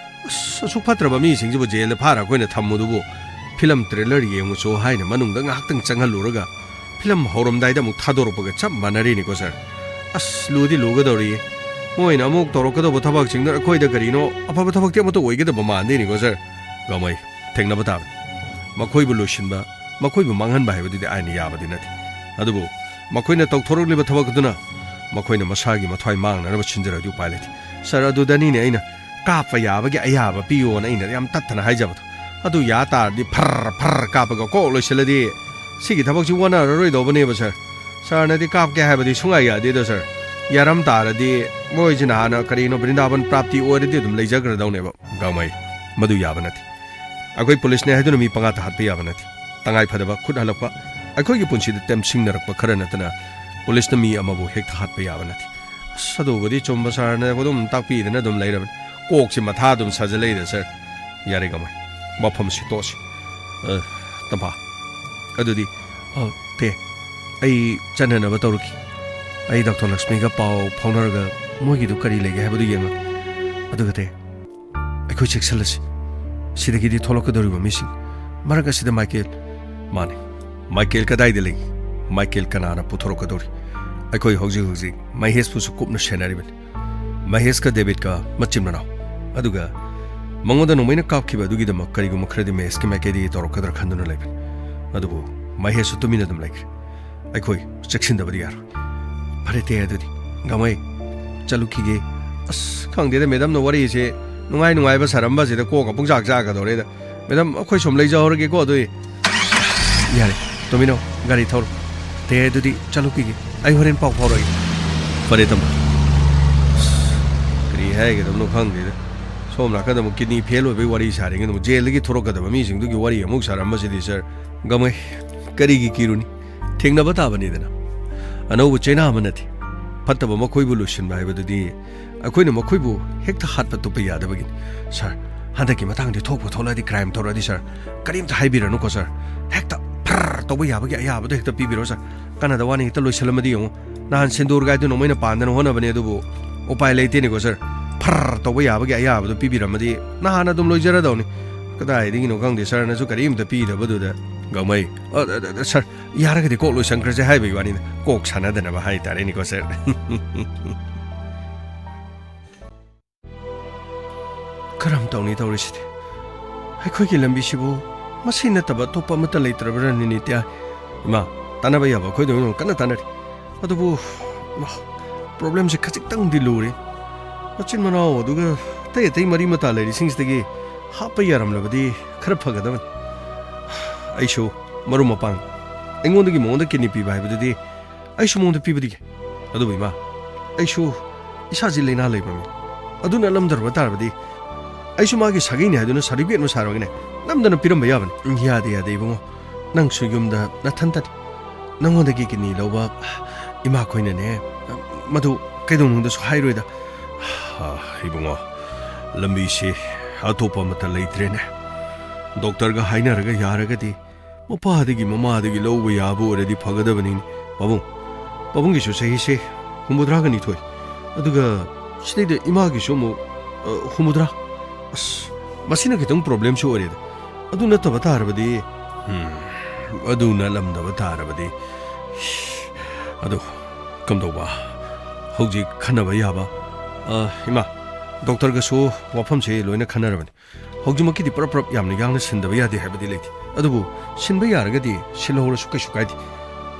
ꯑꯁ, ꯑꯁꯨꯛ ꯐꯠꯇ꯭ꯔꯕ ꯃꯤꯁꯤꯡꯁꯤꯕꯨ ꯖꯦꯜꯗ ꯐꯥꯔ ꯑꯩꯈꯣꯏꯅ ꯊꯝꯃꯨꯗꯨꯕꯨ ꯐꯤꯂꯝ ꯇ꯭ꯔꯦꯂꯔ ꯌꯦꯡꯉꯨꯆꯣ ꯍꯥꯏꯅ ꯃꯅꯨꯡꯗ ꯉꯥꯏꯍꯥꯛꯇꯪ ꯆꯪꯍꯜꯂꯨꯔꯒ ꯐꯤꯂꯝ ꯍꯧꯔꯝꯗꯥꯏꯗ ꯑꯃꯨꯛ ꯊꯥꯗꯣꯔꯛꯄꯒ ꯆꯞ ꯃꯥꯟꯅꯔꯤꯅꯤꯀꯣ ꯁꯥꯔ꯫ ꯑꯁ, ꯂꯨꯗꯤ ꯂꯨꯒꯗꯧꯔꯤꯌꯦ꯫ ꯃꯣꯏꯅ ꯑꯃꯨꯛ ꯇꯧꯔꯛꯀꯗꯧꯕ ꯊꯕꯛꯁꯤꯡꯗꯨꯅ ꯑꯩꯈꯣꯏꯗ ꯀꯔꯤꯅꯣ ꯑꯐꯕ ꯊꯕꯛꯇꯤ ꯑꯃꯠꯇ ꯑꯣꯏꯒꯗꯕ ꯃꯥꯟꯗꯦꯅꯤꯀꯣ ꯁꯥꯔ꯫ ꯒꯥꯡꯃꯩ, ꯊꯦꯡꯅꯕ ꯇꯥꯕꯅꯤ꯫ ꯃꯈꯣꯏꯕꯨ ꯂꯣꯏꯁꯤꯟꯕ, ꯃꯈꯣꯏꯕꯨ ꯃꯥꯡꯍꯟꯕ ꯍꯥꯏꯕꯗꯨꯗꯤ ꯑꯩꯅ ꯌꯥꯕꯗꯤ ꯅꯠꯇꯦ꯫ ꯑꯗꯨꯕꯨ ꯃꯈꯣꯏꯅ ꯇꯧꯊꯣꯔꯛꯂꯤꯕ ꯊꯕꯛ ꯑꯗꯨꯅ ꯃꯈꯣꯏꯅ ꯃꯁꯥꯒꯤ ꯃꯊ꯭ꯋꯥꯏ ꯃꯥꯡꯅꯅꯕ ꯁꯤꯟꯖꯔꯕꯗꯤ ꯎꯄꯥꯏ ꯂꯩꯇꯦ꯫ ꯁꯥꯔ, ꯑꯗꯨꯗꯅꯤꯅꯦ ꯑꯩꯅ ꯀꯥꯞꯄ ꯌꯥꯕꯒꯤ ꯑꯌꯥꯕ ꯄꯤꯌꯣꯅ ꯑꯩꯅ ꯌꯥꯝ ꯇꯠꯇꯅ ꯍꯥꯏꯖꯕꯗꯣ꯫ ꯑꯗꯨ ꯌꯥ ꯇꯥꯔꯗꯤ ꯐꯔ ꯐꯔ ꯀꯥꯞꯄꯒ ꯀꯣꯛ ꯂꯣꯏꯁꯤꯜꯂꯗꯤ ꯁꯤꯒꯤ ꯊꯕꯛꯁꯤ ꯋꯥꯅꯔꯔꯣꯏꯗꯧꯕꯅꯦꯕ ꯁꯥꯔ꯫ ꯁꯥꯔꯅꯗꯤ ꯀꯥꯞꯀꯦ ꯍꯥꯏꯕꯗꯤ ꯁꯨꯡꯌꯥ ꯌꯥꯗꯦꯗꯣ ꯁꯥꯔ꯫ ꯌꯥꯔꯝ ꯇꯥꯔꯗꯤ ꯃꯣꯏꯁꯤꯅ ꯍꯥꯟꯅ ꯀꯔꯤꯅꯣ ꯕ꯭ꯔꯤꯟꯗꯥꯕꯟ ꯄ꯭ꯔꯥꯞꯇꯤ ꯑꯣꯏꯔꯗꯤ ꯑꯗꯨꯝ ꯂꯩꯖꯈ꯭ꯔꯗꯧꯅꯦꯕ꯫ ꯒꯥꯡꯃꯩ, ꯃꯗꯨ ꯌꯥꯕ ꯅꯠꯇꯦ꯫ ꯑꯩꯈꯣꯏ ꯄꯨꯂꯤꯁꯅꯦ ꯍꯥꯏꯗꯨꯅ ꯃꯤ ꯄꯪꯍꯥꯠꯇ ꯍꯥꯠꯄ ꯌꯥꯕ ꯅꯠꯇꯦ꯫ ꯇꯉꯥꯏ ꯐꯗꯕ ꯈꯨꯠ ꯍꯜꯂꯛꯄ, ꯑꯩꯈꯣꯏꯒꯤ ꯄꯨꯟꯁꯤꯗ ꯇꯦꯝꯁꯤꯡꯅꯔꯛꯄ ꯈꯔ ꯅꯠꯇꯅ ꯄꯨꯂꯤꯁꯅ ꯃꯤ ꯑꯃꯕꯨ ꯍꯦꯛꯇ ꯍꯥꯠꯄ ꯌꯥꯕ ꯅꯠꯇꯦ꯫ ꯑꯁ, ꯑꯗꯨꯕꯨꯗꯤ ꯆꯨꯝꯕ ꯁꯥꯔꯅ ꯑꯗꯨꯝ ꯇꯥꯛꯄꯤꯗꯅ ꯑꯗꯨꯝ ꯂꯩꯔꯕꯅꯤ꯫ ꯀꯣꯛꯁꯤ ꯃꯊꯥ ꯑꯗꯨꯝ ꯁꯥꯖꯜꯂꯛꯏꯗ ꯁꯥꯔ꯫ ꯌꯥꯔꯦ ꯒꯥꯡꯃꯩ, ꯋꯥꯐꯝꯁꯤ ꯇꯣꯛꯑꯁꯤ꯫ ꯑ, ꯇꯝꯐꯥ, ꯑꯗꯨꯗꯤ, ꯑ, ꯇꯦ, ꯑꯩ ꯆꯠꯅꯅꯕ ꯇꯧꯔꯛꯈꯤ꯫ ꯑꯩ ꯗꯥꯛꯇꯔ ꯂꯛꯁꯃꯤꯒ ꯄꯥꯎ ꯐꯥꯎꯅꯔꯒ ꯃꯣꯏꯒꯤꯗꯨ ꯀꯔꯤ ꯂꯩꯒꯦ ꯍꯥꯏꯕꯗꯨ ꯌꯦꯡꯉꯒꯦ꯫ ꯑꯗꯨꯒ ꯇꯦ, ꯑꯩꯈꯣꯏ ꯆꯦꯛꯁꯤꯜꯂꯁꯤ꯫ ꯁꯤꯗꯒꯤꯗꯤ ꯊꯣꯛꯂꯛꯀꯗꯧꯔꯤꯕ ꯃꯤꯁꯤꯡ, ꯃꯔꯛ ꯑꯁꯤꯗ ꯃꯥꯏꯀꯦꯜ, ꯃꯥꯅꯦ, ꯃꯥꯏꯀꯦꯜ ꯀꯗꯥꯏꯗ ꯂꯩ? ꯃꯥꯏꯀꯦꯜ ꯀꯅꯥꯅ ꯄꯨꯊꯣꯔꯛꯀꯗꯧꯔꯤ? ꯑꯩꯈꯣꯏ ꯍꯧꯖꯤꯛ ꯍꯧꯖꯤꯛ ꯃꯍꯦꯁꯄꯨꯁꯨ ꯀꯨꯞꯅ ꯁꯦꯟꯅꯔꯤꯕꯅꯤ꯫ ꯃꯍꯦꯁꯀ ꯗꯦꯕꯤꯠꯀ ꯃꯆꯤꯟ ꯃꯅꯥꯎ꯫ ꯑꯗꯨꯒ ꯃꯉꯣꯟꯗ ꯅꯣꯡꯃꯩꯅ ꯀꯥꯞꯈꯤꯕ ꯑꯗꯨꯒꯤꯗꯃꯛ ꯀꯔꯤꯒꯨꯝꯕ ꯈꯔꯗꯤ ꯃꯍꯦꯁꯀꯤ ꯃꯥꯏꯀꯩꯗꯒꯤ ꯇꯧꯔꯛꯀꯗ꯭ꯔꯥ ꯈꯟꯗꯨꯅ ꯂꯩꯕꯅꯤ꯫ ꯑꯗꯨꯕꯨ ꯃꯍꯦꯁꯁꯨ ꯇꯨꯃꯤꯟꯅ ꯑꯗꯨꯝ ꯂꯩꯈ꯭ꯔꯦ꯫ ꯑꯩꯈꯣꯏ ꯆꯦꯛꯁꯤꯟꯗꯕꯗꯤ ꯌꯥꯔꯣꯏ꯫ ꯐꯔꯦ ꯇꯦ, ꯑꯗꯨꯗꯤ ꯒꯥꯡꯃꯩ, ꯆꯠꯂꯨꯈꯤꯒꯦ꯫ ꯑꯁ, ꯈꯪꯗꯦꯗ, ꯃꯦꯗꯝꯅ ꯋꯥꯔꯤꯁꯦ ꯅꯨꯡꯉꯥꯏ ꯅꯨꯡꯉꯥꯏꯕ ꯁꯥꯔꯝꯕꯁꯤꯗ ꯀꯣꯛꯀ ꯄꯨꯡꯆꯥꯛ ꯆꯥꯛꯀꯗꯧꯔꯦꯗ꯫ ꯃꯦꯗꯝ, ꯑꯩꯈꯣꯏ ꯁꯨꯝ ꯂꯩꯖꯍꯧꯔꯒꯦꯀꯣ, ꯑꯗꯨꯗꯤ꯫ ꯌꯥꯔꯦ, ꯇꯣꯃꯤꯅꯣ, ꯒꯥꯔꯤ ꯊꯧꯔꯣ꯫ ꯇꯦ, ꯑꯗꯨꯗꯤ ꯆꯠꯂꯨꯈꯤꯒꯦ꯫ ꯑꯩ ꯍꯣꯔꯦꯟ ꯄꯥꯎ ꯐꯥꯎꯔꯛꯑꯒꯦ꯫ ꯐꯔꯦ, ꯇꯥꯃꯣ꯫ ꯑꯁ, ꯀꯔꯤ ꯍꯥꯏꯒꯗꯕꯅꯣ ꯈꯪꯗꯦꯗ꯫ ꯁꯣꯝ ꯅꯥꯀꯟꯗ ꯑꯃꯨꯛ ꯀꯤꯗꯅꯤ ꯐꯦꯜ ꯑꯣꯏꯕꯒꯤ ꯋꯥꯔꯤ ꯁꯥꯔꯤꯉꯩꯗ ꯑꯃꯨꯛ ꯖꯦꯜꯗꯒꯤ ꯊꯣꯔꯛꯀꯗꯕ ꯃꯤꯁꯤꯡꯗꯨꯒꯤ ꯋꯥꯔꯤ ꯑꯃꯨꯛ ꯁꯥꯔꯝꯕꯁꯤꯗꯤ, ꯁꯥꯔ꯫ ꯒꯥꯡꯃꯩ, ꯀꯔꯤꯒꯤ ꯀꯤꯔꯨꯅꯤ? ꯊꯦꯡꯅꯕ ꯇꯥꯕꯅꯤꯗꯅ꯫ ꯑꯅꯧꯕ ꯆꯩꯅꯥ ꯑꯃ ꯅꯠꯇꯦ꯫ ꯐꯠꯇꯕ ꯃꯈꯣꯏꯕꯨ ꯂꯣꯏꯁꯤꯟꯕ ꯍꯥꯏꯕꯗꯨꯗꯤ ꯑꯩꯈꯣꯏꯅ ꯃꯈꯣꯏꯕꯨ ꯍꯦꯛꯇ ꯍꯥꯠꯄ ꯇꯨꯞꯄ ꯌꯥꯗꯕꯒꯤꯅꯤ꯫ ꯁꯥꯔ, ꯍꯟꯗꯛꯀꯤ ꯃꯇꯥꯡꯗꯤ ꯊꯣꯛꯄꯨ ꯊꯣꯛꯂꯛꯑꯗꯤ, ꯀ꯭ꯔꯥꯏꯝ ꯇꯧꯔꯛꯑꯗꯤ, ꯁꯥꯔ, ꯀꯔꯤꯝꯇ ꯍꯥꯏꯕꯤꯔꯅꯨꯀꯣ, ꯁꯥꯔ꯫ ꯍꯦꯛꯇ ꯐꯔ ꯇꯧꯕ ꯌꯥꯕꯒꯤ ꯑꯌꯥꯕꯗꯣ ꯍꯦꯛꯇ ꯄꯤꯕꯤꯔꯣ, ꯁꯥꯔ꯫ ꯀꯥꯟꯅꯗ ꯋꯥꯅꯤ, ꯍꯦꯛꯇ ꯂꯣꯏꯁꯤꯜꯂꯝꯃꯗꯤ ꯌꯦꯡꯉꯨ꯫ ꯅꯍꯥꯟ ꯁꯦꯟꯗꯣꯔ ꯒꯥꯏꯗꯨ ꯅꯣꯡꯃꯩꯅ ꯄꯥꯟꯗꯅ ꯍꯣꯠꯅꯕꯅꯦ, ꯑꯗꯨꯕꯨ ꯎꯄꯥꯏ ꯂꯩꯇꯦꯅꯦꯀꯣ, ꯁꯥꯔ꯫ ꯐꯔ ꯇꯧꯕ ꯌꯥꯕꯒꯤ ꯑꯌꯥꯕꯗꯣ ꯄꯤꯕꯤꯔꯝꯃꯗꯤ ꯅꯍꯥꯟ ꯑꯗꯨꯝ ꯂꯣꯏꯖꯔꯗꯧꯅꯤ꯫ ꯀꯗꯥꯏꯗꯒꯤꯅꯣ ꯈꯪꯗꯦ, ꯁꯥꯔꯅꯁꯨ ꯀꯔꯤꯝꯇ ꯄꯤꯗꯕꯗꯨꯗ꯫ ꯒꯥꯡꯃꯩ, ꯑ, ꯑ, ꯑ, ꯁꯥꯔ, ꯌꯥꯔꯒꯗꯤ ꯀꯣꯛ ꯂꯣꯏꯁꯟꯈ꯭ꯔꯁꯦ ꯍꯥꯏꯕꯒꯤ ꯋꯥꯅꯤꯗ, ꯀꯣꯛ ꯁꯥꯟꯅꯗꯅꯕ ꯍꯥꯏꯇꯥꯔꯦꯅꯦꯀꯣ, ꯁꯥꯔ꯫ ꯀꯔꯝ ꯇꯧꯅꯤ ꯇꯧꯔꯤꯁꯤꯗꯤ? ꯑꯩꯈꯣꯏꯒꯤ ꯂꯝꯕꯤꯁꯤꯕꯨ ꯃꯁꯤ ꯅꯠꯇꯕ ꯑꯇꯣꯞꯄ ꯑꯃꯠꯇ ꯂꯩꯇ꯭ꯔꯕ꯭ꯔꯥ, ꯅꯤꯅꯤꯇ꯭ꯌꯥ? ꯏꯃꯥ, ꯇꯥꯟꯅꯕ ꯌꯥꯕ ꯑꯩꯈꯣꯏꯗꯧꯅ ꯀꯟꯅ ꯇꯥꯟꯅꯔꯤ꯫ ꯑꯗꯨꯕꯨ, ꯏꯃꯥ, ꯄ꯭ꯔꯣꯕ꯭ꯂꯦꯝꯁꯦ ꯈꯖꯤꯛꯇꯪꯗꯤ ꯂꯨꯔꯤ꯫ ꯃꯆꯤꯟ ꯃꯅꯥꯎ ꯑꯗꯨꯒ ꯑꯇꯩ ꯑꯇꯩ ꯃꯔꯤ ꯃꯇꯥ ꯂꯩꯔꯤꯁꯤꯡꯁꯤꯗꯒꯤ ꯍꯥꯞꯄ ꯌꯥꯔꯝꯂꯕꯗꯤ ꯈꯔ ꯐꯒꯗꯕꯅꯤ꯫ ꯑꯩꯁꯨ ꯃꯔꯨꯞ ꯃꯄꯥꯡ ꯑꯩꯉꯣꯟꯗꯒꯤ ꯃꯉꯣꯟꯗ ꯀꯤꯗꯅꯤ ꯄꯤꯕ ꯍꯥꯏꯕꯗꯨꯗꯤ ꯑꯩꯁꯨ ꯃꯉꯣꯟꯗ ꯄꯤꯕꯗꯤ ꯌꯥꯏ꯫ ꯑꯗꯨꯕꯨ ꯏꯃꯥ, ꯑꯩꯁꯨ ꯏꯁꯥꯁꯤ ꯂꯥꯏꯅꯥ ꯂꯩꯕ ꯃꯤ, ꯑꯗꯨꯅ ꯅꯝꯗꯔꯨꯕ ꯇꯥꯔꯕꯗꯤ ꯑꯩꯁꯨ ꯃꯥꯒꯤ ꯁꯥꯒꯩꯅꯤ ꯍꯥꯏꯗꯨꯅ ꯁꯥꯔꯇꯤꯐꯤꯀꯦꯠ ꯑꯃ ꯁꯥꯔꯒꯅꯦ, ꯅꯝꯗꯅ ꯄꯤꯔꯝꯕ ꯌꯥꯕꯅꯤ꯫ ꯎꯝ, ꯌꯥꯗꯦ, ꯌꯥꯗꯦ, ꯏꯕꯨꯡꯉꯣ꯫ ꯅꯪꯁꯨ ꯌꯨꯝꯗ ꯅꯊꯟꯇꯅꯤ꯫ ꯅꯪꯉꯣꯟꯗꯒꯤ ꯀꯤꯗꯅꯤ ꯂꯧꯕ ꯏꯃꯥꯈꯣꯏꯅꯅꯦ, ꯃꯗꯨ ꯀꯩꯗꯧꯅꯨꯡꯗꯁꯨ ꯍꯥꯏꯔꯣꯏꯗ꯫ ꯍꯥ, ꯏꯕꯨꯡꯉꯣ, ꯂꯝꯕꯤꯁꯤ ꯑꯇꯣꯞꯄ ꯑꯃꯠꯇ ꯂꯩꯇ꯭ꯔꯦꯅꯦ꯫ ꯗꯣꯛꯇꯔꯒ ꯍꯥꯏꯅꯔꯒ ꯌꯥꯔꯒꯗꯤ ꯃꯄꯥꯗꯒꯤ ꯃꯃꯥꯗꯒꯤ ꯂꯧꯕ ꯌꯥꯕ ꯑꯣꯏꯔꯗꯤ ꯐꯒꯗꯕꯅꯤꯅꯦ꯫ ꯄꯥꯕꯨꯡ, ꯄꯥꯕꯨꯡꯒꯤꯁꯨ ꯆꯍꯤꯁꯦ ꯍꯨꯝꯐꯨꯇꯔꯥꯒ ꯅꯤꯊꯣꯏ, ꯑꯗꯨꯒ ꯁꯤꯗꯩꯗ ꯏꯃꯥꯒꯤꯁꯨ ꯑꯃꯨꯛ, ꯑ, ꯍꯨꯝꯐꯨꯇꯔꯥ꯫ ꯑꯁ, ꯃꯁꯤꯅ ꯈꯤꯇꯪ ꯄ꯭ꯔꯣꯕ꯭ꯂꯦꯝꯁꯨ ꯑꯣꯏꯔꯦꯗ꯫ ꯑꯗꯨ ꯅꯠꯇꯕ ꯇꯥꯔꯕꯗꯤ, ꯎꯝ, ꯑꯗꯨ ꯅꯠꯂꯝꯗꯕ ꯇꯥꯔꯕꯗꯤ, ꯑꯗꯨ ꯀꯝꯗꯧꯕ? ꯍꯧꯖꯤꯛ ꯈꯟꯅꯕ ꯌꯥꯕ ꯑ, ꯏꯃꯥ, ꯗꯣꯛꯇꯔꯒꯁꯨ ꯋꯥꯐꯝꯁꯦ ꯂꯣꯏꯅ ꯈꯟꯅꯔꯕꯅꯤ꯫ ꯍꯧꯖꯤꯛꯃꯛꯀꯤꯗꯤ ꯄꯔꯞ ꯄꯔꯞ ꯌꯥꯝꯅ ꯌꯥꯡꯅ ꯁꯤꯟꯗꯕ ꯌꯥꯗꯦ ꯍꯥꯏꯕꯗꯤ ꯂꯩꯇꯦ, ꯑꯗꯨꯕꯨ ꯁꯤꯟꯕ ꯌꯥꯔꯒꯗꯤ ꯁꯤꯜꯍꯧꯔꯁꯨ ꯀꯩꯁꯨ ꯀꯥꯏꯗꯦ꯫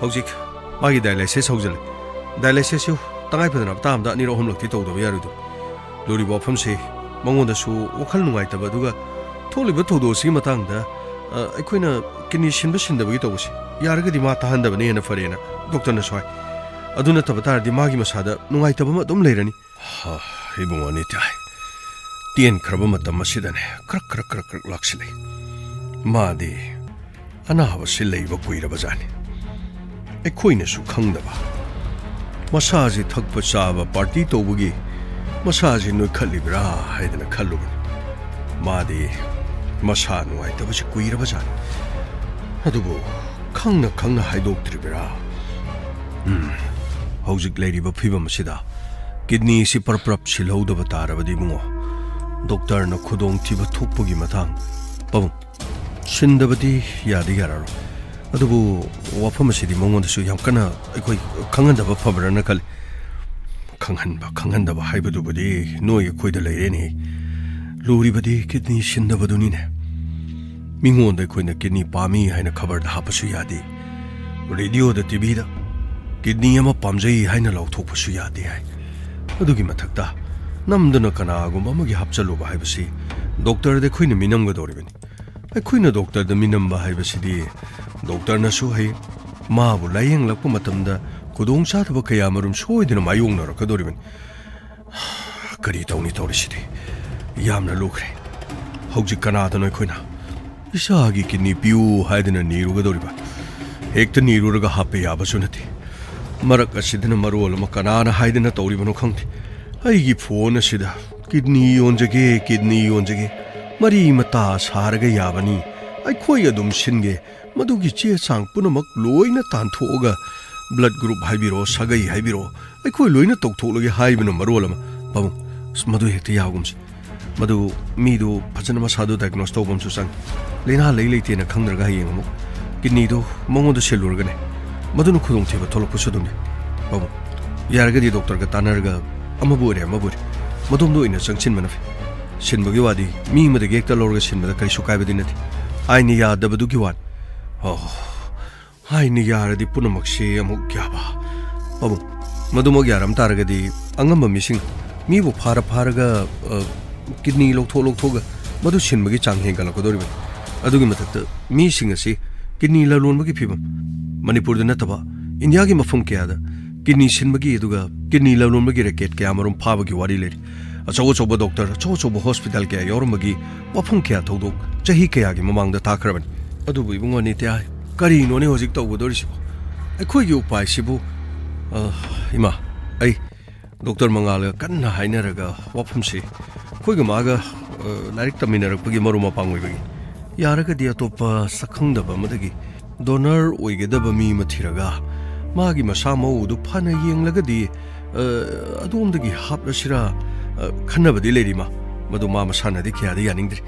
ꯍꯧꯖꯤꯛ ꯃꯥꯒꯤ ꯗꯥꯏꯂꯥꯏꯁꯤꯁ ꯍꯧꯖꯤꯜꯂꯦ꯫ ꯗꯥꯏꯂꯥꯏꯁꯤꯁꯁꯨ ꯇꯉꯥꯏ ꯐꯗꯅ ꯍꯞꯇꯥ ꯑꯃꯗ ꯑꯅꯤꯔꯛ ꯑꯍꯨꯝꯂꯛꯇꯤ ꯇꯧꯗꯕ ꯌꯥꯔꯣꯏꯗꯕ꯫ ꯂꯨꯔꯤꯕ ꯋꯥꯐꯝꯁꯦ ꯃꯉꯣꯟꯗꯁꯨ ꯋꯥꯈꯜ ꯅꯨꯡꯉꯥꯏꯇꯕ, ꯑꯗꯨꯒ ꯊꯣꯛꯂꯤꯕ ꯊꯧꯗꯣꯛ ꯑꯁꯤꯒꯤ ꯃꯇꯥꯡꯗ, ꯑ, ꯑꯩꯈꯣꯏꯅ ꯀꯤꯗꯅꯤ ꯁꯤꯟꯕ ꯁꯤꯟꯗꯕꯒꯤ ꯇꯧꯕꯁꯦ ꯌꯥꯔꯒꯗꯤ ꯃꯥ ꯇꯥꯍꯟꯗꯕꯅ ꯍꯦꯟꯅ ꯐꯔꯦꯅ ꯗꯣꯛꯇꯔꯅꯁꯨ ꯍꯥꯏ꯫ ꯑꯗꯨ ꯅꯠꯇꯕ ꯇꯥꯔꯗꯤ ꯃꯥꯒꯤ ꯃꯁꯥꯗ ꯅꯨꯡꯉꯥꯏꯇꯕ ꯑꯃ ꯑꯗꯨꯝ ꯂꯩꯔꯅꯤ꯫ ꯍꯥ, ꯏꯕꯨꯡꯉꯣ ꯅꯤꯇꯥꯏ, ꯇꯦꯟꯈ꯭ꯔꯕ ꯃꯇꯝ ꯑꯁꯤꯗꯅꯦ ꯀ꯭ꯔꯛ ꯀ꯭ꯔꯛ ꯀ꯭ꯔꯛ ꯀ꯭ꯔꯛ ꯂꯥꯛꯁꯤꯜꯂꯛꯏ꯫ ꯃꯥꯗꯤ ꯑꯅꯥꯕꯁꯤ ꯂꯩꯕ ꯀꯨꯏꯔꯕꯖꯥꯠꯅꯤ꯫ ꯑꯩꯈꯣꯏꯅꯁꯨ ꯈꯪꯗꯕ꯫ ꯃꯁꯥꯁꯤ ꯊꯛꯄ ꯆꯥꯕ ꯄꯥꯔꯇꯤ ꯇꯧꯕꯒꯤ ꯃꯁꯥꯁꯤ ꯅꯣꯏꯈꯠꯂꯤꯕ꯭ꯔꯥ ꯍꯥꯏꯗꯅ ꯈꯜꯂꯨꯕꯅꯤ꯫ ꯃꯥꯗꯤ ꯃꯁꯥ ꯅꯨꯡꯉꯥꯏꯇꯕꯁꯤ ꯀꯨꯏꯔꯕꯖꯥꯠꯅꯤ꯫ ꯑꯗꯨꯕꯨ ꯈꯪꯅ ꯈꯪꯅ ꯍꯥꯏꯗꯣꯛꯇ꯭ꯔꯤꯕ꯭ꯔꯥ? ꯎꯝ, ꯍꯧꯖꯤꯛ ꯂꯩꯔꯤꯕ ꯐꯤꯕꯝ ꯑꯁꯤꯗ ꯀꯤꯗꯅꯤꯁꯤ ꯄꯔꯞ ꯄꯔꯞ ꯁꯤꯜꯍꯧꯗꯕ ꯇꯥꯔꯕꯗꯤ ꯏꯕꯨꯡꯉꯣ, ꯗꯣꯛꯇꯔꯅ ꯈꯨꯗꯣꯡꯊꯤꯕ ꯊꯣꯛꯄꯒꯤ ꯃꯇꯥꯡ꯫ ꯄꯥꯕꯨꯡ, ꯁꯤꯟꯗꯕꯗꯤ ꯌꯥꯗꯤ ꯌꯥꯔꯔꯣꯏ, ꯑꯗꯨꯕꯨ ꯋꯥꯐꯝ ꯑꯁꯤꯗꯤ ꯃꯉꯣꯟꯗꯁꯨ ꯌꯥꯝ ꯀꯟꯅ ꯑꯩꯈꯣꯏ ꯈꯪꯍꯟꯗꯕ ꯐꯕ꯭ꯔꯅ ꯈꯜꯂꯤ꯫ ꯈꯪꯍꯟꯕ ꯈꯪꯍꯟꯗꯕ ꯍꯥꯏꯕꯗꯨꯕꯨꯗꯤ ꯅꯣꯏ ꯑꯩꯈꯣꯏꯗ ꯂꯩꯔꯦꯅꯦ꯫ ꯂꯨꯔꯤꯕꯗꯤ ꯀꯤꯗꯅꯤ ꯁꯤꯟꯗꯕꯗꯨꯅꯤꯅꯦ꯫ ꯃꯤꯉꯣꯟꯗ ꯑꯩꯈꯣꯏꯅ ꯀꯤꯗꯅꯤ ꯄꯥꯝꯃꯤ ꯍꯥꯏꯅ ꯈꯕꯔꯗ ꯍꯥꯞꯄꯁꯨ ꯌꯥꯗꯦ, ꯔꯦꯗꯤꯑꯣꯗ, ꯇꯤꯚꯤꯗ ꯀꯤꯗꯅꯤ ꯑꯃ ꯄꯥꯝꯖꯩ ꯍꯥꯏꯅ ꯂꯥꯎꯊꯣꯛꯄꯁꯨ ꯌꯥꯗꯦ ꯍꯥꯏ꯫ ꯑꯗꯨꯒꯤ ꯃꯊꯛꯇ ꯅꯝꯗꯨꯅ ꯀꯅꯥꯒꯨꯝꯕ ꯑꯃꯒꯤ ꯍꯥꯞꯆꯜꯂꯨꯕ ꯍꯥꯏꯕꯁꯤ ꯗꯣꯛꯇꯔꯗ ꯑꯩꯈꯣꯏꯅ ꯃꯤꯅꯝꯒꯗꯧꯔꯤꯕꯅꯤ꯫ ꯑꯩꯈꯣꯏꯅ ꯗꯣꯛꯇꯔꯗ ꯃꯤꯅꯝꯕ ꯍꯥꯏꯕꯁꯤꯗꯤ ꯗꯣꯛꯇꯔꯅꯁꯨ ꯍꯩ, ꯃꯥꯕꯨ ꯂꯥꯌꯦꯡꯂꯛꯄ ꯃꯇꯝꯗ ꯈꯨꯗꯣꯡꯆꯥꯗꯕ ꯀꯌꯥ ꯃꯔꯨꯝ ꯁꯣꯏꯗꯅ ꯃꯥꯌꯣꯛꯅꯔꯛꯀꯗꯧꯔꯤꯕꯅꯤ꯫ ꯀꯔꯤ ꯇꯧꯅꯤ ꯇꯧꯔꯤꯁꯤꯗꯤ? ꯌꯥꯝꯅ ꯂꯨꯈ꯭ꯔꯦ꯫ ꯍꯧꯖꯤꯛ ꯀꯅꯥꯗꯅꯣ ꯑꯩꯈꯣꯏꯅ ꯏꯁꯥꯒꯤ ꯀꯤꯗꯅꯤ ꯄꯤꯌꯨ ꯍꯥꯏꯗꯅ ꯅꯤꯔꯨꯒꯗꯧꯔꯤꯕ? ꯍꯦꯛꯇ ꯅꯤꯔꯨꯔꯒ ꯍꯥꯞꯄ ꯌꯥꯕꯁꯨ ꯅꯠꯇꯦ꯫ ꯃꯔꯛ ꯑꯁꯤꯗꯅ ꯃꯔꯣꯜ ꯑꯃ ꯀꯅꯥꯅ ꯍꯥꯏꯗꯅ ꯇꯧꯔꯤꯕꯅꯣ ꯈꯪꯗꯦ꯫ ꯑꯩꯒꯤ ꯐꯣꯟ ꯑꯁꯤꯗ "ꯀꯤꯗꯅꯤ ꯌꯣꯟꯖꯒꯦ, ꯀꯤꯗꯅꯤ ꯌꯣꯟꯖꯒꯦ, ꯃꯔꯤ ꯃꯇꯥ ꯁꯥꯔꯒ ꯌꯥꯕꯅꯤ, ꯑꯩꯈꯣꯏ ꯑꯗꯨꯝ ꯁꯤꯟꯒꯦ, ꯃꯗꯨꯒꯤ ꯆꯦ ꯆꯥꯡ ꯄꯨꯝꯅꯃꯛ ꯂꯣꯏꯅ ꯇꯥꯟꯊꯣꯛꯑꯒ, ꯕ꯭ꯂꯗ ꯒ꯭ꯔꯨꯞ ꯍꯥꯏꯕꯤꯔꯣ, ꯁꯥꯒꯩ ꯍꯥꯏꯕꯤꯔꯣ, ꯑꯩꯈꯣꯏ ꯂꯣꯏꯅ ꯇꯧꯊꯣꯛꯂꯒꯦ" ꯍꯥꯏꯕꯅ ꯃꯔꯣꯜ ꯑꯃ꯫ ꯄꯥꯕꯨꯡ, ꯑꯁ, ꯃꯗꯨ ꯍꯦꯛꯇ ꯌꯥꯒꯨꯝꯁꯤ꯫ ꯃꯗꯨ ꯃꯤꯗꯨ ꯐꯖꯅ ꯃꯁꯥꯗꯨ ꯗꯥꯏꯒꯅꯣꯁ ꯇꯧꯕ ꯑꯃꯁꯨ ꯆꯪꯉꯤ꯫ ꯂꯥꯏꯅꯥ ꯂꯩ ꯂꯩꯇꯦꯅ ꯈꯪꯗ꯭ꯔꯒ ꯍꯌꯦꯡ ꯑꯃꯨꯛ ꯀꯤꯗꯅꯤꯗꯨ ꯃꯉꯣꯟꯗ ꯁꯤꯜꯂꯨꯔꯒꯅꯦ, ꯃꯗꯨꯅ ꯈꯨꯗꯣꯡꯊꯤꯕ ꯊꯣꯛꯂꯛꯄꯁꯨ ꯑꯗꯨꯝ ꯌꯥꯏ꯫ ꯄꯥꯕꯨꯡ, ꯌꯥꯔꯒꯗꯤ ꯗꯣꯛꯇꯔꯒ ꯇꯥꯟꯅꯔꯒ ꯑꯃꯕꯨ ꯑꯣꯏꯔꯦ, ꯑꯃꯕꯨ ꯑꯣꯏꯔꯦ, ꯃꯗꯣꯝꯗ ꯑꯣꯏꯅ ꯆꯪꯁꯤꯟꯕꯅ ꯐꯩ꯫ ꯁꯤꯟꯕꯒꯤ ꯋꯥꯗꯤ ꯃꯤ ꯑꯃꯗꯒꯤ ꯍꯦꯛꯇ ꯂꯧꯔꯒ ꯁꯤꯟꯕꯗ ꯀꯔꯤꯁꯨ ꯀꯥꯏꯕꯗꯤ ꯅꯠꯇꯦ꯫ ꯑꯥꯏꯟꯅ ꯌꯥꯗꯕꯗꯨꯒꯤ ꯋꯥꯅꯤ꯫ ꯑꯣ, ꯑꯥꯏꯟꯅ ꯌꯥꯔꯗꯤ ꯄꯨꯝꯅꯃꯛꯁꯤ ꯑꯃꯨꯛ ꯌꯥꯕ꯫ ꯄꯥꯕꯨꯡ, ꯃꯗꯨꯃꯛ ꯌꯥꯔꯝ ꯇꯥꯔꯒꯗꯤ ꯑꯉꯝꯕ ꯃꯤꯁꯤꯡ, ꯃꯤꯕꯨ ꯐꯥꯔ ꯐꯥꯔꯒ, ꯑ, ꯀꯤꯗꯅꯤ ꯂꯧꯊꯣꯛ ꯂꯧꯊꯣꯛꯑꯒ ꯃꯗꯨ ꯁꯤꯟꯕꯒꯤ ꯆꯥꯡ ꯍꯦꯟꯒꯠꯂꯛꯀꯗꯧꯔꯤꯕꯅꯤ꯫ ꯑꯗꯨꯒꯤ ꯃꯊꯛꯇ ꯃꯤꯁꯤꯡ ꯑꯁꯤ ꯀꯤꯗꯅꯤ ꯂꯂꯣꯟꯕꯒꯤ ꯐꯤꯕꯝ, ꯃꯅꯤꯄꯨꯔꯗ ꯅꯠꯇꯕ ꯏꯟꯗꯤꯌꯥꯒꯤ ꯃꯐꯝ ꯀꯌꯥꯗ ꯀꯤꯗꯅꯤ ꯁꯤꯟꯕꯒꯤ ꯑꯗꯨꯒ ꯀꯤꯗꯅꯤ ꯂꯂꯣꯟꯕꯒꯤ ꯔꯦꯀꯦꯠ ꯀꯌꯥ ꯃꯔꯨꯝ ꯐꯥꯕꯒꯤ ꯋꯥꯔꯤ ꯂꯩꯔꯤ꯫ ꯑꯆꯧ ꯑꯆꯧꯕ ꯗꯣꯛꯇꯔ, ꯑꯆꯧ ꯑꯆꯧꯕ ꯍꯣꯁꯄꯤꯇꯥꯜ ꯀꯌꯥ ꯌꯥꯎꯔꯝꯕꯒꯤ ꯋꯥꯐꯝ ꯀꯌꯥ ꯊꯧꯗꯣꯛ ꯆꯍꯤ ꯀꯌꯥꯒꯤ ꯃꯃꯥꯡꯗ ꯇꯥꯈ꯭ꯔꯕꯅꯤ꯫ ꯑꯗꯨꯕꯨ ꯏꯕꯨꯡꯉꯣ ꯅꯤꯇ꯭ꯌ, ꯀꯔꯤꯅꯣꯅꯦ ꯍꯧꯖꯤꯛ ꯇꯧꯒꯗꯧꯔꯤꯁꯤꯕꯣ? ꯑꯩꯈꯣꯏꯒꯤ ꯎꯄꯥꯏꯁꯤꯕꯨ, ꯑ, ꯏꯃꯥ, ꯑꯩ ꯗꯣꯛꯇꯔ ꯃꯉꯥꯜꯒ ꯀꯟꯅ ꯍꯥꯏꯅꯔꯒ ꯋꯥꯐꯝꯁꯤ ꯑꯩꯈꯣꯏꯒ ꯃꯥꯒ, ꯑ, ꯂꯥꯏꯔꯤꯛ ꯇꯝꯃꯤꯟꯅꯔꯛꯄꯒꯤ ꯃꯔꯨꯞ ꯃꯄꯥꯡ ꯑꯣꯏꯕꯒꯤ, ꯌꯥꯔꯒꯗꯤ ꯑꯇꯣꯞꯄ ꯁꯛꯈꯪꯗꯕ ꯑꯃꯗꯒꯤ ꯗꯣꯅꯔ ꯑꯣꯏꯒꯗꯕ ꯃꯤ ꯑꯃ ꯊꯤꯔꯒ ꯃꯥꯒꯤ ꯃꯁꯥ ꯃꯎꯗꯨ ꯐꯅ ꯌꯦꯡꯂꯒꯗꯤ, ꯑ, ꯑꯗꯣꯝꯗꯒꯤ ꯍꯥꯞꯂꯁꯤꯔꯥ, ꯑ, ꯈꯟꯅꯕꯗꯤ ꯂꯩꯔꯤ ꯃꯥ꯫ ꯃꯗꯨ ꯃꯥ ꯃꯁꯥꯅꯗꯤ ꯀꯌꯥꯗꯤ ꯌꯥꯅꯤꯡꯗ꯭ꯔꯤ꯫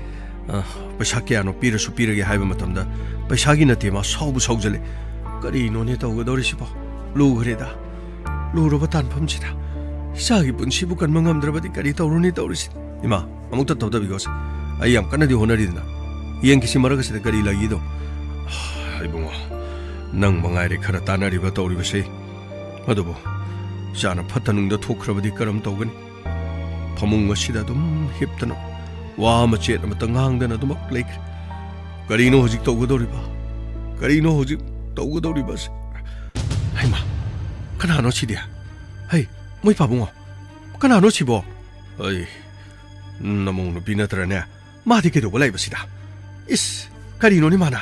ꯑ, ꯄꯩꯁꯥ ꯀꯌꯥꯅꯣ ꯄꯤꯔꯁꯨ ꯄꯤꯔꯒꯦ ꯍꯥꯏꯕ ꯃꯇꯝꯗ ꯄꯩꯁꯥꯒꯤ ꯅꯠꯇꯦ, ꯃꯥ ꯁꯥꯎꯕ ꯁꯥꯎꯖꯜꯂꯦ꯫ ꯀꯔꯤꯅꯣꯅꯦ ꯇꯧꯒꯗꯧꯔꯤꯁꯤꯕꯣ? ꯂꯨꯈ꯭ꯔꯦꯗ꯫ ꯂꯨꯔꯕ ꯇꯥꯟꯐꯝꯁꯤꯗ ꯏꯆꯥꯒꯤ ꯄꯨꯟꯁꯤꯕꯨ ꯀꯟꯕ ꯉꯝꯗ꯭ꯔꯕꯗꯤ ꯀꯔꯤ ꯇꯧꯔꯨꯅꯤ ꯇꯧꯔꯤꯁꯤ? ꯏꯃꯥ, ꯑꯃꯨꯛꯇ ꯇꯧꯗꯕꯤꯀꯣꯁꯦ꯫ ꯑꯩ ꯌꯥꯝ ꯀꯟꯅꯗꯤ ꯍꯣꯠꯅꯔꯤꯗꯅ꯫ ꯌꯦꯡꯈꯤꯁꯤ ꯃꯔꯛ ꯑꯁꯤꯗ ꯀꯔꯤ ꯂꯩꯒꯦꯗꯣ꯫ ꯏꯕꯨꯡꯉꯣ, ꯅꯪ ꯃꯉꯥꯏꯔꯦ ꯈꯔ ꯇꯥꯟꯅꯔꯤꯕ ꯇꯧꯔꯤꯕꯁꯦ꯫ ꯑꯗꯨꯕꯨ ꯏꯆꯥꯅ ꯐꯠꯇ ꯅꯨꯡꯗ ꯊꯣꯛꯈ꯭ꯔꯕꯗꯤ ꯀꯔꯝ ꯇꯧꯒꯅꯤ? ꯐꯃꯨꯡ ꯑꯁꯤꯗ ꯑꯗꯨꯝ ꯍꯤꯞꯇꯅ ꯋꯥ ꯃꯆꯦꯠ ꯑꯃꯠꯇ ꯉꯥꯡꯗꯅ ꯑꯗꯨꯃꯛ ꯂꯩꯈ꯭ꯔꯦ꯫ ꯀꯔꯤꯅꯣ ꯍꯧꯖꯤꯛ ꯇꯧꯒꯗꯧꯔꯤꯕ? ꯀꯔꯤꯅꯣ ꯍꯧꯖꯤꯛ ꯇꯧꯒꯗꯧꯔꯤꯕꯁꯦ? ꯍꯩꯃꯥ, ꯀꯅꯥꯅꯣ ꯁꯤꯗꯤ? ꯍꯩ, ꯃꯣꯏ ꯄꯥꯕꯨꯡꯉꯣ, ꯀꯅꯥꯅꯣ ꯁꯤꯕꯣ? ꯑꯩ, ꯅꯃꯧ ꯅꯨꯄꯤ ꯅꯠꯇ꯭ꯔꯅꯦ? ꯃꯥꯗꯤ ꯀꯩꯗꯧꯕ ꯂꯥꯛꯏꯕ ꯁꯤꯗ? ꯏꯁ, ꯀꯔꯤꯅꯣꯅꯦ ꯃꯥꯅ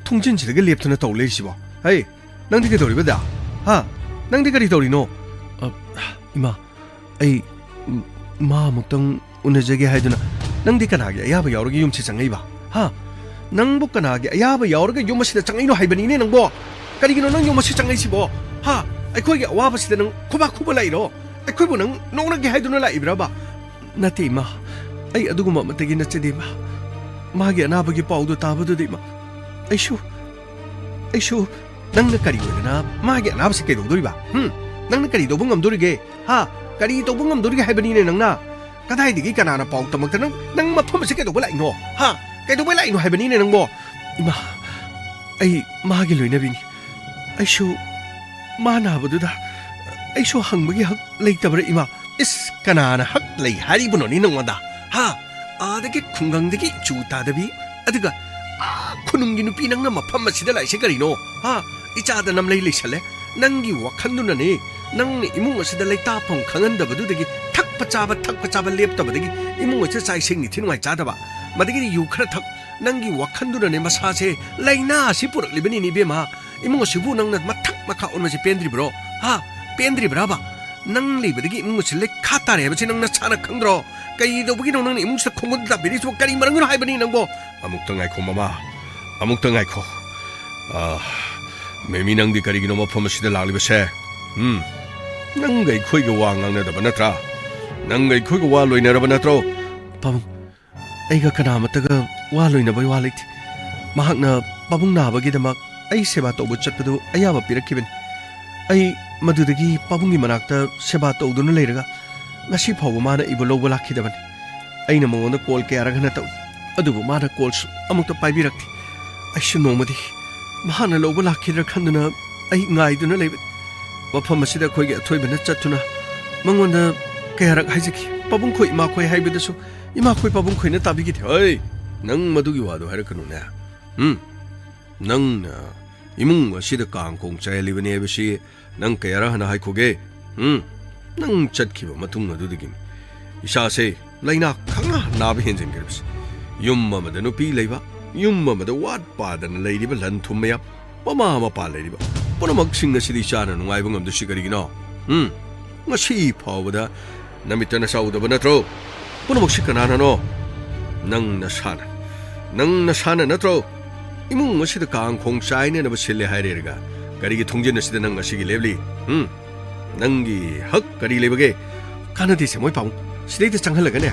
ꯊꯣꯡꯖꯤꯟꯁꯤꯗꯒ ꯂꯦꯞꯇꯅ ꯇꯧ ꯂꯩꯔꯤꯁꯤꯕꯣ? ꯍꯩ, ꯅꯪꯗꯤ ꯀꯩꯗꯧꯔꯤꯕꯗ? ꯍꯥ? ꯅꯪꯗꯤ ꯀꯔꯤ ꯇꯧꯔꯤꯅꯣ? ꯑ, ꯏꯃꯥ, ꯑꯩ, ꯎꯝ, ꯃꯥ ꯑꯃꯨꯛꯇꯪ ꯎꯅꯖꯒꯦ ꯍꯥꯏꯗꯨꯅ ꯅꯪꯗꯤ ꯀꯅꯥꯒꯤ ꯑꯌꯥꯕ ꯌꯥꯎꯔꯒ ꯌꯨꯝꯁꯤ ꯆꯪꯉꯛꯏꯕ? ꯍꯥ? ꯅꯪꯕꯨ ꯀꯅꯥꯒꯤ ꯑꯌꯥꯕ ꯌꯥꯎꯔꯒ ꯌꯨꯝ ꯑꯁꯤꯗ ꯆꯪꯉꯛꯏꯅꯣ ꯍꯥꯏꯕꯅꯤꯅꯦ ꯅꯪꯕꯣ? ꯀꯔꯤꯒꯤꯅꯣ ꯅꯪ ꯌꯨꯝ ꯑꯁꯤ ꯆꯪꯉꯛꯏꯁꯤꯕꯣ? ꯍꯥ? ꯑꯩꯈꯣꯏꯒꯤ ꯑꯋꯥꯕꯁꯤꯗ ꯅꯪ ꯈꯨꯕꯥꯛ ꯈꯨꯕ ꯂꯥꯛꯏꯔꯣ? ꯑꯩꯈꯣꯏꯕꯨ ꯅꯪ ꯅꯣꯛꯅꯒꯦ ꯍꯥꯏꯗꯨꯅ ꯂꯥꯛꯏꯕ꯭ꯔꯕ? ꯅꯠꯇꯦ, ꯏꯃꯥ꯫ ꯑꯩ ꯑꯗꯨꯒꯨꯝꯕ ꯑꯃꯠꯇꯒꯤ ꯅꯠꯆꯗꯦ, ꯏꯃꯥ꯫ ꯃꯥꯒꯤ ꯑꯅꯥꯕꯒꯤ ꯄꯥꯎꯗꯨ ꯇꯥꯕꯗꯨꯗ, ꯏꯃꯥ, ꯑꯩꯁꯨ, ꯑꯩꯁꯨ, ꯅꯪꯅ ꯀꯔꯤ ꯑꯣꯏꯗꯅ ꯃꯥꯒꯤ ꯑꯅꯥꯕꯁꯤ ꯀꯩꯗꯧꯗꯣꯔꯤꯕ? ꯍꯨꯝ? ꯅꯪꯅ ꯀꯔꯤ ꯇꯧꯕ ꯉꯝꯗꯣꯔꯤꯒꯦ? ꯍꯥ? ꯀꯔꯤ ꯇꯧꯕ ꯉꯝꯗꯣꯔꯤꯒꯦ ꯍꯥꯏꯕꯅꯤꯅꯦ ꯅꯪꯅ? ꯀꯗꯥꯏꯗꯒꯤ ꯀꯅꯥꯅ ꯄꯥꯎ ꯇꯝꯃꯛꯇ ꯅꯪ, ꯅꯪ ꯃꯐꯝ ꯑꯁꯤ ꯀꯩꯗꯧꯕ ꯂꯥꯛꯏꯅꯣ? ꯍꯥ? ꯀꯩꯗꯧꯕ ꯂꯥꯛꯏꯅꯣ ꯍꯥꯏꯕꯅꯤꯅꯦ ꯅꯪꯕꯣ? ꯏꯃꯥ, ꯑꯩ ꯃꯥꯒꯤ ꯂꯣꯏꯅꯕꯤꯅꯤ꯫ ꯑꯩꯁꯨ ꯃꯥ ꯅꯥꯕꯗꯨꯗ ꯑꯩꯁꯨ ꯍꯪꯕꯒꯤ ꯍꯛ ꯂꯩꯇꯕ꯭ꯔꯥ ꯏꯃꯥ? ꯏꯁ, ꯀꯅꯥꯅ ꯍꯛ ꯂꯩ ꯍꯥꯏꯔꯤꯕꯅꯣꯅꯦ ꯅꯪꯉꯣꯟꯗ? ꯍꯥ? ꯑꯥꯗꯒꯤ ꯈꯨꯡꯒꯪꯗꯒꯤ ꯏꯆꯨ ꯇꯥꯗꯕꯤ, ꯑꯗꯨꯒ ꯑꯥ ꯈꯨꯅꯨꯡꯒꯤ ꯅꯨꯄꯤ ꯅꯪꯅ ꯃꯐꯝ ꯑꯁꯤꯗ ꯂꯥꯛꯏꯁꯦ ꯀꯔꯤꯅꯣ? ꯍꯥ? ꯏꯆꯥꯗ ꯅꯝꯂꯩ ꯂꯩꯁꯜꯂꯦ꯫ ꯅꯪꯒꯤ ꯋꯥꯈꯜꯗꯨꯅꯅꯦ, ꯅꯪꯅ ꯏꯃꯨꯡ ꯑꯁꯤꯗ ꯂꯩꯇꯥꯐꯝ ꯈꯪꯍꯟꯗꯕꯗꯨꯗꯒꯤ ꯊꯛꯄ ꯆꯥꯕ, ꯊꯛꯄ ꯆꯥꯕ ꯂꯦꯞꯇꯕꯗꯒꯤ ꯏꯃꯨꯡ ꯑꯁꯤꯗ ꯆꯥꯛ ꯏꯁꯤꯡ ꯅꯤꯡꯊꯤ ꯅꯨꯡꯉꯥꯏ ꯆꯥꯗꯕ, ꯃꯗꯒꯤꯗꯤ ꯌꯨ ꯈꯔ ꯊꯛ, ꯅꯪꯒꯤ ꯋꯥꯈꯜꯗꯨꯅꯅꯦ ꯃꯁꯥꯁꯦ ꯂꯥꯏꯅꯥ ꯑꯁꯤ ꯄꯨꯔꯛꯂꯤꯕꯅꯤꯅꯦ ꯏꯕꯦꯝꯃ꯫ ꯏꯃꯨꯡ ꯑꯁꯤꯕꯨ ꯅꯪꯅ ꯃꯊꯛ ꯃꯈꯥ ꯑꯣꯟꯕꯁꯦ ꯄꯦꯟꯗ꯭ꯔꯤꯕ꯭ꯔꯣ? ꯍꯥ? ꯄꯦꯟꯗ꯭ꯔꯤꯕ꯭ꯔꯥꯕ? ꯅꯪ ꯂꯩꯕꯗꯒꯤ ꯏꯃꯨꯡ ꯑꯁꯤ ꯂꯩꯈꯥ ꯇꯥꯔꯦ ꯍꯥꯏꯕꯁꯤ ꯅꯪ ꯅꯁꯥꯅ ꯈꯪꯗ꯭ꯔꯣ? ꯀꯩꯗꯧꯕꯒꯤꯅꯣ ꯅꯪꯅ ꯏꯃꯨꯡꯁꯤꯗ ꯈꯣꯡꯒꯨꯟ ꯇꯥꯕꯤꯔꯤꯁꯤꯕꯨ? ꯀꯔꯤ ꯃꯔꯝꯒꯤꯅꯣ ꯍꯥꯏꯕꯅꯤ ꯅꯪꯕꯣ? ꯑꯃꯨꯛꯇ ꯉꯥꯏꯈꯣ ꯃꯃꯥ, ꯑꯃꯨꯛꯇ ꯉꯥꯏꯈꯣ꯫ ꯑꯥ, ꯃꯦꯃꯤ, ꯅꯪꯗꯤ ꯀꯔꯤꯒꯤꯅꯣ ꯃꯐꯝ ꯑꯁꯤꯗ ꯂꯥꯛꯂꯤꯕꯁꯦ? ꯎꯝ? ꯅꯪꯒ ꯑꯩꯈꯣꯏꯒ ꯋꯥ ꯉꯥꯡꯅꯗꯕ ꯅꯠꯇ꯭ꯔꯥ? ꯅꯪꯒ ꯑꯩꯈꯣꯏꯒ ꯋꯥ ꯂꯣꯏꯅꯔꯕ ꯅꯠꯇ꯭ꯔꯣ? ꯄꯥꯕꯨꯡ, ꯑꯩꯒ ꯀꯅꯥꯃꯠꯇꯒ ꯋꯥ ꯂꯣꯏꯅꯕꯒꯤ ꯋꯥ ꯂꯩꯇꯦ꯫ ꯃꯍꯥꯛꯅ ꯄꯥꯕꯨꯡ ꯅꯥꯕꯒꯤꯗꯃꯛ ꯑꯩ ꯁꯦꯕꯥ ꯇꯧꯕ ꯆꯠꯄꯗꯨ ꯑꯌꯥꯕ ꯄꯤꯔꯛꯈꯤꯕꯅꯤ꯫ ꯑꯩ ꯃꯗꯨꯗꯒꯤ ꯄꯥꯕꯨꯡꯒꯤ ꯃꯅꯥꯛꯇ ꯁꯦꯕꯥ ꯇꯧꯗꯨꯅ ꯂꯩꯔꯒ ꯉꯁꯤ ꯐꯥꯎꯕ ꯃꯥꯅ ꯑꯩꯕꯨ ꯂꯧꯕ ꯂꯥꯛꯈꯤꯗꯕꯅꯤ꯫ ꯑꯩꯅ ꯃꯉꯣꯟꯗ ꯀꯣꯜ ꯀꯌꯥꯔꯛ ꯍꯟꯅ ꯇꯧꯏ, ꯑꯗꯨꯕꯨ ꯃꯥꯅ ꯀꯣꯜꯁꯨ ꯑꯃꯨꯛꯇ ꯄꯥꯏꯕꯤꯔꯛꯇꯦ꯫ ꯑꯩꯁꯨ ꯅꯣꯡꯃꯗꯤ ꯃꯍꯥꯛꯅ ꯂꯧꯕ ꯂꯥꯛꯈꯤꯗ꯭ꯔꯥ ꯈꯟꯗꯨꯅ ꯑꯩ ꯉꯥꯏꯗꯨꯅ ꯂꯩꯕꯅꯤ꯫ ꯃꯐꯝ ꯑꯁꯤꯗ ꯑꯩꯈꯣꯏꯒꯤ ꯑꯊꯣꯏꯕꯅ ꯆꯠꯇꯨꯅ ꯃꯉꯣꯟꯗ ꯀꯌꯥꯔꯛ ꯍꯥꯏꯖꯈꯤ꯫ ꯄꯥꯕꯨꯡꯈꯣꯏ ꯏꯃꯥꯈꯣꯏ ꯍꯥꯏꯕꯗꯁꯨ ꯏꯃꯥꯈꯣꯏ ꯄꯥꯕꯨꯡꯈꯣꯏꯅ ꯇꯥꯕꯤꯈꯤꯗꯦ꯫ ꯍꯩ, ꯅꯪ ꯃꯗꯨꯒꯤ ꯋꯥꯗꯨ ꯍꯥꯏꯔꯛꯀꯅꯨꯅꯦ꯫ ꯎꯝ? ꯅꯪꯅ ꯏꯃꯨꯡ ꯑꯁꯤꯗ ꯀꯥꯡ ꯈꯣꯡ ꯆꯥꯏꯍꯜꯂꯤꯕꯅꯤ ꯍꯥꯏꯕꯁꯤ ꯅꯪ ꯀꯌꯥꯔꯛ ꯍꯟꯅ ꯍꯥꯏꯈꯣꯒꯦ? ꯎꯝ? ꯅꯪ ꯆꯠꯈꯤꯕ ꯃꯇꯨꯡ ꯑꯗꯨꯗꯒꯤꯅꯤ ꯏꯁꯥꯁꯦ ꯂꯥꯏꯅꯥ ꯈꯪꯅꯥ ꯅꯥꯕ ꯍꯦꯟꯖꯤꯟꯈ꯭ꯔꯕꯁꯦ꯫ ꯌꯨꯝ ꯑꯃꯗ ꯅꯨꯄꯤ ꯂꯩꯕ, ꯌꯨꯝ ꯑꯃꯗ ꯋꯥꯠ ꯄꯥꯗꯅ ꯂꯩꯔꯤꯕ ꯂꯟ ꯊꯨꯝ ꯃꯌꯥꯝ, ꯃꯃꯥ ꯃꯄꯥ ꯂꯩꯔꯤꯕ ꯄꯨꯝꯅꯃꯛꯁꯤꯡ ꯑꯁꯤꯗ ꯏꯆꯥꯅ ꯅꯨꯡꯉꯥꯏꯕ ꯉꯝꯗꯣꯏꯁꯤ ꯀꯔꯤꯒꯤꯅꯣ? ꯎꯝ? ꯉꯁꯤ ꯐꯥꯎꯕꯗ ꯅꯃꯤꯠꯇ ꯅꯆꯥ ꯎꯗꯕ ꯅꯠꯇ꯭ꯔꯣ? ꯄꯨꯝꯅꯃꯛꯁꯤ ꯀꯅꯥꯅꯅꯣ? ꯅꯪ ꯅꯁꯥꯅ꯫ ꯅꯪ ꯅꯁꯥꯅ ꯅꯠꯇ꯭ꯔꯣ? ꯏꯃꯨꯡ ꯑꯁꯤꯗ ꯀꯥꯡ ꯈꯣꯡ ꯆꯥꯏꯅꯅꯕ ꯁꯤꯜꯂꯦ ꯍꯥꯏꯔꯦꯔꯒ ꯀꯔꯤꯒꯤ ꯊꯣꯡꯖꯤꯟ ꯑꯁꯤꯗ ꯅꯪ ꯉꯁꯤꯒꯤ ꯂꯦꯞꯂꯤ? ꯎꯝ? ꯅꯪꯒꯤ ꯍꯛ ꯀꯔꯤ ꯂꯩꯕꯒꯦ? ꯀꯥꯟꯅꯗꯦꯁꯦ ꯃꯣꯏ ꯄꯥꯕꯨꯡ꯫ ꯁꯤꯗꯩꯗ ꯆꯪꯍꯜꯂꯒꯅꯦ,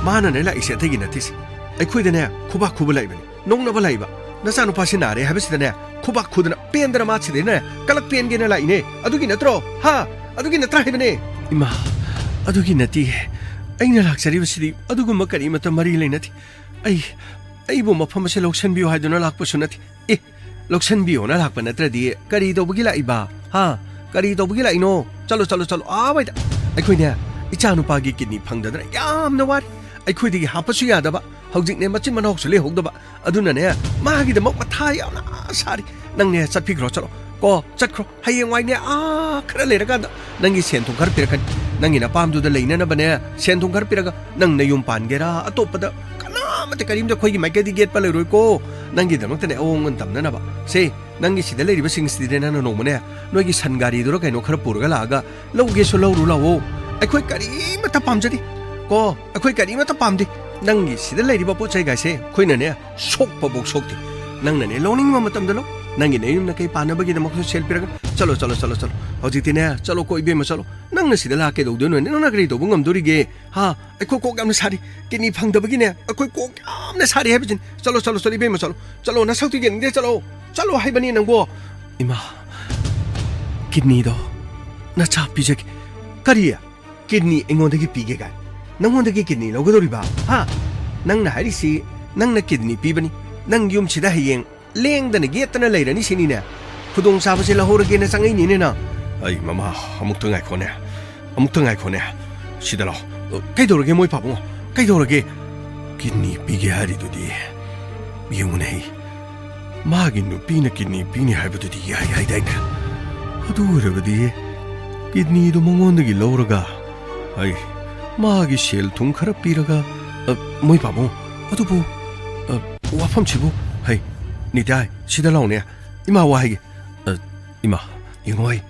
ꯃꯥꯅꯅꯦ ꯂꯥꯛꯏꯁꯦ ꯑꯇꯩꯒꯤ ꯅꯠꯇꯦꯁꯦ꯫ ꯑꯩꯈꯣꯏꯗꯅꯦ ꯈꯨꯕꯥꯛ ꯈꯨꯕ ꯂꯥꯛꯏꯕꯅꯤ꯫ ꯅꯣꯛꯅꯕ ꯂꯥꯛꯏꯕ꯫ ꯅꯆꯥꯅꯨꯄꯥꯁꯤ ꯅꯥꯔꯦ ꯍꯥꯏꯕꯁꯤꯗꯅꯦ, ꯈꯨꯕꯥꯛ ꯈꯨꯗꯅ ꯄꯦꯟꯗꯅ ꯃꯥ ꯁꯤꯗꯩꯅꯦ ꯀꯂꯛ ꯄꯦꯟꯒꯦꯅ ꯂꯥꯛꯏꯅꯦ꯫ ꯑꯗꯨꯒꯤ ꯅꯠꯇ꯭ꯔꯣ? ꯍꯥ? ꯑꯗꯨꯒꯤ ꯅꯠꯇ꯭ꯔꯥ ꯍꯥꯏꯕꯅꯦ? ꯏꯃꯥ, ꯑꯗꯨꯒꯤ ꯅꯠꯇꯤꯌꯦ꯫ ꯑꯩꯅ ꯂꯥꯛꯆꯔꯤꯕꯁꯤꯗꯤ ꯑꯗꯨꯒꯨꯝꯕ ꯀꯔꯤꯃꯠꯇ ꯃꯔꯤ ꯂꯩꯅꯗꯦ꯫ ꯑꯩ, ꯑꯩꯕꯨ ꯃꯐꯝ ꯑꯁꯤ ꯂꯧꯁꯤꯟꯕꯤꯌꯨ ꯍꯥꯏꯗꯨꯅ ꯂꯥꯛꯄꯁꯨ ꯅꯠꯇꯦ꯫ ꯑꯦ, ꯂꯧꯁꯤꯟꯕꯤꯌꯣꯅ ꯂꯥꯛꯄ ꯅꯠꯇ꯭ꯔꯗꯤ ꯀꯔꯤ ꯇꯧꯕꯒꯤ ꯂꯥꯛꯏꯕ? ꯍꯥ? ꯀꯔꯤ ꯇꯧꯕꯒꯤ ꯂꯥꯛꯏꯅꯣ? ꯆꯠꯂꯣ, ꯆꯠꯂꯣ, ꯆꯠꯂꯣ, ꯑꯥ ꯋꯥꯏꯗ꯫ ꯑꯩꯈꯣꯏꯅꯦ, ꯏꯆꯥꯅꯨꯄꯥꯒꯤ ꯀꯤꯗꯅꯤ ꯐꯪꯗꯗꯅ ꯌꯥꯝꯅ ꯋꯥꯔꯤ꯫ ꯑꯩꯈꯣꯏꯗꯒꯤ ꯍꯥꯞꯄꯁꯨ ꯌꯥꯗꯕ, ꯍꯧꯖꯤꯛꯅꯦ ꯃꯆꯤꯟ ꯃꯅꯥꯎꯁꯨ ꯂꯩꯍꯧꯗꯕ꯫ ꯑꯗꯨꯅꯅꯦ, ꯃꯥꯒꯤꯗꯃꯛ ꯃꯊꯥ ꯌꯥꯝꯅ ꯁꯥꯔꯤ꯫ ꯅꯪꯅꯦ, ꯆꯠꯄꯤꯈ꯭ꯔꯣ, ꯆꯠꯂꯣ꯫ ꯀꯣ, ꯆꯠꯈ꯭ꯔꯣ꯫ ꯍꯌꯦꯡꯋꯥꯏꯅꯦ, ꯑꯥ, ꯈꯔ ꯂꯩꯔꯀꯥꯟꯗ ꯅꯪꯒꯤ ꯁꯦꯟ ꯊꯨꯝ ꯈꯔ ꯄꯤꯔꯛꯀꯅꯤ꯫ ꯅꯪꯒꯤ ꯅꯄꯥꯝꯗꯨꯗ ꯂꯩꯅꯅꯕꯅꯦ, ꯁꯦꯟ ꯊꯨꯝ ꯈꯔ ꯄꯤꯔꯒ ꯅꯪ ꯅꯌꯨꯝ ꯄꯥꯟꯒꯦꯔꯥ, ꯑꯇꯣꯞꯄꯗ ꯀꯅꯥꯃꯠꯇ ꯀꯔꯤꯝꯇ ꯑꯩꯈꯣꯏꯒꯤ ꯃꯥꯏꯀꯩꯗꯒꯤ ꯌꯦꯠꯄ ꯂꯩꯔꯣꯏꯀꯣ꯫ ꯅꯪꯒꯤꯗꯃꯛꯇꯅꯦ ꯑꯑꯣꯟꯕ ꯇꯝꯅꯅꯕ꯫ ꯁꯦ, ꯅꯪꯒꯤ ꯁꯤꯗ ꯂꯩꯔꯤꯕꯁꯤꯡꯁꯤꯗꯤꯅꯦ ꯅꯪꯅ ꯅꯣꯡꯃꯅꯦ, ꯅꯣꯏꯒꯤ ꯁꯟ ꯒꯥꯔꯤꯗꯨꯔ ꯀꯩꯅꯣ ꯈꯔ ꯄꯨꯔꯒ ꯂꯥꯛꯑꯒ ꯂꯧꯒꯦꯁꯨ ꯂꯧꯔꯨ ꯂꯥꯛꯑꯣ꯫ ꯑꯩꯈꯣꯏ ꯀꯔꯤꯃꯠꯇ ꯄꯥꯝꯖꯗꯦ ꯀꯣ, ꯑꯩꯈꯣꯏ ꯀꯔꯤꯃꯠꯇ ꯄꯥꯝꯗꯦ꯫ ꯅꯪꯒꯤ ꯁꯤꯗ ꯂꯩꯔꯤꯕ ꯄꯣꯠ ꯆꯩꯒꯥꯏꯁꯦ ꯑꯩꯈꯣꯏꯅꯅꯦ ꯁꯣꯛꯄꯐꯧ ꯁꯣꯛꯇꯦ꯫ ꯅꯪꯅꯅꯦ ꯂꯧꯅꯤꯡꯕ ꯃꯇꯝꯗ ꯂꯧ꯫ ꯅꯪꯒꯤ ꯅꯌꯨꯝ ꯅꯀꯩ ꯄꯥꯟꯅꯕꯒꯤꯗꯃꯛꯁꯨ ꯁꯦꯜ ꯄꯤꯔꯒ ꯆꯠꯂꯣ, ꯆꯠꯂꯣ, ꯆꯠꯂꯣ, ꯆꯠꯂꯣ꯫ ꯍꯧꯖꯤꯛꯇꯤꯅꯦ, ꯆꯠꯂꯣꯀꯣ ꯏꯕꯦꯝꯃ, ꯆꯠꯂꯣ꯫ ꯅꯪꯅ ꯁꯤꯗ ꯂꯥꯛ ꯀꯩꯗꯧꯗꯣꯏꯅꯣ? ꯅꯪꯅ ꯀꯔꯤ ꯇꯧꯕ ꯉꯝꯗꯣꯔꯤꯒꯦ? ꯍꯥ? ꯑꯩꯈꯣꯏ ꯀꯣꯛ ꯌꯥꯝꯅ ꯁꯥꯔꯤ꯫ ꯀꯤꯗꯅꯤ ꯐꯪꯗꯕꯒꯤꯅꯦ ꯑꯩꯈꯣꯏ ꯀꯣꯛ ꯌꯥꯝꯅ ꯁꯥꯔꯤ ꯍꯥꯏꯕꯁꯤꯅꯤ꯫ ꯆꯠꯂꯣ, ꯆꯠꯂꯣ, ꯆꯠꯂꯣ ꯏꯕꯦꯝꯃ, ꯆꯠꯂꯣ꯫ ꯆꯠꯂꯣ, ꯅꯁꯛꯇꯨ ꯌꯦꯡꯅꯤꯡꯗꯦ, ꯆꯠꯂꯣ꯫ ꯆꯠꯂꯣ ꯍꯥꯏꯕꯅꯤ ꯅꯪꯕꯣ꯫ ꯏꯃꯥ, ꯀꯤꯗꯅꯤꯗꯣ ꯅꯆꯥ ꯄꯤꯖꯒꯦ꯫ ꯀꯔꯤ? ꯀꯤꯗꯅꯤ ꯑꯩꯉꯣꯟꯗꯒꯤ ꯄꯤꯒꯦ ꯀꯥꯏ? ꯅꯪꯉꯣꯟꯗꯒꯤ ꯀꯤꯗꯅꯤ ꯂꯧꯒꯗꯧꯔꯤꯕ? ꯍꯥ? ꯅꯪꯅ ꯍꯥꯏꯔꯤꯁꯤ ꯅꯪꯅ ꯀꯤꯗꯅꯤ ꯄꯤꯕꯅꯤ꯫ ꯅꯪ ꯌꯨꯝꯁꯤꯗ ꯍꯌꯦꯡ ꯂꯦꯡꯗꯅ ꯌꯦꯠꯇꯅ ꯂꯩꯔꯅꯤ ꯁꯤꯅꯤꯅꯦ? ꯈꯨꯗꯣꯡꯆꯥꯕꯁꯦ ꯂꯧꯍꯧꯔꯒꯦꯅ ꯆꯪꯉꯛꯏꯅꯤꯅꯦ ꯅꯪ꯫ ꯑꯩ ꯃꯃꯥ, ꯑꯃꯨꯛꯇ ꯉꯥꯏꯈꯣꯅꯦ꯫ ꯑꯃꯨꯛꯇ ꯉꯥꯏꯈꯣꯅꯦ꯫ ꯁꯤꯗ ꯂꯥꯎ꯫ ꯀꯩꯗꯧꯔꯒꯦ ꯃꯣꯏ ꯄꯥꯕꯨꯡ? ꯀꯩꯗꯧꯔꯒꯦ? ꯀꯤꯗꯅꯤ ꯄꯤꯒꯦ ꯍꯥꯏꯔꯤꯗꯨꯗꯤ꯫ ꯌꯦꯡꯉꯨꯅꯦ, ꯃꯥꯒꯤ ꯅꯨꯄꯤꯅ ꯀꯤꯗꯅꯤ ꯄꯤꯅꯤ ꯍꯥꯏꯕꯗꯨꯗꯤ ꯌꯥꯏ ꯍꯥꯏꯗꯥꯏꯅꯦ? ꯑꯗꯨ ꯑꯣꯏꯔꯕꯗꯤ ꯀꯤꯗꯅꯤꯗꯨ ꯃꯉꯣꯟꯗꯒꯤ ꯂꯧꯔꯒ ꯑꯩ ꯃꯥꯒꯤ ꯁꯦꯜ ꯊꯨꯝ ꯈꯔ ꯄꯤꯔꯒ, ꯑ, ꯃꯣꯏ ꯄꯥꯕꯨꯡ, ꯑꯗꯨꯕꯨ, ꯑ, ꯋꯥꯐꯝꯁꯤꯕꯨ, ꯍꯩ, ꯅꯤꯇꯥꯏ, ꯁꯤꯗ ꯂꯥꯎꯅꯦ꯫ ꯏꯃꯥ ꯋꯥ ꯍꯥꯏꯒꯦ꯫ ꯑ, ꯏꯃꯥ, ꯌꯦꯡꯉꯣ ꯑꯩ,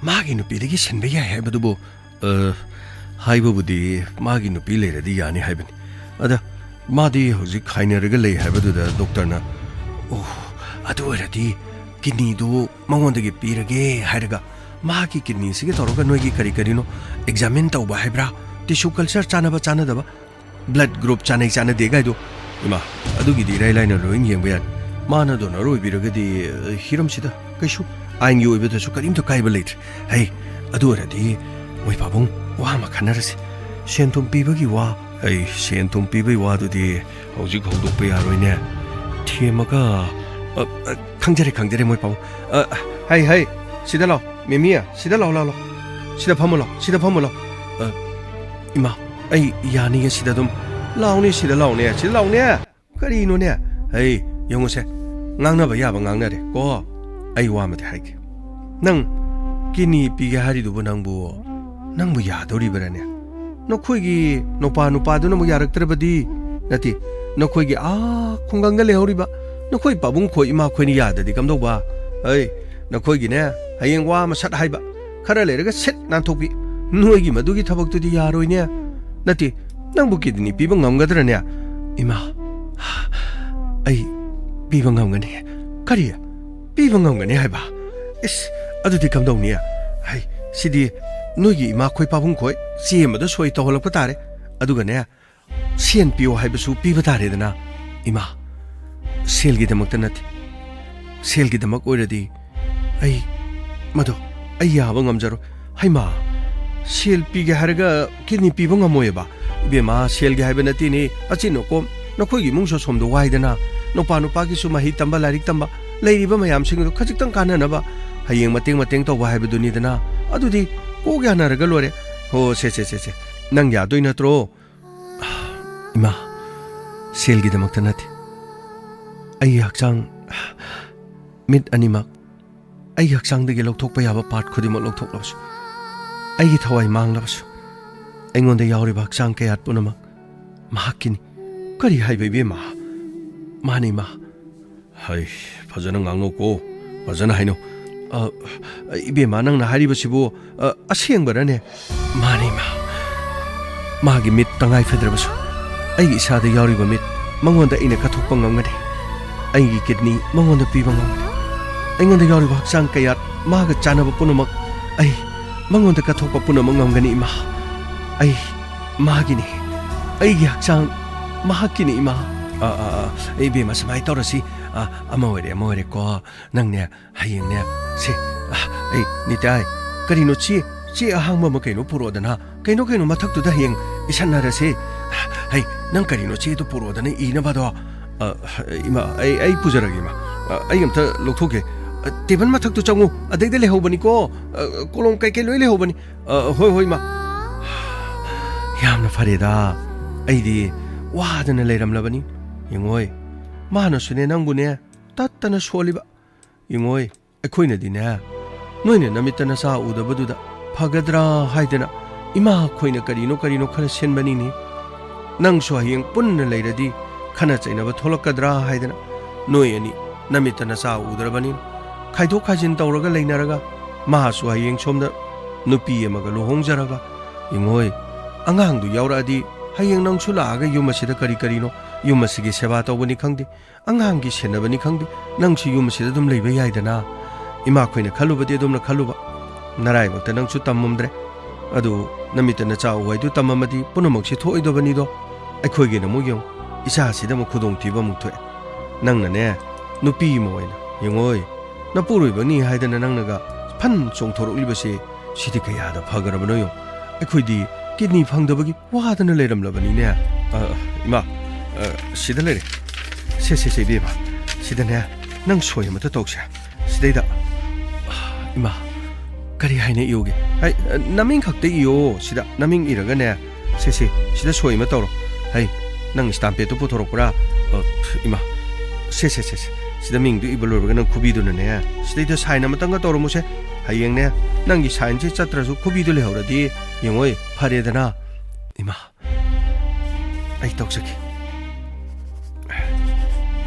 ꯃꯥꯒꯤ ꯅꯨꯄꯤꯗꯒꯤ ꯁꯤꯟꯕ ꯌꯥꯏ ꯍꯥꯏꯕꯗꯨꯕꯨ, ꯑ, ꯍꯥꯏꯕꯕꯨꯗꯤ ꯃꯥꯒꯤ ꯅꯨꯄꯤ ꯂꯩꯔꯗꯤ ꯌꯥꯅꯤ ꯍꯥꯏꯕꯅꯤ꯫ ꯑꯗ ꯃꯥꯗꯤ ꯍꯧꯖꯤꯛ ꯈꯥꯏꯅꯔꯒ ꯂꯩ ꯍꯥꯏꯕꯗꯨꯗ ꯗꯣꯛꯇꯔꯅ, "ꯑꯣ, ꯑꯗꯨ ꯑꯣꯏꯔꯗꯤ ꯀꯤꯗꯅꯤꯗꯨ ꯃꯉꯣꯟꯗꯒꯤ ꯄꯤꯔꯒꯦ" ꯍꯥꯏꯔꯒ ꯃꯥꯒꯤ ꯀꯤꯗꯅꯤꯁꯤꯒ ꯇꯧꯔꯒ ꯅꯣꯏꯒꯤ ꯀꯔꯤ ꯀꯔꯤꯅꯣ ꯑꯦꯛꯖꯥꯃꯤꯟ ꯇꯧꯕ ꯍꯥꯏꯕ꯭ꯔꯥ, ꯇꯤꯁꯨ ꯀꯜꯆꯔ ꯆꯥꯟꯅꯕ ꯆꯥꯟꯅꯗꯕ, ꯕ꯭ꯂꯗ ꯒ꯭ꯔꯨꯞ ꯆꯥꯟꯅꯩ ꯆꯥꯟꯅꯗꯦ ꯀꯥꯏꯗꯣ꯫ ꯏꯃꯥ, ꯑꯗꯨꯒꯤꯗꯤ ꯏꯔꯥꯏ ꯂꯥꯏꯅ ꯂꯣꯏ ꯌꯦꯡꯕ ꯌꯥꯅꯤ꯫ ꯃꯥꯅ ꯗꯣꯅꯔ ꯑꯣꯏꯕꯤꯔꯒꯗꯤ, ꯑ, ꯍꯤꯔꯝꯁꯤꯗ ꯀꯩꯁꯨ ꯑꯥꯏꯟꯒꯤ ꯑꯣꯏꯕꯗꯁꯨ ꯀꯔꯤꯝꯇ ꯀꯥꯏꯕ ꯂꯩꯇ꯭ꯔꯦ꯫ ꯍꯩ, ꯑꯗꯨ ꯑꯣꯏꯔꯗꯤ ꯃꯣꯏ ꯄꯥꯕꯨꯡ, ꯋꯥ ꯑꯃ ꯈꯟꯅꯔꯁꯤ꯫ ꯁꯦꯟ ꯊꯨꯝ ꯄꯤꯕꯒꯤ ꯋꯥ꯫ ꯑꯩ ꯁꯦꯟ ꯊꯨꯝ ꯄꯤꯕꯒꯤ ꯋꯥꯗꯨꯗꯤ ꯍꯧꯖꯤꯛ ꯍꯧꯗꯣꯛꯄ ꯌꯥꯔꯣꯏꯅꯦ꯫ ꯊꯦꯝꯃꯒ, ꯑ, ꯑ, ꯈꯪꯖꯔꯦ, ꯈꯪꯖꯔꯦ, ꯃꯣꯏ ꯄꯥꯕꯨꯡ꯫ ꯑ, ꯍꯩ, ꯍꯩ, ꯁꯤꯗ ꯂꯥꯎ, ꯃꯦꯃꯤ, ꯁꯤꯗ ꯂꯥꯎ, ꯂꯥꯎ, ꯂꯥꯎ꯫ ꯁꯤꯗ ꯐꯝꯃꯨ ꯂꯥꯎ, ꯁꯤꯗ ꯐꯝꯃꯨ ꯂꯥꯎ꯫ ꯑ, ꯏꯃꯥ, ꯑꯩ ꯌꯥꯅꯤꯌꯦ, ꯁꯤꯗ ꯑꯗꯨꯝ꯫ ꯂꯥꯎꯅꯦ, ꯁꯤꯗ ꯂꯥꯎꯅꯦ, ꯁꯤꯗ ꯂꯥꯎꯅꯦ꯫ ꯀꯔꯤꯅꯣꯅꯦ? ꯍꯩ, ꯌꯦꯡꯉꯨꯁꯦ, ꯉꯥꯡꯅꯕ ꯌꯥꯕ ꯉꯥꯡꯅꯔꯦ ꯀꯣ꯫ ꯑꯩ ꯋꯥ ꯑꯃꯗꯤ ꯍꯥꯏꯒꯦ꯫ ꯅꯪ ꯀꯤꯗꯅꯤ ꯄꯤꯒꯦ ꯍꯥꯏꯔꯤꯗꯨꯕꯨ ꯅꯪꯕꯨ, ꯅꯪꯕꯨ ꯌꯥꯗꯧꯔꯤꯕꯔꯥꯅꯦ? ꯅꯈꯣꯏꯒꯤ ꯅꯨꯄꯥ ꯅꯨꯄꯥꯗꯨꯅ ꯑꯃꯨꯛ ꯌꯥꯔꯛꯇ꯭ꯔꯕꯗꯤ? ꯅꯠꯇꯦ, ꯅꯈꯣꯏꯒꯤ ꯑꯥ ꯈꯨꯡꯒꯪꯗ ꯂꯩꯍꯧꯔꯤꯕ ꯅꯈꯣꯏ ꯄꯥꯕꯨꯡ ꯈꯣꯏ, ꯏꯃꯥ ꯈꯣꯏꯅ ꯌꯥꯗꯗꯤ ꯀꯝꯗꯧꯕ? ꯑꯩ, ꯅꯈꯣꯏꯒꯤꯅꯦ, ꯍꯌꯦꯡ ꯋꯥ ꯑꯃ ꯁꯠ ꯍꯥꯏꯕ, ꯈꯔ ꯂꯩꯔꯒ ꯁꯤꯠ ꯅꯥꯟꯊꯣꯛꯄꯤ꯫ ꯅꯣꯏꯒꯤ ꯃꯗꯨꯒꯤ ꯊꯕꯛꯇꯨꯗꯤ ꯌꯥꯔꯣꯏꯅꯦ꯫ ꯅꯠꯇꯦ, ꯅꯪꯕꯨ ꯀꯤꯗꯅꯤ ꯄꯤꯕ ꯉꯝꯒꯗ꯭ꯔꯅꯦ? ꯏꯃꯥ, ꯑꯩ ꯄꯤꯕ ꯉꯝꯒꯅꯤ꯫ ꯀꯔꯤ? ꯄꯤꯕ ꯉꯝꯒꯅꯤ ꯍꯥꯏꯕ? ꯏꯁ, ꯑꯗꯨꯗꯤ ꯀꯝꯗꯧꯅꯤ? ꯍꯩ, ꯁꯤꯗꯤ ꯅꯣꯏꯒꯤ ꯏꯃꯥ ꯈꯣꯏ ꯄꯥꯕꯨꯡ ꯈꯣꯏ ꯆꯦ ꯑꯃꯗ ꯁꯣꯏ ꯇꯧꯍꯜꯂꯛꯄ ꯇꯥꯔꯦ꯫ ꯑꯗꯨꯒꯅꯦ, ꯁꯦꯟ ꯄꯤꯌꯣ ꯍꯥꯏꯕꯁꯨ ꯄꯤꯕ ꯇꯥꯔꯦꯗꯅ꯫ ꯏꯃꯥ, ꯁꯦꯜꯒꯤꯗꯃꯛꯇ ꯅꯠꯇꯦ꯫ ꯁꯦꯜꯒꯤꯗꯃꯛ ꯑꯣꯏꯔꯗꯤ ꯑꯩ, ꯃꯗꯣ ꯑꯩ ꯌꯥꯕ ꯉꯝꯖꯔꯣꯏ꯫ ꯍꯩꯃꯥ, ꯁꯦꯜ ꯄꯤꯒꯦ ꯍꯥꯏꯔꯒ ꯀꯤꯗꯅꯤ ꯄꯤꯕ ꯉꯝꯃꯣꯏꯑꯕ? ꯏꯕꯦꯝꯃ, ꯁꯦꯜꯒꯤ ꯍꯥꯏꯕ ꯅꯠꯇꯦꯅꯦ, ꯑꯆꯤꯟ ꯑꯀꯣꯝ, ꯅꯈꯣꯏꯒꯤ ꯏꯃꯨꯡꯁꯨ ꯑꯁꯣꯝꯗ ꯋꯥꯏꯗꯅ, ꯅꯨꯄꯥ ꯅꯨꯄꯥꯒꯤꯁꯨ ꯃꯍꯩ ꯇꯝꯕ, ꯂꯥꯏꯔꯤꯛ ꯇꯝꯕ, ꯂꯩꯔꯤꯕ ꯃꯌꯥꯝꯁꯤꯡꯗꯣ ꯈꯖꯤꯛꯇꯪ ꯀꯥꯟꯅꯅꯕ, ꯍꯌꯦꯡ ꯃꯇꯦꯡ ꯃꯇꯦꯡ ꯇꯧꯕ ꯍꯥꯏꯕꯗꯨꯅꯤꯗꯅ꯫ ꯑꯗꯨꯗꯤ ꯀꯣꯛ ꯌꯥꯅꯔꯒ ꯂꯣꯏꯔꯦ꯫ ꯍꯣ, ꯁꯦ, ꯁꯦ, ꯁꯦ, ꯁꯦ, ꯅꯪ ꯌꯥꯗꯣꯏ ꯅꯠꯇ꯭ꯔꯣ? ꯏꯃꯥ, ꯁꯦꯜꯒꯤꯗꯃꯛꯇ ꯅꯠꯇꯦ꯫ ꯑꯩꯒꯤ ꯍꯛꯆꯥꯡ, ꯃꯤꯠ ꯑꯅꯤꯃꯛ, ꯑꯩꯒꯤ ꯍꯛꯆꯥꯡꯗꯒꯤ ꯂꯧꯊꯣꯛꯄ ꯌꯥꯕ part ꯈꯨꯗꯤꯡꯃꯛ ꯂꯧꯊꯣꯛꯂꯕꯁꯨ, ꯑꯩꯒꯤ ꯊꯋꯥꯏ ꯃꯥꯡꯂꯕꯁꯨ, ꯑꯩꯉꯣꯟꯗ ꯌꯥꯎꯔꯤꯕ ꯍꯛꯆꯥꯡ ꯀꯌꯥꯠ ꯄꯨꯝꯅꯃꯛ ꯃꯍꯥꯛꯀꯤꯅꯤ꯫ ꯀꯔꯤ ꯍꯥꯏꯕ, ꯏꯕꯦꯝꯃ? ꯃꯥꯅꯤ, ꯏꯃꯥ꯫ ꯍꯩ, ꯐꯖꯅ ꯉꯥꯡꯅꯧꯀꯣ, ꯐꯖꯅ ꯍꯥꯏꯅꯧ꯫ ꯑ, ꯏꯕꯦꯝꯃ, ꯅꯪꯅ ꯍꯥꯏꯔꯤꯕꯁꯤꯕꯨ, ꯑ, ꯑꯁꯦꯡꯕꯔꯅꯦ? ꯃꯥꯅꯤ, ꯏꯃꯥ꯫ ꯃꯥꯒꯤ ꯃꯤꯠ ꯇꯉꯥꯏ ꯐꯗ꯭ꯔꯕꯁꯨ, ꯑꯩꯒꯤ ꯏꯁꯥꯗ ꯌꯥꯎꯔꯤꯕ ꯃꯤꯠ ꯃꯉꯣꯟꯗ ꯑꯩꯅ ꯀꯠꯊꯣꯛꯄ ꯉꯝꯒꯅꯤ꯫ ꯑꯩꯒꯤ ꯀꯤꯗꯅꯤ ꯃꯉꯣꯟꯗ ꯄꯤꯕ ꯉꯝꯒꯅꯤ꯫ ꯑꯩꯉꯣꯟꯗ ꯌꯥꯎꯔꯤꯕ ꯍꯛꯆꯥꯡ ꯀꯌꯥꯠ, ꯃꯥꯒ ꯆꯥꯟꯅꯕ ꯄꯨꯝꯅꯃꯛ ꯑꯩ ꯃꯉꯣꯟꯗ ꯀꯠꯊꯣꯛꯄ ꯄꯨꯝꯅꯃꯛ ꯉꯝꯒꯅꯤ, ꯏꯃꯥ꯫ ꯑꯩ ꯃꯥꯒꯤꯅꯤ꯫ ꯑꯩꯒꯤ ꯍꯛꯆꯥꯡ ꯃꯍꯥꯛꯀꯤꯅꯤ, ꯏꯃꯥ꯫ ꯑ, ꯑ, ꯑ, ꯏꯕꯦꯝꯃ, ꯁꯨꯃꯥꯏꯅ ꯇꯧꯔꯁꯤ꯫ ꯑ, ꯑꯃ ꯑꯣꯏꯔꯦ, ꯑꯃ ꯑꯣꯏꯔꯦꯀꯣ꯫ ꯅꯪꯅꯦ, ꯍꯌꯦꯡꯅꯦ, ꯁꯦ, ꯑ, ꯑꯩ, ꯅꯤꯇꯥꯏ, ꯀꯔꯤꯅꯣ ꯁꯤ? ꯆꯦ ꯑꯍꯥꯡꯕ ꯑꯃ ꯀꯩꯅꯣ ꯄꯨꯔꯛꯑꯣꯗꯅ꯫ ꯀꯩꯅꯣ, ꯀꯩꯅꯣ, ꯃꯊꯛꯇꯨꯗ ꯍꯌꯦꯡ ꯏꯁꯟꯅꯔꯁꯤ꯫ ꯍꯩ, ꯅꯪ ꯀꯔꯤꯅꯣ ꯆꯦꯗꯨ ꯄꯨꯔꯛꯑꯣꯗꯅ ꯏꯅꯕꯗꯣ? ꯑ, ꯏꯃꯥ, ꯑꯩ, ꯑꯩ ꯄꯨꯖꯔꯒꯦ, ꯏꯃꯥ꯫ ꯑ, ꯑꯩ ꯑꯝꯇ ꯂꯧꯊꯣꯛꯀꯦ꯫ ꯑ, ꯇꯦꯕꯜ ꯃꯊꯛꯇꯨ ꯆꯪꯉꯨ꯫ ꯑꯗꯩꯗ ꯂꯩꯍꯧꯕꯅꯤꯀꯣ꯫ ꯑ, ꯀꯣꯂꯣꯝ ꯀꯩꯀꯩ ꯂꯣꯏ ꯂꯩꯍꯧꯕꯅꯤ꯫ ꯑ, ꯍꯣꯏ, ꯍꯣꯏ, ꯏꯃꯥ꯫ ꯌꯥꯝꯅ ꯐꯔꯦꯗ꯫ ꯑꯩꯗꯤ ꯋꯥꯗꯅ ꯂꯩꯔꯝꯂꯕꯅꯤ꯫ ꯌꯦꯡꯉꯣꯏ, ꯃꯥꯅꯁꯨꯅꯦ ꯅꯪꯕꯨꯅꯦ ꯇꯠꯇꯅ ꯁꯣꯜꯂꯤꯕ꯫ ꯌꯦꯡꯉꯣꯏ, ꯑꯩꯈꯣꯏꯅꯗꯤꯅꯦ, ꯅꯣꯏꯅ ꯅꯃꯤꯠꯇ ꯅꯆꯥ ꯎꯗꯕꯗꯨꯗ ꯐꯒꯗ꯭ꯔꯥ ꯍꯥꯏꯗꯅ ꯏꯃꯥ ꯈꯣꯏꯅ ꯀꯔꯤꯅꯣ ꯀꯔꯤꯅꯣ ꯈꯔ ꯁꯤꯟꯕꯅꯤꯅꯦ꯫ ꯅꯪꯁꯨ ꯍꯌꯦꯡ ꯄꯨꯟꯅ ꯂꯩꯔꯗꯤ ꯈꯠꯅ ꯆꯩꯅꯕ ꯊꯣꯛꯂꯛꯀꯗ꯭ꯔꯥ ꯍꯥꯏꯗꯅ ꯅꯣꯏ ꯑꯅꯤ ꯅꯃꯤꯠꯇ ꯅꯆꯥ ꯎꯗ꯭ꯔꯕꯅꯤ꯫ ꯈꯥꯏꯗꯣꯛ ꯈꯥꯏꯖꯤꯟ ꯇꯧꯔꯒ ꯂꯩꯅꯔꯒ ꯃꯥꯁꯨ ꯍꯌꯦꯡ ꯁꯣꯝꯗ ꯅꯨꯄꯤ ꯑꯃꯒ ꯂꯨꯍꯣꯡꯖꯔꯒ, ꯏꯉꯣꯏ, ꯑꯉꯥꯡꯗꯨ ꯌꯥꯎꯔꯛꯑꯗꯤ ꯍꯌꯦꯡ ꯅꯪꯁꯨ ꯂꯥꯛꯑꯒ ꯌꯨꯝ ꯑꯁꯤꯗ ꯀꯔꯤ ꯀꯔꯤꯅꯣ, ꯌꯨꯝ ꯑꯁꯤꯒꯤ ꯁꯦꯕꯥ ꯇꯧꯕꯅꯤ ꯈꯪꯗꯦ, ꯑꯉꯥꯡꯒꯤ ꯁꯦꯟꯅꯕꯅꯤ ꯈꯪꯗꯦ, ꯅꯪꯁꯨ ꯌꯨꯝ ꯑꯁꯤꯗ ꯑꯗꯨꯝ ꯂꯩꯕ ꯌꯥꯏꯗꯅ꯫ ꯏꯃꯥꯈꯣꯏꯅ ꯈꯜꯂꯨꯕꯗꯤ ꯑꯗꯨꯝꯅ ꯈꯜꯂꯨꯕ, ꯅꯔꯥꯏꯕꯛꯇ ꯅꯪꯁꯨ ꯇꯝꯃꯝꯗ꯭ꯔꯦ꯫ ꯑꯗꯨ ꯅꯃꯤꯠꯇ ꯅꯆꯥ ꯎ ꯍꯥꯏꯗꯨ ꯇꯝꯃꯝꯃꯗꯤ ꯄꯨꯝꯅꯃꯛꯁꯤ ꯊꯣꯛꯑꯣꯏꯗꯕꯅꯤꯗꯣ꯫ ꯑꯩꯈꯣꯏꯒꯤꯅ ꯑꯃꯨꯛ ꯌꯦꯡꯉꯨ, ꯏꯆꯥꯁꯤꯗ ꯑꯃꯨꯛ ꯈꯨꯗꯣꯡꯊꯤꯕ ꯑꯃꯨꯛ ꯊꯣꯛꯑꯦ꯫ ꯅꯪꯅꯅꯦ, ꯅꯨꯄꯤ ꯑꯃ ꯑꯣꯏꯅ ꯌꯦꯡꯉꯣꯏ, ꯅꯄꯨꯔꯣꯏꯕꯅꯤ ꯍꯥꯏꯗꯅ ꯅꯪꯅꯒ ꯐꯟ ꯆꯣꯡꯊꯣꯔꯛꯂꯤꯕꯁꯤ, ꯁꯤꯗꯤ ꯀꯌꯥꯗ ꯐꯒ꯭ꯔꯕꯅꯣ ꯌꯦꯡꯉꯨ꯫ ꯑꯩꯈꯣꯏꯗꯤ ꯀꯤꯗꯅꯤ ꯐꯪꯗꯕꯒꯤ ꯋꯥꯗꯅ ꯂꯩꯔꯝꯂꯕꯅꯤꯅꯦ꯫ ꯑ, ꯏꯃꯥ, ꯑ, ꯁꯤꯗ ꯂꯩꯔꯦ꯫ ꯁꯦ, ꯁꯦ, ꯁꯦ, ꯏꯕꯦꯝꯃ, ꯁꯤꯗꯅꯦ, ꯅꯪ ꯁꯣꯏ ꯑꯃꯇ ꯇꯧꯁꯦ꯫ ꯁꯤꯗꯩꯗ, ꯏꯃꯥ, ꯀꯔꯤ ꯍꯥꯏꯅ ꯏꯌꯨꯒꯦ? ꯍꯥꯏ, ꯅꯃꯤꯡ ꯈꯛꯇ ꯏꯌꯣ꯫ ꯁꯤꯗ ꯅꯃꯤꯡ ꯏꯔꯒꯅꯦ, ꯁꯦ, ꯁꯦ, ꯁꯤꯗ ꯁꯣꯏ ꯑꯃ ꯇꯧꯔꯣ꯫ ꯍꯩ, ꯅꯪ stamp padꯇꯨ ꯄꯨꯊꯣꯔꯛꯄ꯭ꯔꯥ? ꯑ, ꯏꯃꯥ, ꯁꯦ, ꯁꯦ, ꯁꯦ, ꯁꯦ, ꯁꯤꯗ ꯃꯤꯡꯗꯨ ꯏꯕ ꯂꯣꯏꯕꯒ ꯅꯪ ꯈꯨꯕꯤꯗꯨꯅꯅꯦ, ꯁꯤꯗꯩꯗ sign ꯑꯃꯇꯪꯒ ꯇꯧꯔꯝꯃꯨꯁꯦ꯫ ꯍꯌꯦꯡꯅꯦ, ꯅꯪꯒꯤ signꯁꯦ ꯆꯠꯇ꯭ꯔꯁꯨ ꯈꯨꯕꯤꯗꯨ ꯂꯩꯍꯧꯔꯗꯤ, ꯌꯦꯡꯉꯣꯏ, ꯐꯔꯦꯗꯅ꯫ ꯏꯃꯥ, ꯑꯩ ꯇꯧꯖꯒꯦ꯫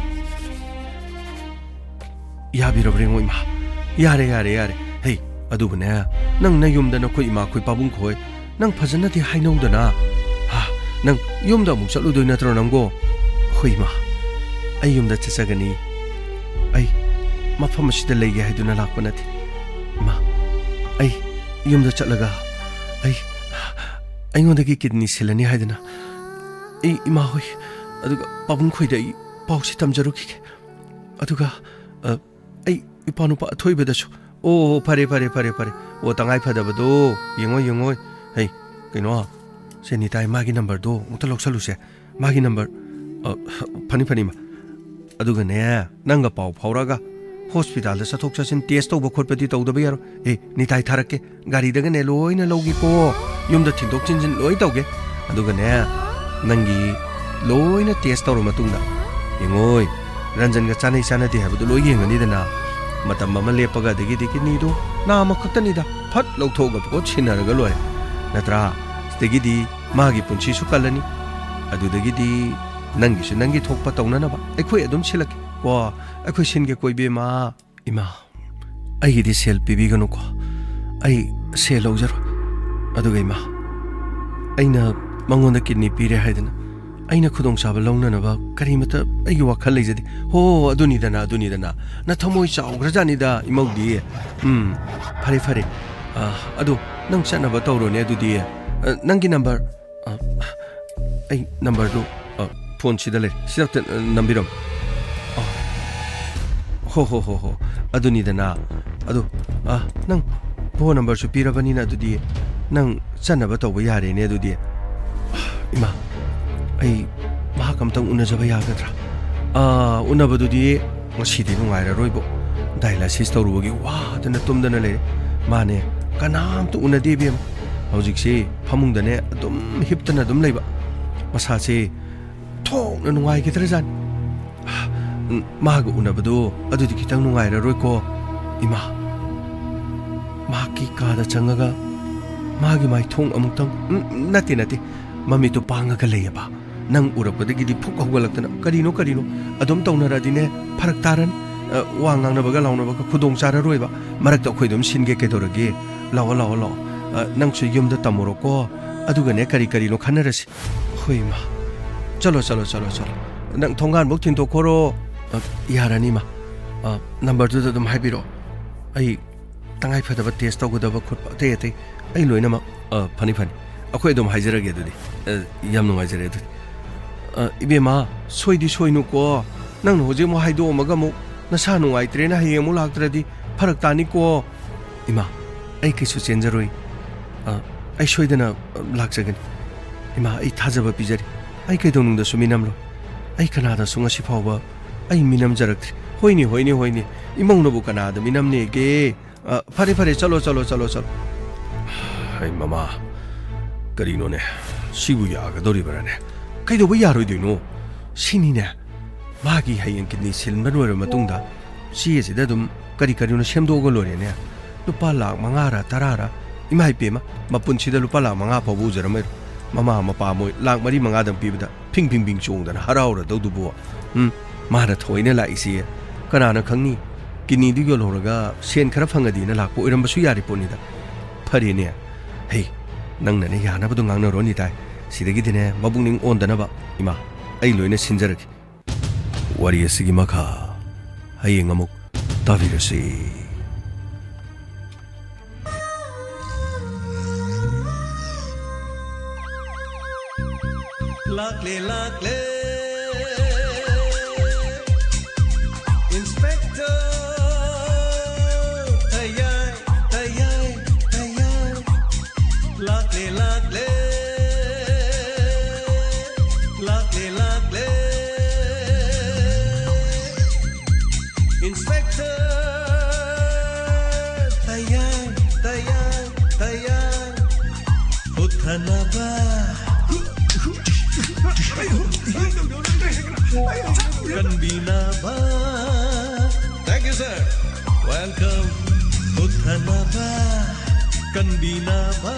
ꯌꯥꯕꯤꯔꯕ꯭ꯔꯥ ꯌꯦꯡꯉꯣ, ꯏꯃꯥ? ꯌꯥꯔꯦ, ꯌꯥꯔꯦ, ꯌꯥꯔꯦ꯫ ꯍꯩ, ꯑꯗꯨꯕꯨꯅꯦ, ꯅꯪ ꯅꯌꯨꯝꯗ ꯅꯈꯣꯏ ꯏꯃꯥꯈꯣꯏ ꯄꯥꯕꯨꯡꯈꯣꯏ, ꯅꯪ ꯐꯖꯅꯗꯤ ꯍꯥꯏꯅꯧꯗꯅ꯫ ꯍꯥ, ꯅꯪ ꯌꯨꯝꯗ ꯑꯃꯨꯛ ꯆꯠꯂꯨꯗꯣꯏ ꯅꯠꯇ꯭ꯔꯣ ꯅꯪꯕꯣ? ꯍꯣꯏ, ꯏꯃꯥ, ꯑꯩ ꯌꯨꯝꯗ ꯆꯠꯆꯒꯅꯤ꯫ ꯑꯩ ꯃꯐꯝ ꯑꯁꯤꯗ ꯂꯩꯒꯦ ꯍꯥꯏꯗꯨꯅ ꯂꯥꯛꯄ ꯅꯠꯇꯦ꯫ ꯏꯃꯥ, ꯑꯩ ꯌꯨꯝꯗ ꯆꯠꯂꯒ ꯑꯩ, ꯑꯩꯉꯣꯟꯗꯒꯤ ꯀꯤꯗꯅꯤ ꯁꯤꯜꯂꯅꯤ ꯍꯥꯏꯗꯅ ꯑꯩ ꯏꯃꯥ ꯍꯣꯏ, ꯑꯗꯨꯒ ꯄꯥꯕꯨꯡ ꯈꯣꯏꯗ ꯑꯩ ꯄꯥꯎꯁꯤ ꯇꯝꯖꯔꯨꯈꯤꯒꯦ꯫ ꯑꯗꯨꯒ, ꯑ, ꯑꯩ ꯏꯄꯥꯅꯨꯄꯥ ꯑꯊꯣꯏꯕꯗꯁꯨ ꯑꯣ, ꯐꯔꯦ, ꯐꯔꯦ, ꯐꯔꯦ, ꯐꯔꯦ꯫ ꯑꯣ, ꯇꯉꯥꯏ ꯐꯗꯕꯗꯣ꯫ ꯌꯦꯡꯉꯣ, ꯌꯦꯡꯉꯣ꯫ ꯍꯩ, ꯀꯩꯅꯣ, ꯁꯦ ꯅꯤꯇꯥꯏ, ꯃꯥꯒꯤ ꯅꯝꯕꯔꯗꯣ ꯑꯃꯨꯛꯇ ꯂꯧꯁꯜꯂꯨꯁꯦ꯫ ꯃꯥꯒꯤ ꯅꯝꯕꯔ, ꯑ, ꯐꯅꯤ, ꯐꯅꯤ, ꯏꯃꯥ꯫ ꯑꯗꯨꯒꯅꯦ, ꯅꯪꯒ ꯄꯥꯎ ꯐꯥꯎꯔꯛꯑꯒ ꯍꯣꯁꯄꯤꯇꯥꯜꯗ ꯆꯠꯊꯣꯛ ꯆꯠꯁꯤꯟ, ꯇꯦꯁ ꯇꯧꯕ ꯈꯣꯠꯄꯗꯤ ꯇꯧꯗꯕ ꯌꯥꯔꯣꯏ꯫ ꯑꯦ, ꯅꯤꯇꯥꯏ ꯊꯥꯔꯛꯀꯦ꯫ ꯒꯥꯔꯤꯗꯒꯅꯦ ꯂꯣꯏꯅ ꯂꯧꯒꯦꯀꯣ꯫ ꯌꯨꯝꯗ ꯊꯤꯟꯗꯣꯛ ꯊꯤꯟꯖꯤꯟ ꯂꯣꯏ ꯇꯧꯒꯦ꯫ ꯑꯗꯨꯒꯅꯦ, ꯅꯪꯒꯤ ꯂꯣꯏꯅ ꯇꯦꯁ ꯇꯧꯔ ꯃꯇꯨꯡꯗ, ꯌꯦꯡꯉꯣꯏ, ꯔꯟꯖꯟꯒ ꯆꯥꯅꯩ ꯆꯥꯅꯗꯦ ꯍꯥꯏꯕꯗꯨ ꯂꯣꯏ ꯌꯦꯡꯉꯅꯤꯗꯅ꯫ ꯃꯇꯝ ꯑꯃ ꯂꯦꯞꯄꯒ, ꯑꯗꯒꯤꯗꯤ ꯀꯤꯗꯅꯤꯗꯨ ꯅꯥꯝꯃ ꯈꯛꯇꯅꯤꯗ, ꯐꯠ ꯂꯧꯊꯣꯛꯑꯒ ꯄꯣꯠ ꯁꯤꯟꯅꯔꯒ ꯂꯣꯏꯔꯦ꯫ ꯅꯠꯇ꯭ꯔꯥ? ꯁꯤꯗꯒꯤꯗꯤ ꯃꯥꯒꯤ ꯄꯨꯟꯁꯤꯁꯨ ꯀꯜꯂꯅꯤ꯫ ꯑꯗꯨꯗꯒꯤꯗꯤ ꯅꯪꯒꯤꯁꯨ ꯅꯪꯒꯤ ꯊꯣꯛꯄ ꯇꯧꯅꯅꯕ ꯑꯩꯈꯣꯏ ꯑꯗꯨꯝ ꯁꯤꯜꯂꯛꯀꯦ꯫ ꯀꯣ, ꯑꯩꯈꯣꯏ ꯁꯤꯟꯒꯦꯀꯣ, ꯏꯕꯦꯝꯃ꯫ ꯏꯃꯥ, ꯑꯩꯒꯤꯗꯤ ꯁꯦꯜ ꯄꯤꯕꯤꯒꯅꯨꯀꯣ꯫ ꯑꯩ ꯁꯦꯜ ꯂꯧꯖꯔꯣꯏ꯫ ꯑꯗꯨꯒ ꯏꯃꯥ, ꯑꯩꯅ ꯃꯉꯣꯟꯗ ꯀꯤꯗꯅꯤ ꯄꯤꯔꯦ ꯍꯥꯏꯗꯅ ꯑꯩꯅ ꯈꯨꯗꯣꯡꯆꯥꯕ ꯂꯧꯅꯅꯕ ꯀꯔꯤꯃꯇ ꯑꯩꯒꯤ ꯋꯥꯈꯜ ꯂꯩꯖꯗꯦ꯫ ꯍꯣ, ꯑꯗꯨꯅꯤꯗꯅ, ꯑꯗꯨꯅꯤꯗꯅ꯫ ꯅꯊꯃꯣꯏ ꯆꯥꯎꯈ꯭ꯔꯖꯥꯠꯅꯤꯗ, ꯏꯃꯧꯗꯤ꯫ ꯎꯝ, ꯐꯔꯦ, ꯐꯔꯦ꯫ ꯑ, ꯑꯗꯣ ꯅꯪ ꯆꯠꯅꯕ ꯇꯧꯔꯣꯅꯦ ꯑꯗꯨꯗꯤ꯫ ꯑ, ꯅꯪꯒꯤ ꯅꯝꯕꯔ, ꯑ, ꯑꯩ ꯅꯝꯕꯔꯗꯨ, ꯑ, ꯐꯣꯟꯁꯤꯗ ꯂꯩ꯫ ꯁꯤꯗ ꯑꯝꯇ, ꯑ, ꯅꯝꯕꯤꯔꯝꯃꯨ꯫ ꯑ, ꯍꯣ, ꯍꯣ, ꯍꯣ, ꯍꯣ꯫ ꯑꯗꯨꯅꯤꯗꯅ꯫ ꯑꯗꯨ, ꯑ, ꯅꯪ ꯐꯣꯟ ꯅꯝꯕꯔꯁꯨ ꯄꯤꯔꯕꯅꯤꯅ ꯑꯗꯨꯗꯤ ꯅꯪ ꯆꯠꯅꯕ ꯇꯧꯕ ꯌꯥꯔꯦꯅꯦ ꯑꯗꯨꯗꯤ꯫ ꯏꯃꯥ, ꯑꯩ ꯃꯍꯥꯛ ꯑꯝꯇꯪ ꯎꯅꯖꯕ ꯌꯥꯒꯗ꯭ꯔꯥ? ꯑꯥ, ꯎꯅꯕꯗꯨꯗꯤ ꯉꯁꯤꯗꯤ ꯅꯨꯡꯉꯥꯏꯔꯔꯣꯏꯕꯣ꯫ ꯗꯥꯏꯂꯥꯏꯁꯤꯁ ꯇꯧꯔꯨꯕꯒꯤ ꯋꯥꯗꯅ ꯇꯨꯝꯗꯅ ꯂꯩꯔꯦ꯫ ꯃꯥꯅꯦ, ꯀꯅꯥꯝꯇ ꯎꯅꯗꯦ ꯏꯕꯦꯝꯃ꯫ ꯍꯧꯖꯤꯛꯁꯤ ꯐꯃꯨꯡꯗꯅꯦ ꯑꯗꯨꯝ ꯍꯤꯞꯇꯅ ꯑꯗꯨꯝ ꯂꯩꯕ꯫ ꯃꯁꯥꯁꯦ ꯊꯣꯛꯅ ꯅꯨꯡꯉꯥꯏꯈꯤꯗ꯭ꯔꯖꯥꯠꯅꯤ꯫ ꯃꯥꯒ ꯎꯅꯕꯗꯣ ꯑꯗꯨꯗꯤ ꯈꯤꯇꯪ ꯅꯨꯡꯉꯥꯏꯔꯔꯣꯏꯀꯣ꯫ ꯏꯃꯥ, ꯃꯍꯥꯛꯀꯤ ꯀꯥꯗ ꯆꯪꯉꯒ ꯃꯥꯒꯤ ꯃꯥꯏꯊꯣꯡ ꯑꯃꯨꯛꯇꯪ, ꯎꯝ, ꯅꯠꯇꯦ, ꯅꯠꯇꯦ, ꯃꯃꯤꯠꯇꯨ ꯄꯥꯡꯉꯒ ꯂꯩꯌꯦꯕ꯫ ꯅꯪ ꯎꯔꯛꯄꯗꯒꯤꯗꯤ ꯐꯨꯛ ꯍꯧꯒꯠꯂꯛꯇꯅ, "ꯀꯔꯤꯅꯣ, ꯀꯔꯤꯅꯣ?" ꯑꯗꯨꯝ ꯇꯧꯅꯔꯗꯤꯅꯦ, ꯐꯔꯛ ꯇꯥꯔꯅꯤ꯫ ꯑ, ꯋꯥ ꯉꯥꯡꯅꯕꯒ ꯂꯥꯎꯅꯕꯒ ꯈꯨꯗꯣꯡ ꯆꯥꯔꯔꯣꯏꯕ꯫ ꯃꯔꯛꯇ ꯑꯩꯈꯣꯏ ꯑꯗꯨꯝ ꯁꯤꯟꯒꯦ ꯀꯩꯗꯧꯔꯒꯦ? ꯂꯥꯛꯑꯣ, ꯂꯥꯛꯑꯣ, ꯂꯥꯛꯑꯣ꯫ ꯑ, ꯅꯪꯁꯨ ꯌꯨꯝꯗ ꯇꯝꯃꯨꯔꯣꯀꯣ꯫ ꯑꯗꯨꯒꯅꯦ, ꯀꯔꯤ ꯀꯔꯤꯅꯣ ꯈꯟꯅꯔꯁꯤ꯫ ꯍꯣꯏ, ꯏꯃꯥ꯫ ꯆꯠꯂꯣ, ꯆꯠꯂꯣ, ꯆꯠꯂꯣ, ꯆꯠꯂꯣ꯫ ꯅꯪ ꯊꯣꯡꯒꯥꯟꯐꯧ ꯊꯤꯟꯗꯣꯛꯈꯣꯔꯣ꯫ ꯑ, ꯌꯥꯔꯅꯤ, ꯏꯃꯥ꯫ ꯑ, ꯅꯝꯕꯔꯗꯨꯗ ꯑꯗꯨꯝ ꯍꯥꯏꯕꯤꯔꯛꯑꯣ꯫ ꯑꯩ ꯇꯉꯥꯏ ꯐꯗꯕ ꯇꯦꯁ ꯇꯧꯒꯗꯕ ꯈꯣꯠꯄ ꯑꯇꯩ ꯑꯇꯩ ꯑꯩ ꯂꯣꯏꯅꯃꯛ, ꯑ, ꯐꯅꯤ, ꯐꯅꯤ꯫ ꯑꯩꯈꯣꯏ ꯑꯗꯨꯝ ꯍꯥꯏꯖꯔꯒꯦ ꯑꯗꯨꯗꯤ꯫ ꯑ, ꯌꯥꯝ ꯅꯨꯡꯉꯥꯏꯖꯔꯦ ꯑꯗꯨꯗꯤ꯫ ꯑ, ꯏꯕꯦꯝꯃ, ꯁꯣꯏꯗꯤ ꯁꯣꯏꯅꯨꯀꯣ꯫ ꯅꯪꯅ ꯍꯧꯖꯤꯛ ꯑꯃꯨꯛ ꯍꯥꯏꯗꯣꯛꯑꯝꯃꯒ ꯑꯃꯨꯛ ꯅꯁꯥ ꯅꯨꯡꯉꯥꯏꯇ꯭ꯔꯦꯅ ꯍꯌꯦꯡ ꯑꯃꯨꯛ ꯂꯥꯛꯇ꯭ꯔꯗꯤ ꯐꯔꯛ ꯇꯥꯅꯤꯀꯣ꯫ ꯏꯃꯥ, ꯑꯩ ꯀꯩꯁꯨ ꯆꯦꯟꯖꯔꯣꯏ꯫ ꯑ, ꯑꯩ ꯁꯣꯏꯗꯅ, ꯑ, ꯂꯥꯛꯆꯒꯅꯤ꯫ ꯏꯃꯥ, ꯑꯩ ꯊꯥꯖꯕ ꯄꯤꯖꯔꯤ꯫ ꯑꯩ ꯀꯩꯗꯧꯅꯨꯡꯗꯁꯨ ꯃꯤꯅꯝꯂꯣꯏ꯫ ꯑꯩ ꯀꯅꯥꯗꯁꯨ ꯉꯁꯤ ꯐꯥꯎꯕ ꯑꯩ ꯃꯤꯅꯝꯖꯔꯛꯇ꯭ꯔꯤ꯫ ꯍꯣꯏꯅꯦ, ꯍꯣꯏꯅꯦ, ꯍꯣꯏꯅꯦ꯫ ꯏꯃꯧꯅꯕꯨ ꯀꯅꯥꯗ ꯃꯤꯅꯝꯅꯦꯒꯦ? ꯑ, ꯐꯔꯦ, ꯐꯔꯦ, ꯆꯠꯂꯣ, ꯆꯠꯂꯣ, ꯆꯠꯂꯣ, ꯆꯠꯂꯣ꯫ ꯑꯩ ꯃꯃꯥ, ꯀꯔꯤꯅꯣꯅꯦ? ꯁꯤꯕꯨ ꯌꯥꯒꯗꯧꯔꯤꯕ꯭ꯔꯥꯅꯦ? ꯀꯩꯗꯧꯕ ꯌꯥꯔꯣꯏꯗꯣꯏꯅꯣ? ꯁꯤꯅꯤꯅꯦ꯫ ꯃꯥꯒꯤ ꯍꯌꯦꯡ ꯀꯤꯗꯅꯤ ꯁꯤꯟꯕ ꯂꯣꯏꯔꯕ ꯃꯇꯨꯡꯗ ꯆꯦꯁꯤꯗ ꯑꯗꯨꯝ ꯀꯔꯤ ꯀꯔꯤꯅꯣ ꯁꯦꯝꯗꯣꯛꯑꯒ ꯂꯣꯏꯔꯦꯅꯦ꯫ ꯂꯨꯄꯥ ꯂꯥꯛ ꯃꯉꯥꯔ ꯇꯔꯥꯔ? ꯏꯃꯥ ꯏꯄꯦꯝꯃ, ꯃꯄꯨꯟꯁꯤꯗ ꯂꯨꯄꯥ ꯂꯥꯛ ꯃꯉꯥ ꯐꯥꯎꯕ ꯎꯖꯔꯝꯃꯔꯣꯏ꯫ ꯃꯃꯥ ꯃꯄꯥ ꯃꯣꯏ ꯂꯥꯛ ꯃꯔꯤ ꯃꯉꯥꯗꯪ ꯄꯤꯕꯗ ꯐꯤꯡ ꯐꯤꯡ ꯐꯤꯡ ꯆꯣꯡꯗꯅ ꯍꯔꯥꯎꯔꯗꯧꯗꯨꯕꯨ꯫ ꯎꯝ, ꯃꯥꯅ ꯊꯑꯣꯏꯅ ꯂꯥꯛꯏꯁꯤ ꯀꯅꯥꯅ ꯈꯪꯅꯤ? ꯀꯤꯗꯅꯤꯗꯨ ꯌꯣꯜꯍꯧꯔꯒ ꯁꯦꯟ ꯈꯔ ꯐꯪꯉꯗꯤꯅ ꯂꯥꯛꯄ ꯑꯣꯏꯔꯝꯕꯁꯨ ꯌꯥꯔꯤ ꯄꯣꯠꯅꯤꯗ꯫ ꯐꯔꯦꯅꯦ꯫ ꯍꯩ, ꯅꯪꯅꯅꯦ ꯌꯥꯅꯕꯗꯣ ꯉꯥꯡꯅꯔꯣ ꯅꯤꯇꯥꯏ꯫ ꯁꯤꯗꯒꯤꯗꯤꯅꯦ ꯃꯕꯨꯛꯅꯤꯡ ꯑꯣꯟꯗꯅꯕ, ꯏꯃꯥ, ꯑꯩ ꯂꯣꯏꯅ ꯁꯤꯟꯖꯔꯒꯦ꯫ ꯋꯥꯔꯤ ꯑꯁꯤꯒꯤ ꯃꯈꯥ ꯍꯌꯦꯡ ꯑꯃꯨꯛ ꯇꯥꯕꯤꯔꯁꯤ꯫ ꯂꯥꯛꯂꯦ, ꯂꯥꯛꯂꯦ, Inspector ꯇꯌꯥꯏ, ꯇꯌꯥꯏ, ꯇꯌꯥꯏ꯫ ꯂꯥꯛꯂꯦ, ꯂꯥꯛꯂꯦ, ꯂꯥꯛꯂꯦ, ꯂꯥꯛꯂꯦ꯫ Inspector ꯇꯌꯥꯏ, ꯇꯌꯥꯏ, ꯇꯌꯥꯏ꯫ ꯍꯨꯠꯊꯅꯕ, ꯀꯟꯕꯤꯅꯕ꯫ Thank you, sir. Welcome. ꯍꯨꯠꯊꯅꯕ, ꯀꯟꯕꯤꯅꯕ꯫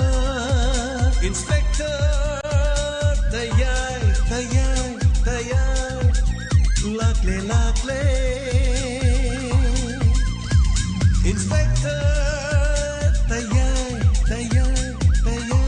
Inspector ꯇꯌꯥꯏ, ꯇꯌꯥꯏ, ꯇꯌꯥꯏ꯫ ꯂꯥꯛꯂꯦ, ꯂꯥꯛꯂꯦ꯫ Inspector ꯇꯌꯥꯏ, ꯇꯌꯥꯏ, ꯇꯌꯥꯏ꯫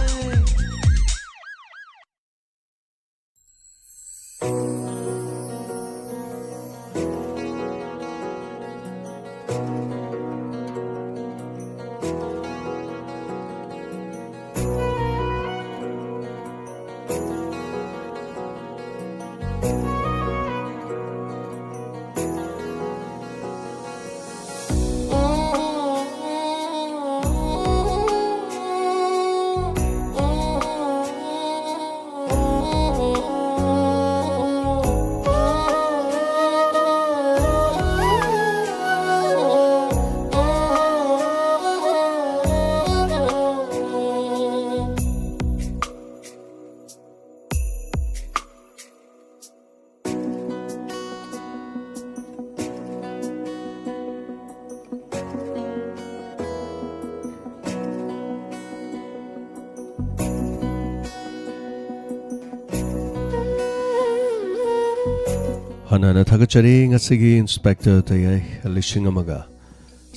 ꯍꯥꯟꯅ ꯊꯥꯒꯠꯆꯔꯤ꯫ ꯉꯁꯤꯒꯤ ꯏꯟꯁꯄꯦꯛꯇꯔ ꯇꯌꯥꯏ ꯂꯤꯁꯤꯡ ꯑꯃꯒ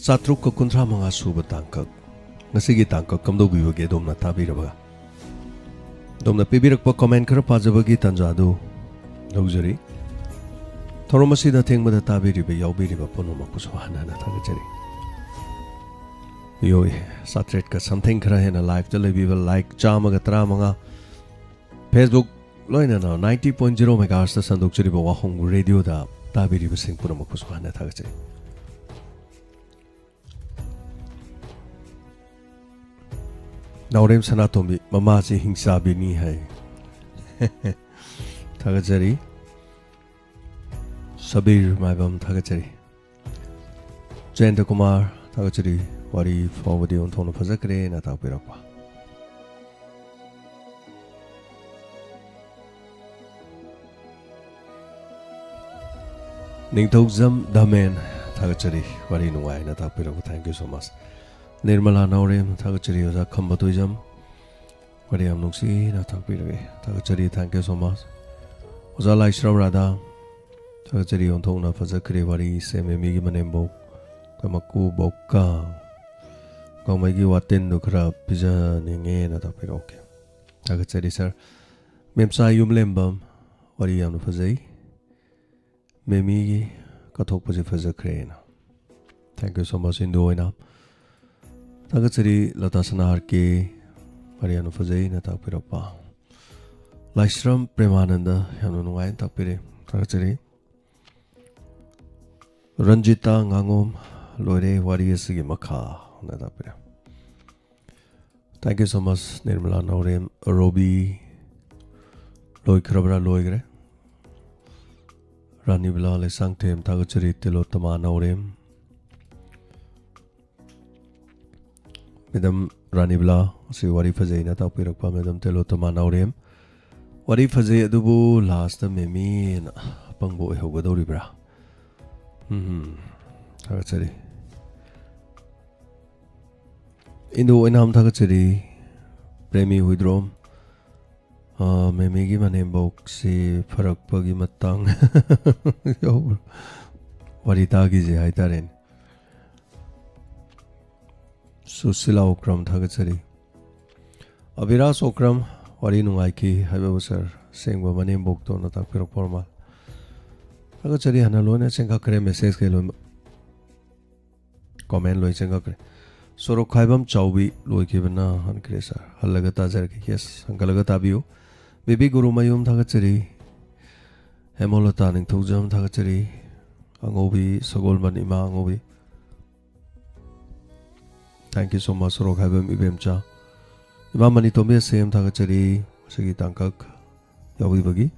ꯆꯥꯇ꯭ꯔꯨꯛꯀ ꯀꯨꯟꯊ꯭ꯔꯥ ꯃꯉꯥ ꯁꯨꯕ ꯇꯥꯡꯀꯛ, ꯉꯁꯤꯒꯤ ꯇꯥꯡꯀꯛ ꯀꯝꯗꯧꯕꯤꯕꯒꯦ ꯑꯗꯣꯝꯅ ꯇꯥꯕꯤꯔꯕꯒ? ꯑꯗꯣꯝꯅ ꯄꯤꯕꯤꯔꯛꯄ ꯀꯣꯃꯦꯟ ꯈꯔ ꯄꯥꯖꯕꯒꯤ ꯇꯥꯟꯖꯥ ꯑꯗꯨ ꯂꯧꯖꯔꯤ꯫ ꯊꯧꯔꯝ ꯑꯁꯤꯗ ꯑꯊꯦꯡꯕꯗ ꯇꯥꯕꯤꯔꯤꯕ, ꯌꯥꯎꯕꯤꯔꯤꯕ ꯄꯨꯝꯅꯃꯛꯄꯨꯁꯨ ꯍꯟꯅ ꯍꯟꯅ ꯊꯥꯒꯠꯆꯔꯤ꯫ ꯌꯣꯏ, ꯆꯥꯇ꯭ꯔꯦꯠꯀ something ꯈꯔ ꯍꯦꯟꯅ ꯂꯥꯏꯞꯇ ꯂꯩꯕꯤꯕ, ꯂꯥꯏꯛ ꯆꯥꯝꯃꯒ ꯇꯔꯥꯃꯉꯥ, ꯐꯦꯁꯕꯨꯛ ꯂꯣꯏꯅꯅ ninety point zero megahertzꯇ ꯁꯟꯗꯣꯛꯆꯔꯤꯕ ꯋꯥꯍꯣꯡ ꯔꯦꯗꯤꯑꯣꯗ ꯇꯥꯕꯤꯔꯤꯕꯁꯤꯡ ꯄꯨꯝꯅꯃꯛꯄꯨꯁꯨ ꯍꯟꯅ ꯊꯥꯒꯠꯆꯔꯤ꯫ ꯅꯥꯎꯔꯦꯝ ꯁꯅꯥꯇꯣꯝꯕꯤ, ꯃꯃꯥꯁꯤ ꯍꯤꯡꯆꯥꯕꯤꯅꯤ ꯍꯥꯏ꯫ ꯊꯥꯒꯠꯆꯔꯤ꯫ ꯁꯕꯤꯔ ꯃꯥꯏꯕꯝ, ꯊꯥꯒꯠꯆꯔꯤ꯫ ꯖꯌꯟꯇ ꯀꯨꯃꯥꯔ, ꯊꯥꯒꯠꯆꯔꯤ꯫ ꯋꯥꯔꯤ ꯐꯥꯎꯕꯗꯤ ꯑꯣꯟꯊꯣꯛꯅ ꯐꯖꯈ꯭ꯔꯦꯅ ꯇꯥꯛꯄꯤꯔꯛꯄ꯫ ꯅꯤꯡꯊꯧꯖꯝ ꯙꯃꯦꯟ, ꯊꯥꯒꯠꯆꯔꯤ꯫ ꯋꯥꯔꯤ ꯅꯨꯡꯉꯥꯏꯅ ꯇꯥꯛꯄꯤꯔꯛꯄ, thank you so much꯫ Nirmala ꯅꯥꯎꯔꯦꯝ, ꯊꯥꯒꯠꯆꯔꯤ꯫ ꯑꯣꯖꯥ ꯈꯝꯕ ꯇꯣꯏꯖꯝ, ꯋꯥꯔꯤ ꯌꯥꯝ ꯅꯨꯡꯁꯤꯅ ꯇꯥꯛꯄꯤꯔꯛꯑꯦ, ꯊꯥꯒꯠꯆꯔꯤ, thank you so much꯫ ꯑꯣꯖꯥ ꯂꯥꯏꯁ꯭ꯔꯝ ꯔꯥꯙꯥ, ꯊꯥꯒꯠꯆꯔꯤ꯫ ꯑꯣꯟꯊꯣꯛꯅ ꯐꯖꯈ꯭ꯔꯦ ꯋꯥꯔꯤ, ꯁꯦꯝꯃꯦ ꯃꯤꯒꯤ ꯃꯅꯦꯝꯕꯣꯛ, ꯀꯃꯀꯨ ꯕꯣꯛꯀ ꯀꯥꯡꯃꯩꯒꯤ ꯋꯥꯇꯤꯟꯗꯨ ꯈꯔ ꯄꯤꯖꯅꯤꯡꯉꯦꯅ ꯇꯥꯛꯄꯤꯔꯛꯑꯣ꯫ ꯊꯥꯒꯠꯆꯔꯤ ꯁꯥꯔ꯫ ꯃꯦꯝꯆꯥ ꯌꯨꯝꯂꯦꯝꯕꯝ, ꯋꯥꯔꯤ ꯌꯥꯝꯅ ꯐꯖꯩ꯫ ꯃꯦꯃꯤꯒꯤ ꯀꯠꯊꯣꯛꯄꯁꯦ ꯐꯖꯈ꯭ꯔꯦꯅ꯫ Thank you so much, ꯏꯟꯗꯨ ꯑꯣꯏꯅ꯫ ꯊꯥꯒꯠꯆꯔꯤ ꯂꯇꯥ ꯁꯅꯥ ꯑꯥꯔ ꯀꯦ, ꯋꯥꯔꯤ ꯌꯥꯝꯅ ꯐꯖꯩꯅ ꯇꯥꯛꯄꯤꯔꯛꯄ꯫ ꯂꯥꯏꯁ꯭ꯔꯝ ꯄ꯭ꯔꯦꯃꯥꯅꯟꯗ, ꯌꯥꯝꯅ ꯅꯨꯡꯉꯥꯏꯅ ꯇꯥꯛꯄꯤꯔꯦ꯫ ꯊꯥꯒꯠꯆꯔꯤ꯫ ꯔꯟꯖꯤꯇꯥ ꯉꯥꯉꯣꯝ, ꯂꯣꯏꯔꯦ ꯋꯥꯔꯤ ꯑꯁꯤꯒꯤ ꯃꯈꯥ ꯍꯥꯏꯅ ꯇꯥꯛꯄꯤꯔꯦ꯫ Thank you so much, Nirmala ꯅꯥꯎꯔꯦꯝ꯫ ꯔꯣꯕꯤ, ꯂꯣꯏꯈ꯭ꯔꯕ꯭ꯔꯥ? ꯂꯣꯏꯈ꯭ꯔꯦ꯫ ꯔꯥꯅꯤꯕꯂꯥ ꯂꯩꯁꯥꯡꯊꯦꯝ, ꯊꯥꯒꯠꯆꯔꯤ꯫ ꯇꯤꯂꯣꯇꯃꯥ ꯅꯥꯎꯔꯦꯝ꯫ ꯃꯦꯗꯝ ꯔꯥꯅꯤꯕꯂꯥ, ꯑꯁꯤ ꯋꯥꯔꯤ ꯐꯖꯩꯅ ꯇꯥꯛꯄꯤꯔꯛꯄ ꯃꯦꯗꯝ ꯇꯤꯂꯣꯇꯃꯥ ꯅꯥꯎꯔꯦꯝ꯫ ꯋꯥꯔꯤ ꯐꯖꯩ, ꯑꯗꯨꯕꯨ ꯂꯥꯁꯇ ꯃꯦꯃꯤꯅ ꯑꯄꯪꯕ ꯑꯣꯏꯍꯧꯒꯗꯧꯔꯤꯕ꯭ꯔꯥ? ꯎꯝ, ꯊꯥꯒꯠꯆꯔꯤ꯫ ꯏꯟꯗꯨ ꯑꯣꯏꯅꯥꯝ, ꯊꯥꯒꯠꯆꯔꯤ꯫ ꯄ꯭ꯔꯦꯃꯤ ꯍꯨꯏꯗ꯭ꯔꯣꯝ, ꯑ, ꯃꯦꯃꯤꯒꯤ ꯃꯅꯦꯝꯕꯣꯛꯁꯤ ꯐꯔꯛꯄꯒꯤ ꯃꯇꯥꯡ ꯌꯧꯕ꯭ꯔꯥ? ꯋꯥꯔꯤ ꯇꯥꯈꯤꯁꯦ ꯍꯥꯏꯇꯥꯔꯦꯅꯦ꯫ ꯁꯨꯁꯤꯂꯥ ꯑꯣꯀ꯭ꯔꯝ ꯊꯥꯒꯠꯆꯔꯤ꯫ ꯑꯕꯤꯔꯥꯖ ꯑꯣꯀ꯭ꯔꯝ, ꯋꯥꯔꯤ ꯅꯨꯡꯉꯥꯏꯈꯤ ꯍꯥꯏꯕꯕꯨ ꯁꯥꯔ, ꯑꯁꯦꯡꯕ ꯃꯅꯦꯝꯕꯣꯛꯇꯣꯅ ꯇꯥꯛꯄꯤꯔꯛꯄ ꯑꯣꯏꯔ ꯃꯥꯜꯂꯦ꯫ ꯊꯥꯒꯠꯆꯔꯤ꯫ ꯍꯥꯟꯅ ꯂꯣꯏꯅ ꯆꯦꯟꯈꯠꯈ꯭ꯔꯦ, ꯃꯦꯁꯦꯖ ꯀꯩ ꯂꯣꯏꯅꯃꯛ꯫ ꯀꯣꯃꯦꯟ ꯂꯣꯏ ꯆꯪꯉꯛꯈ꯭ꯔꯦ꯫ ꯁꯣꯔꯣꯛꯈꯥꯏꯕꯝ ꯆꯥꯎꯕꯤ ꯂꯣꯏꯈꯤꯕꯅ ꯍꯟꯈ꯭ꯔꯦ ꯁꯥꯔ꯫ ꯍꯜꯂꯒ ꯇꯥꯖꯔꯒꯦ꯫ ꯌꯦꯁ, ꯍꯟꯒꯠꯂꯒ ꯇꯥꯕꯤꯌꯨ꯫ ꯕꯦꯕꯤ ꯒꯨꯔꯨꯃꯌꯨꯝ ꯊꯥꯒꯠꯆꯔꯤ꯫ ꯍꯦꯃꯣꯂꯇꯥ ꯅꯤꯡꯊꯧꯖꯝ ꯊꯥꯒꯠꯆꯔꯤ꯫ ꯑꯉꯧꯕꯤ ꯁꯒꯣꯜꯕꯟ ꯏꯃꯥ ꯑꯉꯧꯕꯤ꯫ Thank you so much, ꯁꯣꯔꯣꯛꯈꯥꯏꯕꯝ ꯏꯕꯦꯝꯆꯥ꯫ ꯏꯃꯥ ꯃꯅꯤꯇꯣꯝꯕꯤ ꯑꯁꯦꯝ ꯊꯥꯒꯠꯆꯔꯤ ꯉꯁꯤꯒꯤ ꯇꯥꯡꯀꯛ ꯌꯥꯎꯕꯤꯕꯒꯤ꯫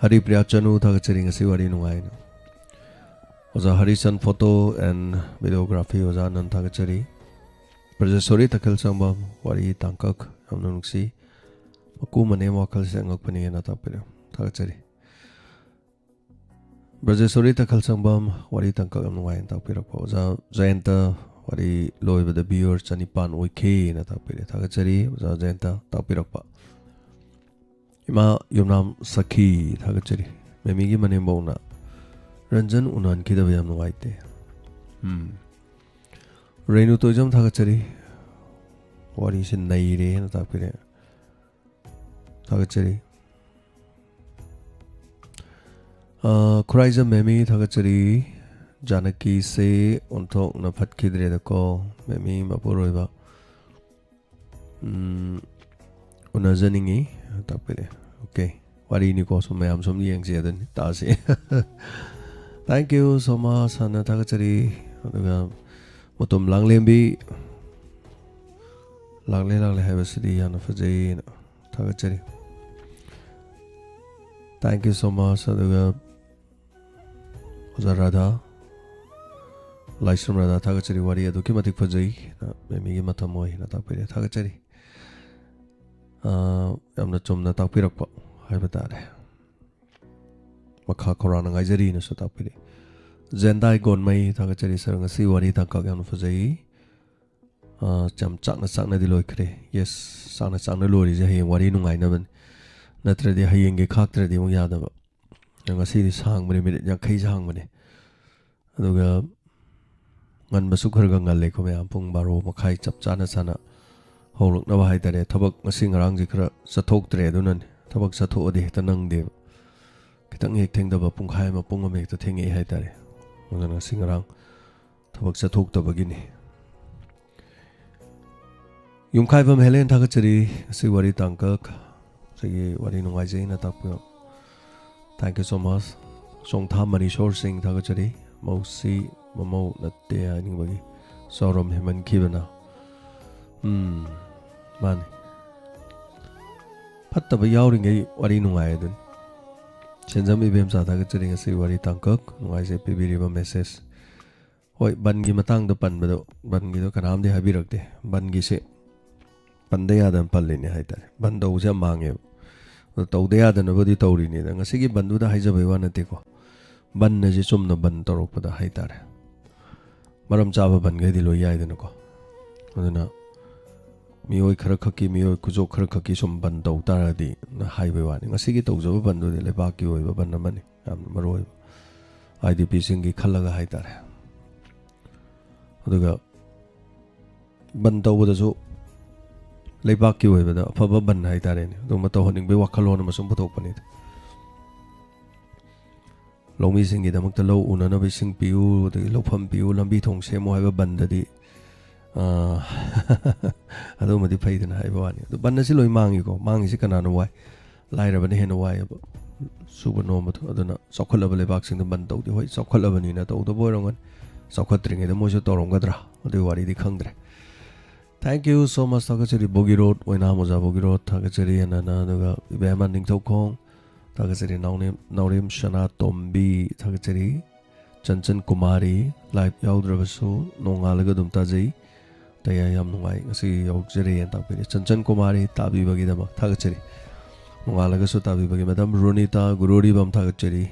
ꯍꯔꯤꯄ꯭ꯔꯤꯌꯥ ꯆꯅꯨ ꯊꯥꯒꯠꯆꯔꯤ, ꯉꯁꯤ ꯋꯥꯔꯤ ꯅꯨꯡꯉꯥꯏꯅ꯫ ꯑꯣꯖꯥ ꯍꯔꯤꯆꯟ, photo and videography ꯑꯣꯖꯥ ꯑꯅꯟ ꯊꯥꯒꯠꯆꯔꯤ꯫ ꯕ꯭ꯔꯖꯦꯁꯣꯔꯤ ꯇꯈꯦꯜ ꯁꯪꯕꯝ, ꯋꯥꯔꯤ ꯇꯥꯡꯀꯛ ꯌꯥꯝꯅ ꯅꯨꯡꯁꯤ꯫ ꯃꯀꯨ ꯃꯅꯦꯝ ꯋꯥꯈꯜꯁꯦ ꯑꯉꯛꯄꯅꯤ ꯍꯥꯏꯅ ꯇꯥꯛꯄꯤꯔꯦ, ꯊꯥꯒꯠꯆꯔꯤ꯫ ꯕ꯭ꯔꯖꯦꯁꯣꯔꯤ ꯇꯈꯦꯜ ꯁꯪꯕꯝ, ꯋꯥꯔꯤ ꯇꯥꯡꯀꯛ ꯌꯥꯝ ꯅꯨꯡꯉꯥꯏꯅ ꯇꯥꯛꯄꯤꯔꯛꯄ꯫ ꯑꯣꯖꯥ ꯖꯌꯟꯇ, ꯋꯥꯔꯤ ꯂꯣꯏꯕꯗ viewer ꯆꯅꯤꯄꯥꯟ ꯑꯣꯏꯈꯤꯅ ꯇꯥꯛꯄꯤꯔꯦ, ꯊꯥꯒꯠꯆꯔꯤ ꯑꯣꯖꯥ ꯖꯌꯟꯇ ꯇꯥꯛꯄꯤꯔꯛꯄ꯫ ꯏꯃꯥ ꯌꯨꯝꯅꯥꯝ ꯁꯈꯤ ꯊꯥꯒꯠꯆꯔꯤ꯫ ꯃꯦꯃꯤꯒꯤ ꯃꯅꯦꯝꯕꯧꯅ ꯔꯟꯖꯟ ꯎꯅꯍꯟꯈꯤꯗꯕ ꯌꯥꯝ ꯅꯨꯡꯉꯥꯏꯇꯦ꯫ ꯎꯝ꯫ ꯔꯦꯅꯨ ꯇꯣꯏꯖꯝ ꯊꯥꯒꯠꯆꯔꯤ꯫ ꯋꯥꯔꯤꯁꯤ ꯅꯩꯔꯦꯅ ꯇꯥꯛꯄꯤꯔꯦ꯫ ꯊꯥꯒꯠꯆꯔꯤ꯫ ꯑ, ꯈꯨꯔꯥꯏꯖꯝ ꯃꯦꯃꯤ ꯊꯥꯒꯠꯆꯔꯤ꯫ ꯖꯥꯅꯀꯤꯁꯦ ꯑꯣꯟꯊꯣꯛꯅ ꯐꯠꯈꯤꯗ꯭ꯔꯦꯗꯀꯣ, ꯃꯦꯃꯤ ꯃꯄꯨꯔꯣꯏꯕ꯫ ꯎꯝ, ꯎꯅꯖꯅꯤꯡꯉꯤ ꯇꯥꯛꯄꯤꯔꯦ꯫ Okay, ꯋꯥꯔꯤꯅꯤꯀꯣ, ꯁꯨꯝ ꯃꯌꯥꯝ ꯁꯨꯝ ꯌꯦꯡꯁꯤ ꯑꯗꯨꯅꯤ, ꯇꯥꯁꯤ꯫ Thank you so much ꯍꯥꯟꯅ ꯊꯥꯒꯠꯆꯔꯤ꯫ ꯑꯗꯨꯒ ꯃꯇꯣꯝ ꯂꯥꯡꯂꯦꯝꯕꯤ, ꯂꯥꯡꯂꯦ ꯂꯥꯡꯂꯦ ꯍꯥꯏꯕꯁꯤꯗꯤ ꯌꯥꯝꯅ ꯐꯖꯩꯅ ꯊꯥꯒꯠꯆꯔꯤ꯫ Thank you so much꯫ ꯑꯗꯨꯒ ꯑꯣꯖꯥ ꯔꯥꯙꯥ, ꯂꯥꯏꯁ꯭ꯔꯝ ꯔꯥꯙꯥ ꯊꯥꯒꯠꯆꯔꯤ, ꯋꯥꯔꯤ ꯑꯗꯨꯛꯀꯤ ꯃꯇꯤꯛ ꯐꯖꯩ, ꯃꯦꯃꯤꯒꯤ ꯃꯇꯝ ꯑꯣꯏꯅ ꯇꯥꯛꯄꯤꯔꯦ, ꯊꯥꯒꯠꯆꯔꯤ꯫ ꯑꯥ, ꯌꯥꯝꯅ ꯆꯨꯝꯅ ꯇꯥꯛꯄꯤꯔꯛꯄ ꯍꯥꯏꯕ ꯇꯥꯔꯦ꯫ ꯃꯈꯥ ꯈꯧꯔꯥꯡꯅ ꯉꯥꯏꯖꯔꯤꯅꯁꯨ ꯇꯥꯛꯄꯤꯔꯦ꯫ ꯖꯦꯟꯗꯥꯏ ꯒꯣꯟꯃꯩ ꯊꯥꯒꯠꯆꯔꯤ ꯁꯥꯔ, ꯉꯁꯤ ꯋꯥꯔꯤ ꯇꯥꯡꯀꯛ ꯌꯥꯝꯅ ꯐꯖꯩ꯫ ꯑ, ꯌꯥꯝ ꯆꯥꯛꯅ ꯆꯥꯛꯅꯗꯤ ꯂꯣꯏꯈ꯭ꯔꯦ꯫ Yes, ꯆꯥꯛꯅ ꯆꯥꯛꯅ ꯂꯣꯏꯔꯤꯁꯦ ꯍꯌꯦꯡ ꯋꯥꯔꯤ ꯅꯨꯡꯉꯥꯏꯅꯕꯅꯤ, ꯅꯠꯇ꯭ꯔꯗꯤ ꯍꯌꯦꯡꯒꯤ ꯈꯥꯛꯇ꯭ꯔꯗꯤ ꯑꯃꯨꯛ ꯌꯥꯗꯕ꯫ ꯉꯁꯤꯗꯤ ꯁꯥꯡꯕꯅꯦ, ꯃꯤꯅꯤꯠ ꯌꯥꯡꯈꯩ ꯁꯥꯡꯕꯅꯦ꯫ ꯑꯗꯨꯒ ꯉꯟꯕꯁꯨ ꯈꯔ ꯈꯔ ꯉꯜꯂꯦꯀꯣ ꯃꯌꯥꯝ, ꯄꯨꯡ ꯕꯥꯔꯣ ꯃꯈꯥꯏ ꯆꯞ ꯆꯥꯅ ꯆꯥꯅ ꯍꯧꯔꯛꯅꯕ ꯍꯥꯏꯇꯥꯔꯦ꯫ ꯊꯕꯛ ꯉꯁꯤ ꯉꯔꯥꯡꯁꯦ ꯈꯔ ꯆꯠꯊꯣꯛꯇ꯭ꯔꯦ, ꯑꯗꯨꯅꯅꯦ꯫ ꯊꯕꯛ ꯆꯠꯊꯣꯛꯑꯗꯤ ꯍꯦꯛꯇ ꯅꯪꯗꯦꯕ꯫ ꯈꯤꯇꯪ ꯍꯦꯛ ꯊꯦꯡꯗꯕ, ꯄꯨꯡꯈꯥꯏ ꯑꯃ, ꯄꯨꯡ ꯑꯃ ꯍꯦꯛꯇ ꯊꯦꯡꯉꯛꯑꯦ ꯍꯥꯏꯇꯥꯔꯦ꯫ ꯑꯗꯨꯅ ꯉꯁꯤ ꯉꯔꯥꯡ ꯊꯕꯛ ꯆꯠꯊꯣꯛꯇꯕꯒꯤꯅꯤ꯫ ꯌꯨꯝꯈꯥꯏꯕꯝ ꯍꯦꯂꯦꯟ, ꯊꯥꯒꯠꯆꯔꯤ꯫ ꯉꯁꯤ ꯋꯥꯔꯤ ꯇꯥꯡꯀꯛ, ꯉꯁꯤꯒꯤ ꯋꯥꯔꯤ ꯅꯨꯡꯉꯥꯏꯖꯩꯅ ꯇꯥꯛꯄꯤꯌꯣ꯫ Thank you so much꯫ ꯆꯣꯡꯊꯥꯝ ꯃꯅꯤꯁꯣꯔ ꯁꯤꯡ, ꯊꯥꯒꯠꯆꯔꯤ꯫ ꯃꯧꯁꯤ ꯃꯃꯧ ꯅꯠꯇꯦ ꯍꯥꯏꯅꯤꯡꯕꯒꯤ ꯆꯥꯎꯔꯝ ꯍꯦꯟꯃꯟꯈꯤꯕꯅ꯫ ꯎꯝ, ꯃꯥꯅꯤ꯫ ꯐꯠꯇꯕ ꯌꯥꯎꯔꯤꯉꯩ ꯋꯥꯔꯤ ꯅꯨꯡꯉꯥꯏ ꯑꯗꯨꯅꯤ꯫ ꯁꯦꯟꯖꯝ ꯏꯕꯦꯝꯆꯥ, ꯊꯥꯒꯠꯆꯔꯤ꯫ ꯉꯁꯤ ꯋꯥꯔꯤ ꯇꯥꯡꯀꯛ ꯅꯨꯡꯉꯥꯏꯖꯩ ꯄꯤꯕꯤꯔꯤꯕ message꯫ ꯍꯣꯏ, ꯕꯟꯒꯤ ꯃꯇꯥꯡꯗ ꯄꯟꯕꯗꯣ, ꯕꯟꯒꯤꯗꯣ ꯀꯅꯥꯝꯗꯤ ꯍꯥꯏꯕꯤꯔꯛꯇꯦ꯫ ꯕꯟꯒꯤꯁꯦ ꯄꯟꯗ ꯌꯥꯗꯅ ꯄꯜꯂꯤꯅꯦ ꯍꯥꯏꯇꯥꯔꯦ꯫ ꯕꯟ ꯇꯧꯕꯁꯦ ꯌꯥꯝ ꯃꯥꯡꯉꯦꯕ꯫ ꯑꯗꯣ ꯇꯧꯗ ꯌꯥꯗꯅꯕꯗꯤ ꯇꯧꯔꯤꯅꯤꯗ꯫ ꯉꯁꯤꯒꯤ ꯕꯟꯗꯨꯗ ꯍꯥꯏꯖꯕꯩ ꯋꯥ ꯅꯠꯇꯦꯀꯣ꯫ ꯕꯟ ꯑꯁꯤ ꯆꯨꯝꯅ ꯕꯟ ꯇꯧꯔꯛꯄꯗ ꯍꯥꯏꯇꯥꯔꯦ꯫ ꯃꯔꯝ ꯆꯥꯕ ꯕꯟꯈꯩꯗꯤ ꯂꯣꯏ ꯌꯥꯏꯗꯅꯀꯣ꯫ ꯑꯗꯨꯅ ꯃꯤꯑꯣꯏ ꯈꯔ ꯈꯛꯀꯤ, ꯃꯤꯑꯣꯏ ꯈꯨꯖꯣꯛ ꯈꯔ ꯈꯛꯀꯤ ꯁꯨꯝ ꯕꯟ ꯇꯧ ꯇꯥꯔꯒꯗꯤ ꯅ ꯍꯥꯏꯕꯩ ꯋꯥꯅꯤ꯫ ꯉꯁꯤꯒꯤ ꯇꯧꯖꯕ ꯕꯟꯗꯨꯗꯤ ꯂꯩꯕꯥꯛꯀꯤ ꯑꯣꯏꯕ ꯕꯟ ꯑꯃꯅꯤ, ꯌꯥꯝꯅ ꯃꯔꯨ ꯑꯣꯏꯕ꯫ IDPꯁꯤꯡꯒꯤ ꯈꯜꯂꯒ ꯍꯥꯏꯇꯥꯔꯦ꯫ ꯑꯗꯨꯒ ꯕꯟ ꯇꯧꯕꯗꯁꯨ ꯂꯩꯕꯥꯛꯀꯤ ꯑꯣꯏꯕꯗ ꯑꯐꯕ ꯕꯟ ꯍꯥꯏꯇꯥꯔꯦꯅꯦ, ꯑꯗꯨꯒꯨꯝꯕ ꯇꯧꯍꯟꯅꯤꯡꯕꯒꯤ ꯋꯥꯈꯜꯂꯣꯟ ꯑꯃ ꯁꯨꯝ ꯄꯨꯊꯣꯛꯄꯅꯤꯗ꯫ ꯂꯧꯃꯤꯁꯤꯡꯒꯤꯗꯃꯛꯇ ꯂꯧ ꯎꯅꯅꯕ ꯏꯁꯤꯡ ꯄꯤꯌꯨ, ꯑꯗꯒꯤ ꯂꯧꯐꯝ ꯄꯤꯌꯨ, ꯂꯝꯕꯤ ꯊꯣꯡ ꯁꯦꯝꯃꯨ ꯍꯥꯏꯕ ꯕꯟꯗꯗꯤ, ꯑꯥ, ꯑꯗꯨꯃꯗꯤ ꯐꯩꯗꯅ ꯍꯥꯏꯕ ꯋꯥꯅꯤ꯫ ꯑꯗꯨ ꯕꯟ ꯑꯁꯤ ꯂꯣꯏ ꯃꯥꯡꯉꯤꯀꯣ꯫ ꯃꯥꯡꯉꯤꯁꯤ ꯀꯅꯥꯅ ꯋꯥꯏ? ꯂꯥꯏꯔꯕꯅ ꯍꯦꯟꯅ ꯋꯥꯏꯑꯦꯕ ꯁꯨꯕ ꯅꯣꯝꯕꯗꯣ꯫ ꯑꯗꯨꯅ ꯆꯥꯎꯈꯠꯂꯕ ꯂꯩꯕꯥꯛꯁꯤꯡꯗ ꯕꯟ ꯇꯧꯗꯦ꯫ ꯍꯣꯏ, ꯆꯥꯎꯈꯠꯂꯕꯅꯤꯅ ꯇꯧꯗꯕ ꯑꯣꯏꯔꯝꯒꯅꯤ꯫ ꯆꯥꯎꯈꯠꯇ꯭ꯔꯤꯉꯩꯗ ꯃꯣꯏꯁꯨ ꯇꯧꯔꯝꯒꯗ꯭ꯔꯥ? ꯑꯗꯨꯒꯤ ꯋꯥꯔꯤꯗꯤ ꯈꯪꯗ꯭ꯔꯦ꯫ Thank you so much꯫ ꯊꯥꯒꯠꯆꯔꯤ ꯕꯣꯒꯤ ꯔꯣꯗ, ꯑꯣꯏꯅꯥꯝ ꯑꯣꯖꯥ ꯕꯣꯒꯤ ꯔꯣꯗ, ꯊꯥꯒꯠꯆꯔꯤ꯫ ꯑꯅꯥꯅ, ꯑꯗꯨꯒ ꯏꯕꯦꯝꯃ ꯅꯤꯡꯊꯧꯈꯣꯡ, ꯊꯥꯒꯠꯆꯔꯤ꯫ ꯅꯥꯎꯔꯦꯝ, ꯅꯥꯎꯔꯦꯝ ꯁꯅꯥꯇꯣꯝꯕꯤ, ꯊꯥꯒꯠꯆꯔꯤ꯫ ꯆꯟꯆꯟ ꯀꯨꯃꯥꯔꯤ, live ꯌꯥꯎꯗ꯭ꯔꯕꯁꯨ ꯅꯣꯡꯉꯥꯜꯂꯒ ꯑꯗꯨꯝ ꯇꯥꯖꯩ꯫ ꯇꯌꯥ ꯌꯥꯝ ꯅꯨꯡꯉꯥꯏ, ꯉꯁꯤ ꯌꯥꯎꯖꯔꯦꯅ ꯇꯥꯛꯄꯤꯔꯦ꯫ ꯆꯟꯆꯟ ꯀꯨꯃꯥꯔꯤ, ꯇꯥꯕꯤꯕꯒꯤꯗꯃꯛ ꯊꯥꯒꯠꯆꯔꯤ꯫ ꯅꯣꯡꯉꯥꯜꯂꯒꯁꯨ ꯇꯥꯕꯤꯕꯒꯤ꯫ ꯃꯦꯗꯥꯝ ꯔꯣꯅꯤꯇꯥ ꯒꯨꯔꯨꯔꯤꯕꯝ, ꯊꯥꯒꯠꯆꯔꯤ꯫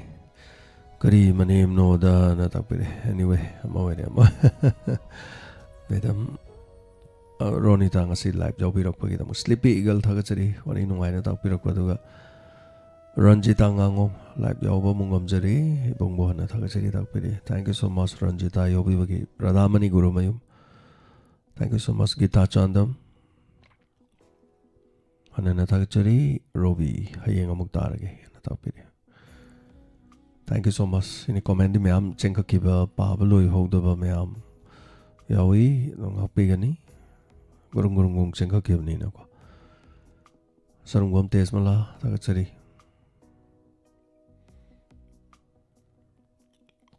ꯀꯔꯤ ꯃꯅꯦꯝꯅꯣꯗꯅ ꯇꯥꯛꯄꯤꯔꯦ꯫ Anyway, ꯑꯃ ꯑꯣꯏꯔꯦ, ꯑꯃ꯫ ꯃꯦꯗꯥꯝ ꯑ, ꯔꯣꯅꯤꯇꯥ ꯉꯁꯤ live ꯌꯥꯎꯕꯤꯔꯛꯄꯒꯤꯗꯃꯛ꯫ Sleepy Eagle ꯊꯥꯒꯠꯆꯔꯤ, ꯋꯥꯔꯤ ꯅꯨꯡꯉꯥꯏꯅ ꯇꯥꯛꯄꯤꯔꯛꯄ꯫ ꯑꯗꯨꯒ ꯔꯟꯖꯤꯇꯥ ꯉꯥꯉꯣꯝ live ꯌꯥꯎꯕ ꯑꯃꯨꯛ ꯉꯝꯖꯔꯤ, ꯏꯕꯨꯡꯕꯨ ꯍꯟꯅ ꯊꯥꯒꯠꯆꯔꯤ, ꯇꯥꯛꯄꯤꯔꯤ꯫ Thank you so much Ranjita ꯌꯥꯎꯕꯤꯕꯒꯤ꯫ Radhamani Gurumayum, thank you so much꯫ Gita Chandam, ꯍꯟꯅ ꯍꯟꯅ ꯊꯥꯒꯠꯆꯔꯤ꯫ ꯔꯣꯕꯤ, ꯍꯌꯦꯡ ꯑꯃꯨꯛ ꯇꯥꯔꯒꯦ ꯍꯥꯏꯅ ꯇꯥꯛꯄꯤꯔꯤ꯫ Thank you so much꯫ ꯏꯅꯤ comment ꯗꯤ ꯃꯌꯥꯝ ꯆꯦꯟꯈꯠꯈꯤꯕ, ꯄꯥꯕ ꯂꯣꯏꯍꯧꯗꯕ ꯃꯌꯥꯝ ꯌꯥꯎꯏ, ꯑꯗꯨꯝ ꯉꯥꯛꯄꯤꯒꯅꯤ꯫ ꯒꯨꯔꯨꯡ ꯒꯨꯔꯨꯡ ꯒꯨꯔꯨꯡ ꯆꯦꯟꯈꯠꯈꯤꯕꯅꯤꯅꯀꯣ꯫ ꯁꯔꯨꯡꯕꯝ ꯇꯦꯖꯃꯂꯥ, ꯊꯥꯒꯠꯆꯔꯤ꯫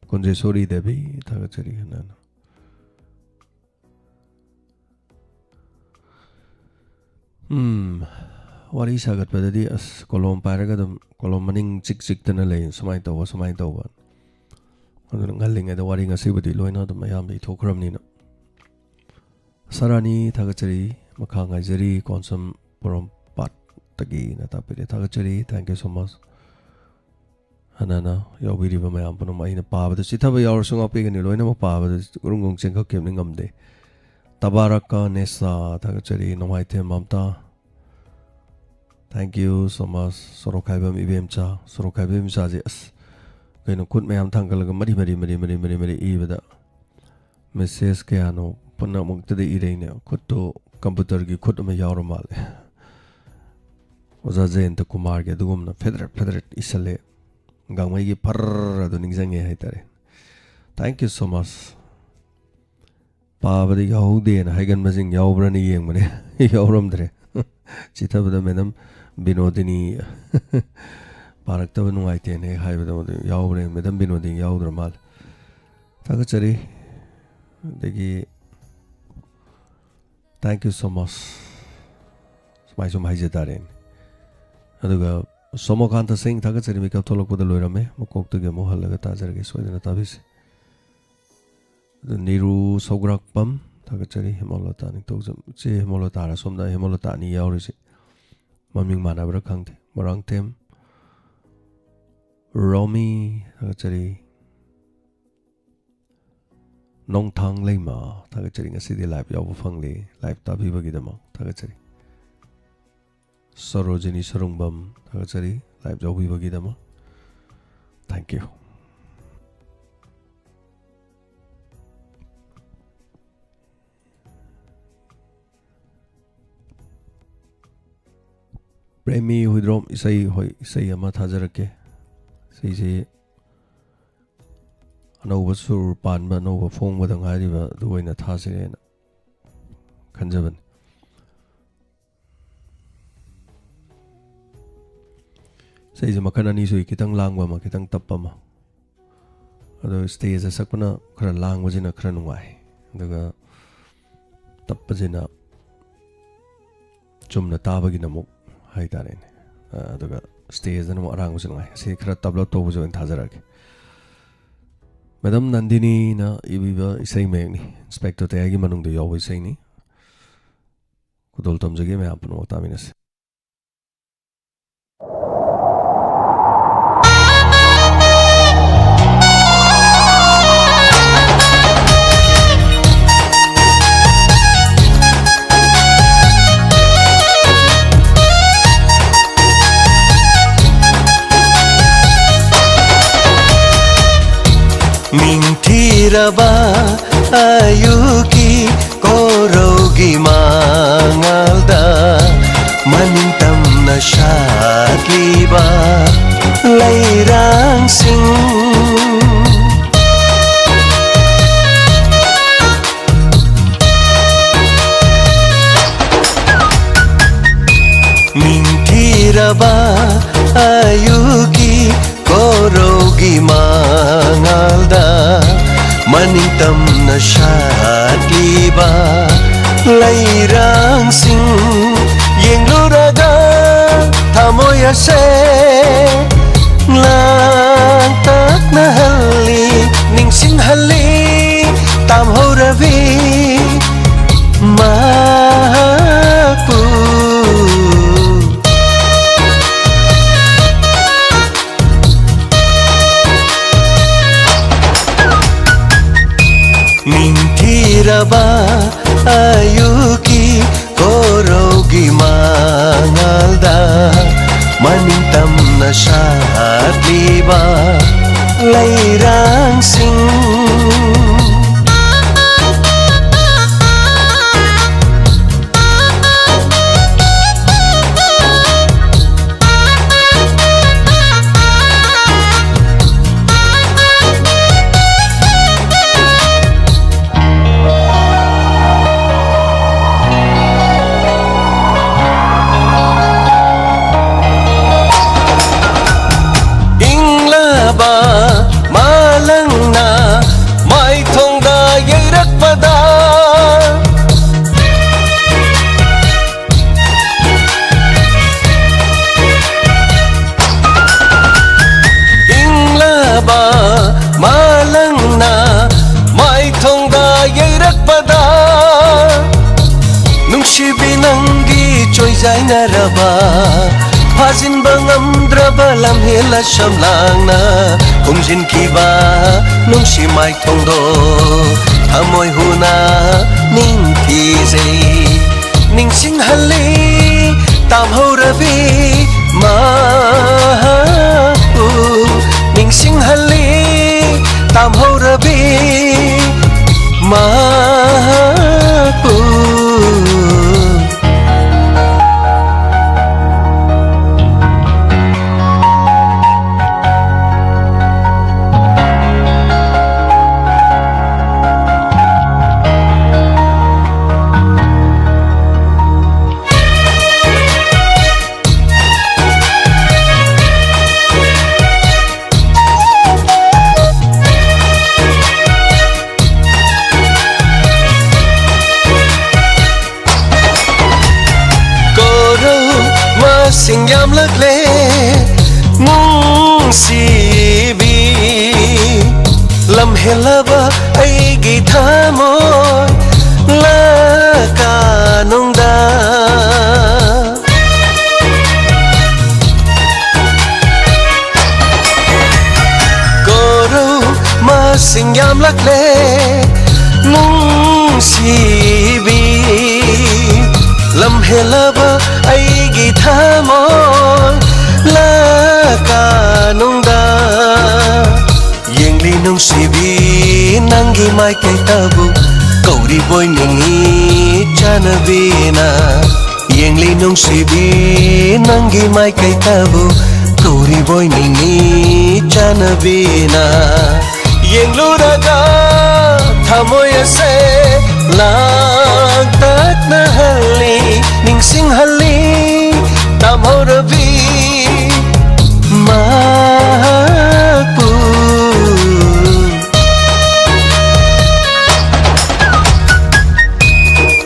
ꯀꯨꯟꯖꯦꯁꯣꯔꯤ ꯗꯦꯕꯤ, ꯊꯥꯒꯠꯆꯔꯤ ꯍꯟꯅ ꯍꯟꯅ꯫ ꯎꯝ, ꯋꯥꯔꯤ ꯁꯥꯒꯠꯄꯗꯗꯤ ꯑꯁ, ꯀꯣꯂꯣꯝ ꯄꯥꯏꯔꯒ ꯑꯗꯨꯝ ꯀꯣꯂꯣꯝ ꯃꯅꯤꯡ ꯆꯤꯛ ꯆꯤꯛꯇꯅ ꯂꯩ, ꯁꯨꯃꯥꯏꯅ ꯇꯧꯕ, ꯁꯨꯃꯥꯏꯅ ꯇꯧꯕ꯫ ꯑꯗꯨꯅ ꯉꯜꯂꯤꯉꯩꯗ ꯋꯥꯔꯤ ꯉꯁꯤꯕꯨꯗꯤ ꯂꯣꯏꯅ ꯑꯗꯨꯝ ꯑꯌꯥꯝꯕ ꯏꯊꯣꯛꯈ꯭ꯔꯕꯅꯤꯅ꯫ ꯁꯔꯥꯅꯤ, ꯊꯥꯒꯠꯆꯔꯤ꯫ ꯃꯈꯥ ꯉꯥꯏꯖꯔꯤ, ꯀꯣꯟꯁꯝ ꯄꯣꯔꯣꯝꯄꯥꯠꯇꯒꯤꯅ ꯇꯥꯛꯄꯤꯔꯦ, ꯊꯥꯒꯠꯆꯔꯤ, thank you so much꯫ ꯍꯟꯅ ꯍꯟꯅ ꯌꯥꯎꯕꯤꯔꯤꯕ ꯃꯌꯥꯝ ꯄꯨꯝꯅꯃꯛ ꯑꯩꯅ ꯄꯥꯕꯗ ꯆꯤꯊꯕ ꯌꯥꯎꯔꯁꯨ ꯉꯥꯛꯄꯤꯒꯅꯤ, ꯂꯣꯏꯅꯃꯛ ꯄꯥꯕꯗ ꯒꯨꯔꯨꯡ ꯒꯨꯔꯨꯡ ꯆꯦꯟꯈꯠꯈꯤꯕꯅꯤ, ꯉꯝꯗꯦ꯫ ꯇꯕꯥꯔꯛꯀ ꯅꯦꯁꯥ, ꯊꯥꯒꯠꯆꯔꯤ, ꯅꯣꯡꯃꯥꯏꯊꯦꯝ Mamta. Thank you so much꯫ ꯁꯣꯔꯣꯛꯈꯥꯏꯕꯝ ꯏꯕꯦꯝꯆꯥ, ꯁꯣꯔꯣꯛꯈꯥꯏꯕꯝ ꯏꯕꯦꯝꯆꯥꯁꯦ ꯑꯁ, ꯀꯩꯅꯣ, ꯈꯨꯠ ꯃꯌꯥꯝ ꯊꯥꯡꯒꯠꯂꯒ ꯃꯔꯤ ꯃꯔꯤ ꯃꯔꯤ ꯃꯔꯤ ꯃꯔꯤ ꯃꯔꯤ ꯏꯕꯗ message ꯀꯌꯥꯅꯣ ꯄꯨꯝꯅꯃꯛꯇꯗ ꯏꯔꯩꯅꯦ꯫ ꯈꯨꯠꯇꯣ computer ꯒꯤ ꯈꯨꯠ ꯑꯃ ꯌꯥꯎꯔ ꯃꯥꯜꯂꯦ꯫ ꯑꯣꯖꯥ ꯖꯌꯟꯇ ꯀꯨꯃꯥꯔꯒꯤ ꯑꯗꯨꯒꯨꯝꯅ ꯐꯦꯗꯔꯦꯠ ꯐꯦꯗꯔꯦꯠ ꯏꯁꯜꯂꯦ꯫ ꯒꯥꯡꯃꯩꯒꯤ ꯐꯔ ꯑꯗꯨ ꯅꯤꯡꯁꯤꯡꯉꯦ ꯍꯥꯏꯇꯥꯔꯦ꯫ Thank you so much꯫ ꯄꯥꯕꯗ ꯌꯥꯎꯍꯧꯗꯦꯅ ꯍꯥꯏꯒꯟꯕꯁꯤꯡ ꯌꯥꯎꯕ꯭ꯔꯅ ꯌꯦꯡꯕꯅꯦ꯫ ꯌꯥꯎꯔꯝꯗ꯭ꯔꯦ꯫ ꯆꯤꯊꯕꯗ ꯃꯦꯗꯝ ꯕꯤꯅꯣꯗꯤꯅꯤ ꯄꯥꯔꯛꯇꯕ ꯅꯨꯡꯉꯥꯏꯇꯦꯅ ꯍꯦꯛ ꯍꯥꯏꯕꯗ ꯃꯗꯨ ꯌꯥꯎꯕ꯭ꯔꯦ꯫ ꯃꯦꯗꯝ ꯕꯤꯅꯣꯗꯤꯅꯤ ꯌꯥꯎꯗ꯭ꯔ ꯃꯥꯜꯂꯦ꯫ ꯊꯥꯒꯠꯆꯔꯤ꯫ ꯑꯗꯒꯤ thank you so much꯫ ꯁꯨꯃꯥꯏ ꯁꯨꯝ ꯍꯥꯏꯖ ꯇꯥꯔꯦꯅꯦ꯫ ꯑꯗꯨꯒ ꯁꯣꯃꯣꯀꯥꯟꯇ ꯁꯤꯡ, ꯊꯥꯒꯠꯆꯔꯤ꯫ ꯃꯤꯀꯞ ꯊꯣꯛꯂꯛꯄꯗ ꯂꯣꯏꯔꯝꯃꯦ꯫ ꯃꯀꯣꯛꯇꯒꯤ ꯑꯃꯨꯛ ꯍꯜꯂꯒ ꯇꯥꯖꯔꯒꯦ꯫ ꯁꯣꯏꯗꯅ ꯇꯥꯕꯤꯁꯤ꯫ ꯑꯗꯨ ꯅꯤꯔꯨ ꯁꯧꯒ꯭ꯔꯥꯛꯄꯝ, ꯊꯥꯒꯠꯆꯔꯤ꯫ ꯍꯦꯃꯣꯂꯇꯥ ꯅꯤꯡꯊꯧꯖꯝ꯫ ꯏꯆꯦ ꯍꯦꯃꯣꯂꯇꯥꯔ ꯁꯣꯝꯗ ꯍꯦꯃꯣꯂꯇꯥ ꯑꯅꯤ ꯌꯥꯎꯔꯤꯁꯦ꯫ ꯃꯃꯤꯡ ꯃꯥꯟꯅꯕ꯭ꯔꯥ ꯈꯪꯗꯦ꯫ ꯃꯣꯏꯔꯥꯡꯊꯦꯝ ꯔꯣꯃꯤ, ꯊꯥꯒꯠꯆꯔꯤ꯫ ꯅꯣꯡꯊꯥꯡ ꯂꯩꯃ, ꯊꯥꯒꯠꯆꯔꯤ꯫ ꯉꯁꯤꯗꯤ live ꯌꯥꯎꯕ ꯐꯪꯂꯦ, live ꯇꯥꯕꯤꯕꯒꯤꯗꯃꯛ ꯊꯥꯒꯠꯆꯔꯤ꯫ ꯁꯣꯔꯣꯖꯤꯅꯤ ꯁꯣꯔꯨꯡꯕꯝ, ꯊꯥꯒꯠꯆꯔꯤ live ꯌꯥꯎꯕꯤꯕꯒꯤꯗꯃꯛ꯫ Thank you꯫ Premi Huidrom ꯏꯁꯩ, ꯍꯣꯏ, ꯏꯁꯩ ꯑꯃ ꯊꯥꯖꯔꯛꯀꯦ꯫ ꯏꯁꯩꯁꯤ ꯑꯅꯧꯕ ꯁꯨꯔ ꯄꯥꯟꯕ, ꯑꯅꯧꯕ ꯐꯣꯡꯕꯗ ꯉꯥꯏꯔꯤꯕ ꯑꯗꯨ ꯑꯣꯏꯅ ꯊꯥꯁꯤꯔꯦꯅ ꯈꯟꯖꯕꯅꯤ꯫ ꯏꯁꯩꯁꯦ ꯃꯈꯜ ꯑꯅꯤ ꯁꯨꯏ, ꯈꯤꯇꯪ ꯂꯥꯡꯕ ꯑꯃ, ꯈꯤꯇꯪ ꯇꯞꯄ ꯑꯃ꯫ ꯑꯗꯣ stageꯇ ꯁꯛꯄꯅ ꯈꯔ ꯂꯥꯡꯕꯁꯤꯅ ꯈꯔ ꯅꯨꯡꯉꯥꯏ, ꯑꯗꯨꯒ ꯇꯞꯄꯁꯤꯅ ꯆꯨꯝꯅ ꯇꯥꯕꯒꯤꯅ ꯑꯃꯨꯛ ꯍꯥꯏꯇꯥꯔꯦꯅꯦ꯫ ꯑ, ꯑꯗꯨꯒ stageꯇꯅ ꯑꯃꯨꯛ ꯑꯔꯥꯡꯕꯁꯨ ꯅꯨꯡꯉꯥꯏ꯫ ꯑꯁꯤ ꯈꯔ ꯇꯞꯂꯞ ꯇꯧꯕꯁꯦ ꯑꯣꯏꯅ ꯊꯥꯖꯔꯛꯑꯒꯦ꯫ ꯃꯦꯗꯝ ꯅꯟꯗꯤꯅꯤꯅ ꯏꯕꯤꯕ ꯏꯁꯩ ꯃꯌꯦꯛꯅꯤ꯫ ꯏꯟꯁꯄꯦꯛꯇꯔ ꯇꯌꯥꯏꯒꯤ ꯃꯅꯨꯡꯗ ꯌꯥꯎꯕ ꯏꯁꯩꯅꯤ꯫ ꯈꯨꯗꯣꯜ ꯇꯝꯖꯒꯦ, ꯃꯌꯥꯝ ꯄꯨꯝꯅꯃꯛ ꯇꯥꯃꯤꯟꯅꯁꯤ꯫ ꯃꯤꯡꯊꯤꯔꯕ ꯑꯌꯨꯛꯀꯤ ꯀꯣꯔꯧꯒꯤ ꯃꯉꯥꯜꯗ ꯃꯅꯤꯡ ꯇꯝꯅ ꯁꯥꯠꯂꯤꯕ ꯂꯩꯔꯥꯡꯁꯤꯡ꯫ ꯅꯤꯡꯊꯤꯔꯕ ꯑꯌꯨꯛꯀꯤ ꯀꯣꯔꯧꯒꯤ ꯃꯉꯥꯜꯗ ꯃꯅꯤꯡ ꯇꯝꯅ ꯁꯥꯠꯂꯤꯕ ꯂꯩꯔꯥꯡꯁꯤꯡ ꯌꯦꯡꯂꯨꯔꯒ ꯊꯃꯣꯏ ꯑꯁꯦ ꯂꯥꯡꯇꯛꯅꯍꯜꯂꯤ, ꯅꯤꯡꯁꯤꯡꯍꯜꯂꯤ ꯇꯥꯝꯍꯧꯔꯕꯤ ꯃꯍꯥꯛꯄꯨ꯫ ꯅꯤꯡꯊꯤꯔꯕ ꯑꯌꯨꯛꯀꯤ ꯀꯣꯔꯧꯒꯤ ꯃꯉꯥꯜꯗ ꯃꯅꯤꯡ ꯇꯝꯅ ꯁꯥꯠꯂꯤꯕ ꯂꯩꯔꯥꯡꯁꯤꯡ꯫ ꯏꯪꯂꯕ ꯃꯥꯂꯪꯅ ꯃꯥꯏꯊꯣꯡꯗ ꯌꯩꯔꯛꯄꯗ, ꯏꯪꯂꯕ ꯃꯥꯂꯪꯅ ꯃꯥꯏꯊꯣꯡꯗ ꯌꯩꯔꯛꯄꯗ, ꯅꯨꯡꯁꯤꯕꯤ ꯅꯪꯒꯤ ꯆꯣꯏꯖꯥꯏꯅꯔꯕ, ꯐꯥꯖꯤꯟꯕ ꯉꯝꯗ꯭ꯔꯕ ꯂꯝꯍꯦꯜ ꯑꯁꯝꯂꯥꯡꯅ ꯈꯨꯝꯖꯤꯟꯈꯤꯕ ꯅꯨꯡꯁꯤ ꯃꯥꯏꯊꯣꯡꯗꯣ ꯊꯃꯣꯏ ꯍꯨꯅ ꯅꯤꯡꯊꯤꯖꯩ꯫ ꯅꯤꯡꯁꯤꯡꯍꯜꯂꯤ ꯇꯥꯝꯍꯧꯔꯕꯤ ꯃꯍꯥꯛꯄꯨ, ꯅꯤꯡꯁꯤꯡꯍꯜꯂꯤ ꯇꯥꯝꯍꯧꯔꯕꯤ ꯃꯍꯥꯛꯄꯨ꯫ ꯀꯣꯔꯧ ꯃꯁꯤꯡ ꯌꯥꯝꯂꯛꯂꯦ ꯅꯨꯡꯁꯤꯕꯤ, ꯂꯝꯍꯦꯜꯂꯕ ꯑꯩꯒꯤ ꯊꯃꯣꯏ ꯂꯀꯥꯅꯨꯡꯗ꯫ ꯀꯣꯔꯧ ꯃꯁꯤꯡ ꯌꯥꯝꯂꯛꯂꯦ ꯅꯨꯡꯁꯤꯕꯤ, ꯂꯝꯍꯦꯜꯂꯕ ꯑꯩꯒꯤ ꯊꯃꯣꯏ ꯂꯥꯀꯥꯅꯨꯡꯗ ꯌꯦꯡꯂꯤ ꯅꯨꯡꯁꯤꯕꯤ, ꯅꯪꯒꯤ ꯃꯥꯏꯀꯩꯗꯕꯨ ꯀꯧꯔꯤꯕꯣꯏ ꯅꯤꯡꯏ ꯆꯥꯟꯅꯕꯤꯅ꯫ ꯌꯦꯡꯂꯤ ꯅꯨꯡꯁꯤꯕꯤ, ꯅꯪꯒꯤ ꯃꯥꯏꯀꯩꯗꯕꯨ ꯀꯧꯔꯤꯕꯣꯏ ꯅꯤꯡꯏ ꯆꯥꯟꯅꯕꯤꯅ꯫ ꯌꯦꯡꯂꯨꯔꯒ ꯊꯃꯣꯏ ꯑꯁꯦ ꯂꯥꯡꯇꯛꯅꯍꯜꯂꯤ, ꯅꯤꯡꯁꯤꯡꯍꯜꯂꯤ ꯇꯝꯍꯧꯔꯕꯤ ꯃꯍꯥꯛꯄꯨ꯫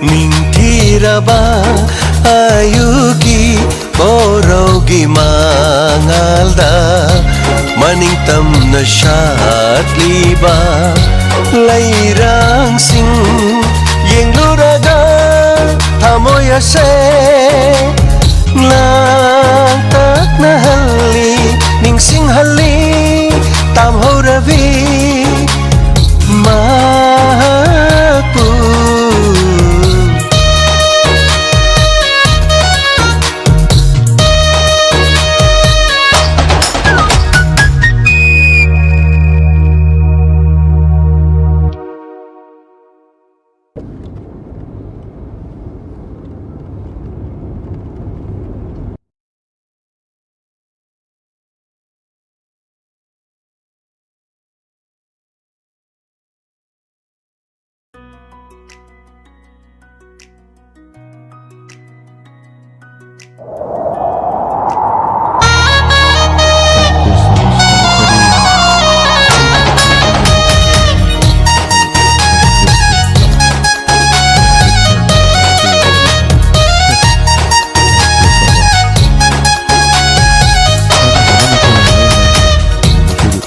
ꯅꯤꯡꯊꯤꯔꯕ ꯑꯌꯨꯛꯀꯤ ꯕꯣꯔꯧꯒꯤ ꯃꯉꯥꯜꯗ ꯃꯅꯤꯡ ꯇꯝꯅ ꯁꯥꯠꯂꯤꯕ ꯂꯩꯔꯥꯡꯁꯤꯡ ꯌꯦꯡꯂꯨꯔꯒ ꯊꯃꯣꯏ ꯑꯁꯦ ꯂꯥꯡꯇꯛꯅꯍꯜꯂꯤ, ꯅꯤꯡꯁꯤꯡꯍꯜꯂꯤ ꯇꯝꯍꯧꯔꯕꯤ ꯃꯍꯥꯛꯄꯨ꯫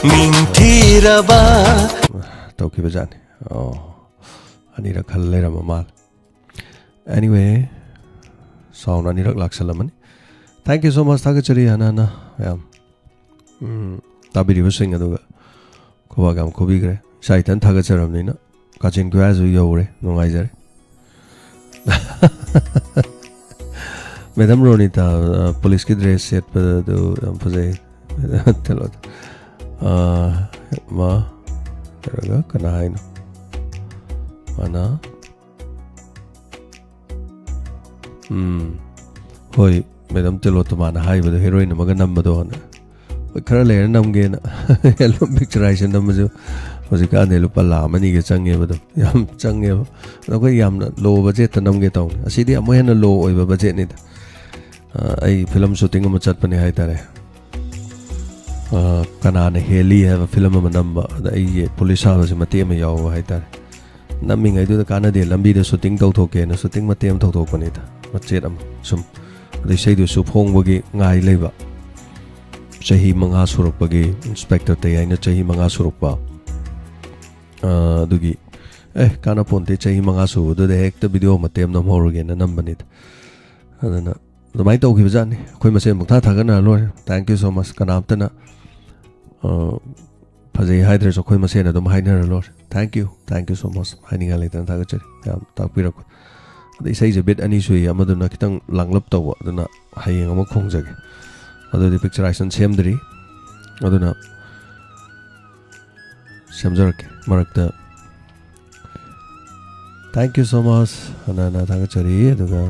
ꯅꯤꯡꯊꯤꯔꯕ ꯇꯧꯈꯤꯕꯖꯥꯠꯅꯤ꯫ ꯑꯣ, ꯑꯅꯤꯔꯛ ꯈꯜ ꯂꯩꯔꯝꯕ ꯃꯥꯜꯂꯦ꯫ Anyway, sound ꯑꯅꯤꯔꯛ ꯂꯥꯛꯁꯜꯂꯝꯃꯅꯤ꯫ Thank you so much, ꯊꯥꯒꯠꯆꯔꯤ ꯍꯟꯅ ꯍꯟꯅ ꯃꯌꯥꯝ꯫ ꯎꯝ, ꯇꯥꯕꯤꯔꯤꯕꯁꯤꯡ ꯑꯗꯨꯒ ꯈꯨꯕꯥꯛ ꯌꯥꯝ ꯈꯨꯕꯤꯈ꯭ꯔꯦ꯫ ꯏꯁꯥ ꯏꯊꯟ ꯊꯥꯒꯠꯆꯔꯕꯅꯤꯅ ꯀꯥꯆꯤꯟ ꯀꯣꯌꯥꯁꯨ ꯌꯧꯔꯦ, ꯅꯨꯡꯉꯥꯏꯖꯔꯦ꯫ ꯃꯦꯗꯥꯝ ꯔꯣꯅꯤꯇꯥ, ꯑ, ꯄꯨꯂꯤꯁꯀꯤ ꯗ꯭ꯔꯦꯁ ꯁꯦꯠꯄꯗꯨ ꯌꯥꯝ ꯐꯖꯩ꯫ ꯀꯩꯅꯣꯗꯣ, ꯑ, ꯃꯥ ꯅꯠꯇ꯭ꯔꯒ ꯀꯅꯥ ꯍꯥꯏꯅꯣ? ꯃꯥꯅ, ꯎꯝ, ꯍꯣꯏ, ꯃꯦꯗꯥꯝ ꯇꯤꯂꯣꯇꯃꯥꯅ ꯍꯥꯏꯕꯗꯣ, ꯍꯦꯔꯣꯏꯟ ꯑꯃꯒ ꯅꯝꯕꯗꯣ ꯍꯥꯟꯅ꯫ ꯍꯣꯏ, ꯈꯔ ꯂꯩꯔ ꯅꯝꯒꯦꯅ꯫ ꯑꯦꯜꯕꯝ ꯄꯤꯛꯆꯔꯥꯏꯖꯦꯁꯟ ꯅꯝꯕꯁꯨ ꯍꯧꯖꯤꯛꯀꯥꯟꯗꯤ ꯂꯨꯄꯥ ꯂꯥꯈ ꯑꯃ ꯑꯅꯤꯒ ꯆꯪꯉꯦꯕ ꯑꯗꯨꯝ꯫ ꯌꯥꯝ ꯆꯪꯉꯦꯕ꯫ ꯑꯗꯣ ꯑꯩꯈꯣꯏ ꯌꯥꯝꯅ ꯂꯣ ꯕꯖꯦꯠꯇ ꯅꯝꯒꯦ ꯇꯧꯅꯤ꯫ ꯑꯁꯤꯗꯤ ꯑꯃꯨꯛ ꯍꯦꯟꯅ ꯂꯣ ꯑꯣꯏꯕ ꯕꯖꯦꯠꯅꯤꯗ꯫ ꯑ, ꯑꯩ ꯐꯤꯂꯝ ꯁꯨꯇꯤꯡ ꯑꯃ ꯆꯠꯄꯅꯦ ꯍꯥꯏꯇꯥꯔꯦ꯫ ꯑ, ꯀꯅꯥꯅ ꯍꯦꯜꯂꯤ ꯍꯥꯏꯕ ꯐꯤꯂꯝ ꯑꯃ ꯅꯝꯕ꯫ ꯑꯗ ꯑꯩꯒꯤ ꯄꯨꯂꯤꯁ ꯁꯥꯕꯁꯦ ꯃꯇꯦꯛ ꯑꯃ ꯌꯥꯎꯕ ꯍꯥꯏꯇꯥꯔꯦ꯫ ꯅꯝꯃꯤꯉꯩꯗꯨꯗ ꯀꯥꯟꯅꯗꯦ, ꯂꯝꯕꯤꯗ ꯁꯨꯇꯤꯡ ꯇꯧꯊꯣꯛꯀꯦꯅ ꯁꯨꯇꯤꯡ ꯃꯇꯦꯛ ꯑꯃ ꯇꯧꯊꯣꯛꯄꯅꯤꯗ, ꯃꯆꯦꯠ ꯑꯃ ꯁꯨꯝ꯫ ꯑꯗ ꯏꯁꯩꯗꯨꯁꯨ ꯐꯣꯡꯕꯒꯤ ꯉꯥꯏ ꯂꯩꯕ꯫ ꯆꯍꯤ ꯃꯉꯥ ꯁꯨꯔꯛꯄꯒꯤ, ꯏꯟꯁꯄꯦꯛꯇꯔ ꯇꯌꯥꯏꯅ ꯆꯍꯤ ꯃꯉꯥ ꯁꯨꯔꯛꯄ꯫ ꯑ, ꯑꯗꯨꯒꯤ, "ꯑꯦ, ꯀꯥꯟꯅꯄꯣꯟꯇꯦ, ꯆꯍꯤ ꯃꯉꯥ ꯁꯨꯕꯗꯨꯗ ꯍꯦꯛꯇ ꯚꯤꯗꯤꯑꯣ ꯃꯇꯦꯛ ꯑꯃ ꯅꯝꯍꯧꯔꯒꯦꯅ" ꯅꯝꯕꯅꯤꯗ꯫ ꯑꯗꯨꯅ ꯑꯗꯨꯃꯥꯏꯅ ꯇꯧꯈꯤꯕꯖꯥꯠꯅꯤ꯫ ꯑꯩꯈꯣꯏ ꯃꯁꯦꯟ ꯄꯪꯊꯥ ꯊꯥꯒꯠꯅꯔ ꯂꯣꯏꯔꯦ꯫ Thank you so much꯫ ꯀꯅꯥꯝꯇꯅ, ꯑ, ꯐꯖꯩ ꯍꯥꯏꯗ꯭ꯔꯁꯨ ꯑꯩꯈꯣꯏ ꯃꯁꯦꯟ ꯑꯗꯨꯝ ꯍꯥꯏꯅꯔ ꯂꯣꯏꯔꯦ꯫ Thank you, thank you so much꯫ ꯍꯥꯏꯅꯤꯡꯉꯥꯏ ꯂꯩꯇꯅ ꯊꯥꯒꯠꯆꯔꯤ, ꯌꯥꯝ ꯇꯥꯛꯄꯤꯔꯛꯄ꯫ ꯑꯗ ꯏꯁꯩꯁꯦ ꯕꯤꯠ ꯑꯅꯤ ꯁꯨꯏ, ꯑꯃꯗꯨꯅ ꯈꯤꯇꯪ ꯂꯥꯡꯂꯞ ꯇꯧꯕ, ꯑꯗꯨꯅ ꯍꯌꯦꯡ ꯑꯃꯨꯛ ꯈꯣꯡꯖꯒꯦ꯫ ꯑꯗꯨꯗꯤ ꯄꯤꯛꯆꯔꯥꯏꯖꯦꯁꯟ ꯁꯦꯝꯗ꯭ꯔꯤ, ꯑꯗꯨꯅ ꯁꯦꯝꯖꯔꯛꯀꯦ ꯃꯔꯛꯇ꯫ Thank you so much꯫ ꯍꯥꯟꯅ ꯍꯥꯟꯅ ꯊꯥꯒꯠꯆꯔꯤ꯫ ꯑꯗꯨꯒ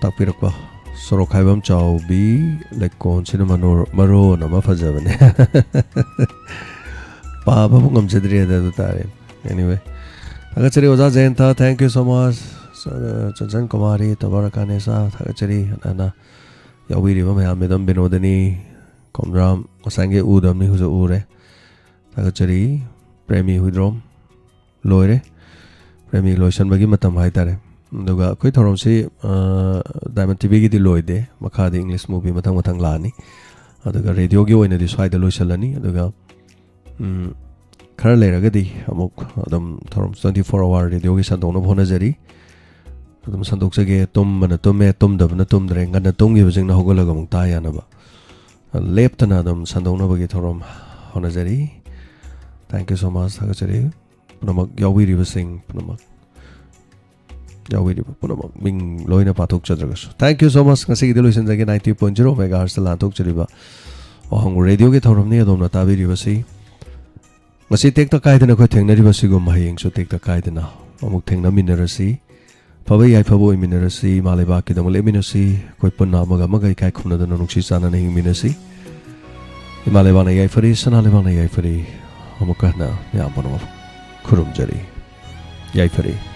ꯇꯥꯛꯄꯤꯔꯛꯄ, "ꯁꯣꯔꯣꯛ ꯍꯥꯏꯕ ꯑꯃ ꯆꯥꯎꯕꯤ, ꯂꯩꯀꯣꯟꯁꯤꯅ ꯃꯅꯣꯔ-, ꯃꯔꯣꯟ ꯑꯃ ꯐꯖꯕꯅꯦ"꯫ ꯄꯥꯕꯕꯨ ꯉꯝꯖꯗ꯭ꯔꯦꯗ, ꯑꯗꯨ ꯇꯥꯔꯦ꯫ Anyway, ꯊꯥꯒꯠꯆꯔꯤ ꯑꯣꯖꯥ ꯖꯌꯟꯇ, thank you so much꯫ ꯆ-, ꯆꯟꯆꯟ ꯀꯨꯃꯥꯔꯤ, ꯇꯕꯥꯔ ꯀꯥꯅꯦꯁꯥ, ꯊꯥꯒꯠꯆꯔꯤ꯫ ꯍꯥꯟꯅ ꯍꯥꯟꯅ ꯌꯥꯎꯕꯤꯔꯤꯕ ꯃꯌꯥꯝ, ꯃꯦꯗꯥꯝ ꯕꯤꯅꯣꯗꯅꯤ, ꯀꯣꯝꯔꯥꯝ, ꯉꯁꯥꯏꯒꯤ ꯎꯗꯕꯅꯤ, ꯍꯧꯖꯤꯛ ꯎꯔꯦ꯫ ꯊꯥꯒꯠꯆꯔꯤ꯫ ꯄ꯭ꯔꯦꯃꯤ ꯍꯨꯏꯗ꯭ꯔꯣꯝ꯫ ꯂꯣꯏꯔꯦ꯫ ꯄ꯭ꯔꯦꯃꯤ ꯂꯣꯏꯁꯟꯕꯒꯤ ꯃꯇꯝ ꯍꯥꯏꯇꯥꯔꯦ꯫ ꯑꯗꯨꯒ ꯑꯩꯈꯣꯏ ꯊꯧꯔꯝꯁꯤ, ꯑ, ꯗꯥꯏꯃꯟ ꯇꯤꯚꯤꯒꯤꯗꯤ ꯂꯣꯏꯗꯦ꯫ ꯃꯈꯥꯗꯤ ꯏꯪꯂꯤꯁ ꯃꯨꯚꯤ ꯃꯊꯪ ꯃꯊꯪ ꯂꯥꯛꯑꯅꯤ꯫ ꯑꯗꯨꯒ ꯔꯦꯗꯤꯑꯣꯒꯤ ꯑꯣꯏꯅꯗꯤ ꯁ꯭ꯋꯥꯏꯗ ꯂꯣꯏꯁꯜꯂꯅꯤ꯫ ꯑꯗꯨꯒ, ꯎꯝ, ꯈꯔ ꯂꯩꯔꯒꯗꯤ ꯑꯃꯨꯛ ꯑꯗꯨꯝ ꯊꯧꯔꯝ twenty four hour ꯔꯦꯗꯤꯑꯣꯒꯤ ꯁꯟꯗꯣꯛꯅꯕ ꯍꯣꯠꯅꯖꯔꯤ꯫ ꯑꯗꯨꯝ ꯁꯟꯗꯣꯛꯆꯒꯦ꯫ ꯇꯨꯝꯕꯅ ꯇꯨꯝꯃꯦ, ꯇꯨꯝꯗꯕꯅ ꯇꯨꯝꯗ꯭ꯔꯦ꯫ ꯉꯟꯅ ꯇꯨꯝꯈꯤꯕꯁꯤꯡꯅ ꯍꯧꯒꯠꯂꯒ ꯑꯃꯨꯛ ꯇꯥ ꯌꯥꯅꯕ꯫ ꯂꯦꯞꯇꯅ ꯑꯗꯨꯝ ꯁꯟꯗꯣꯛꯅꯕꯒꯤ ꯊꯧꯔꯝ ꯍꯣꯠꯅꯖꯔꯤ꯫ Thank you so much꯫ ꯊꯥꯒꯠꯆꯔꯤ꯫ ꯄꯨꯝꯅꯃꯛ ꯌꯥꯎꯕꯤꯔꯤꯕꯁꯤꯡ ꯄꯨꯝꯅꯃꯛ, ꯌꯥꯎꯕꯤꯔꯤꯕ ꯄꯨꯝꯅꯃꯛ ꯃꯤꯡ ꯂꯣꯏꯅ ꯄꯥꯊꯣꯛꯆꯗ꯭ꯔꯒꯁꯨ, thank you so much. ꯉꯁꯤꯒꯤꯗꯤ ꯂꯣꯏꯁꯤꯟꯖꯒꯦ. Ninety point zero megahertz ꯂꯥꯟꯊꯣꯛꯆꯔꯤꯕ ꯋꯥꯍꯪ ꯔꯦꯗꯤꯑꯣꯒꯤ ꯊꯧꯔꯝꯅꯤ ꯑꯗꯣꯝꯅ ꯇꯥꯕꯤꯔꯤꯕꯁꯤ꯫ ꯉꯁꯤ ꯇꯦꯛꯇ ꯀꯥꯏꯗꯅ ꯑꯩꯈꯣꯏ ꯊꯦꯡꯅꯔꯤꯕꯁꯤꯒꯨꯝ ꯍꯌꯦꯡꯁꯨ ꯇꯦꯛꯇ ꯀꯥꯏꯗꯅ ꯑꯃꯨꯛ ꯊꯦꯡꯅꯃꯤꯟꯅꯔꯁꯤ꯫ ꯐꯕ ꯌꯥꯏꯐꯕ ꯑꯣꯏꯃꯤꯟꯅꯔꯁꯤ, ꯏꯃꯥ ꯂꯩꯕꯥꯛꯀꯤꯗꯃꯛ ꯂꯦꯞꯃꯤꯟꯅꯁꯤ, ꯑꯩꯈꯣꯏ ꯄꯨꯟꯅ ꯑꯃꯒ ꯑꯃꯒ ꯏꯀꯥꯏ ꯈꯨꯝꯅꯗꯅ ꯅꯨꯡꯁꯤ ꯆꯥꯟꯅꯅ ꯍꯤꯡꯃꯤꯟꯅꯁꯤ꯫ ꯏꯃꯥ ꯂꯩꯕꯥꯛꯅ ꯌꯥꯏꯐꯔꯤ, ꯁꯅꯥ ꯂꯩꯕꯥꯛꯅ ꯌꯥꯏꯐꯔꯤ꯫ ꯑꯃꯨꯛꯀ ꯍꯟꯅ ꯃꯌꯥꯝ ꯄꯨꯝꯅꯃꯛ ꯈꯨꯔꯨꯝꯖꯔꯤ꯫ ꯌꯥꯏꯐꯔꯤ꯫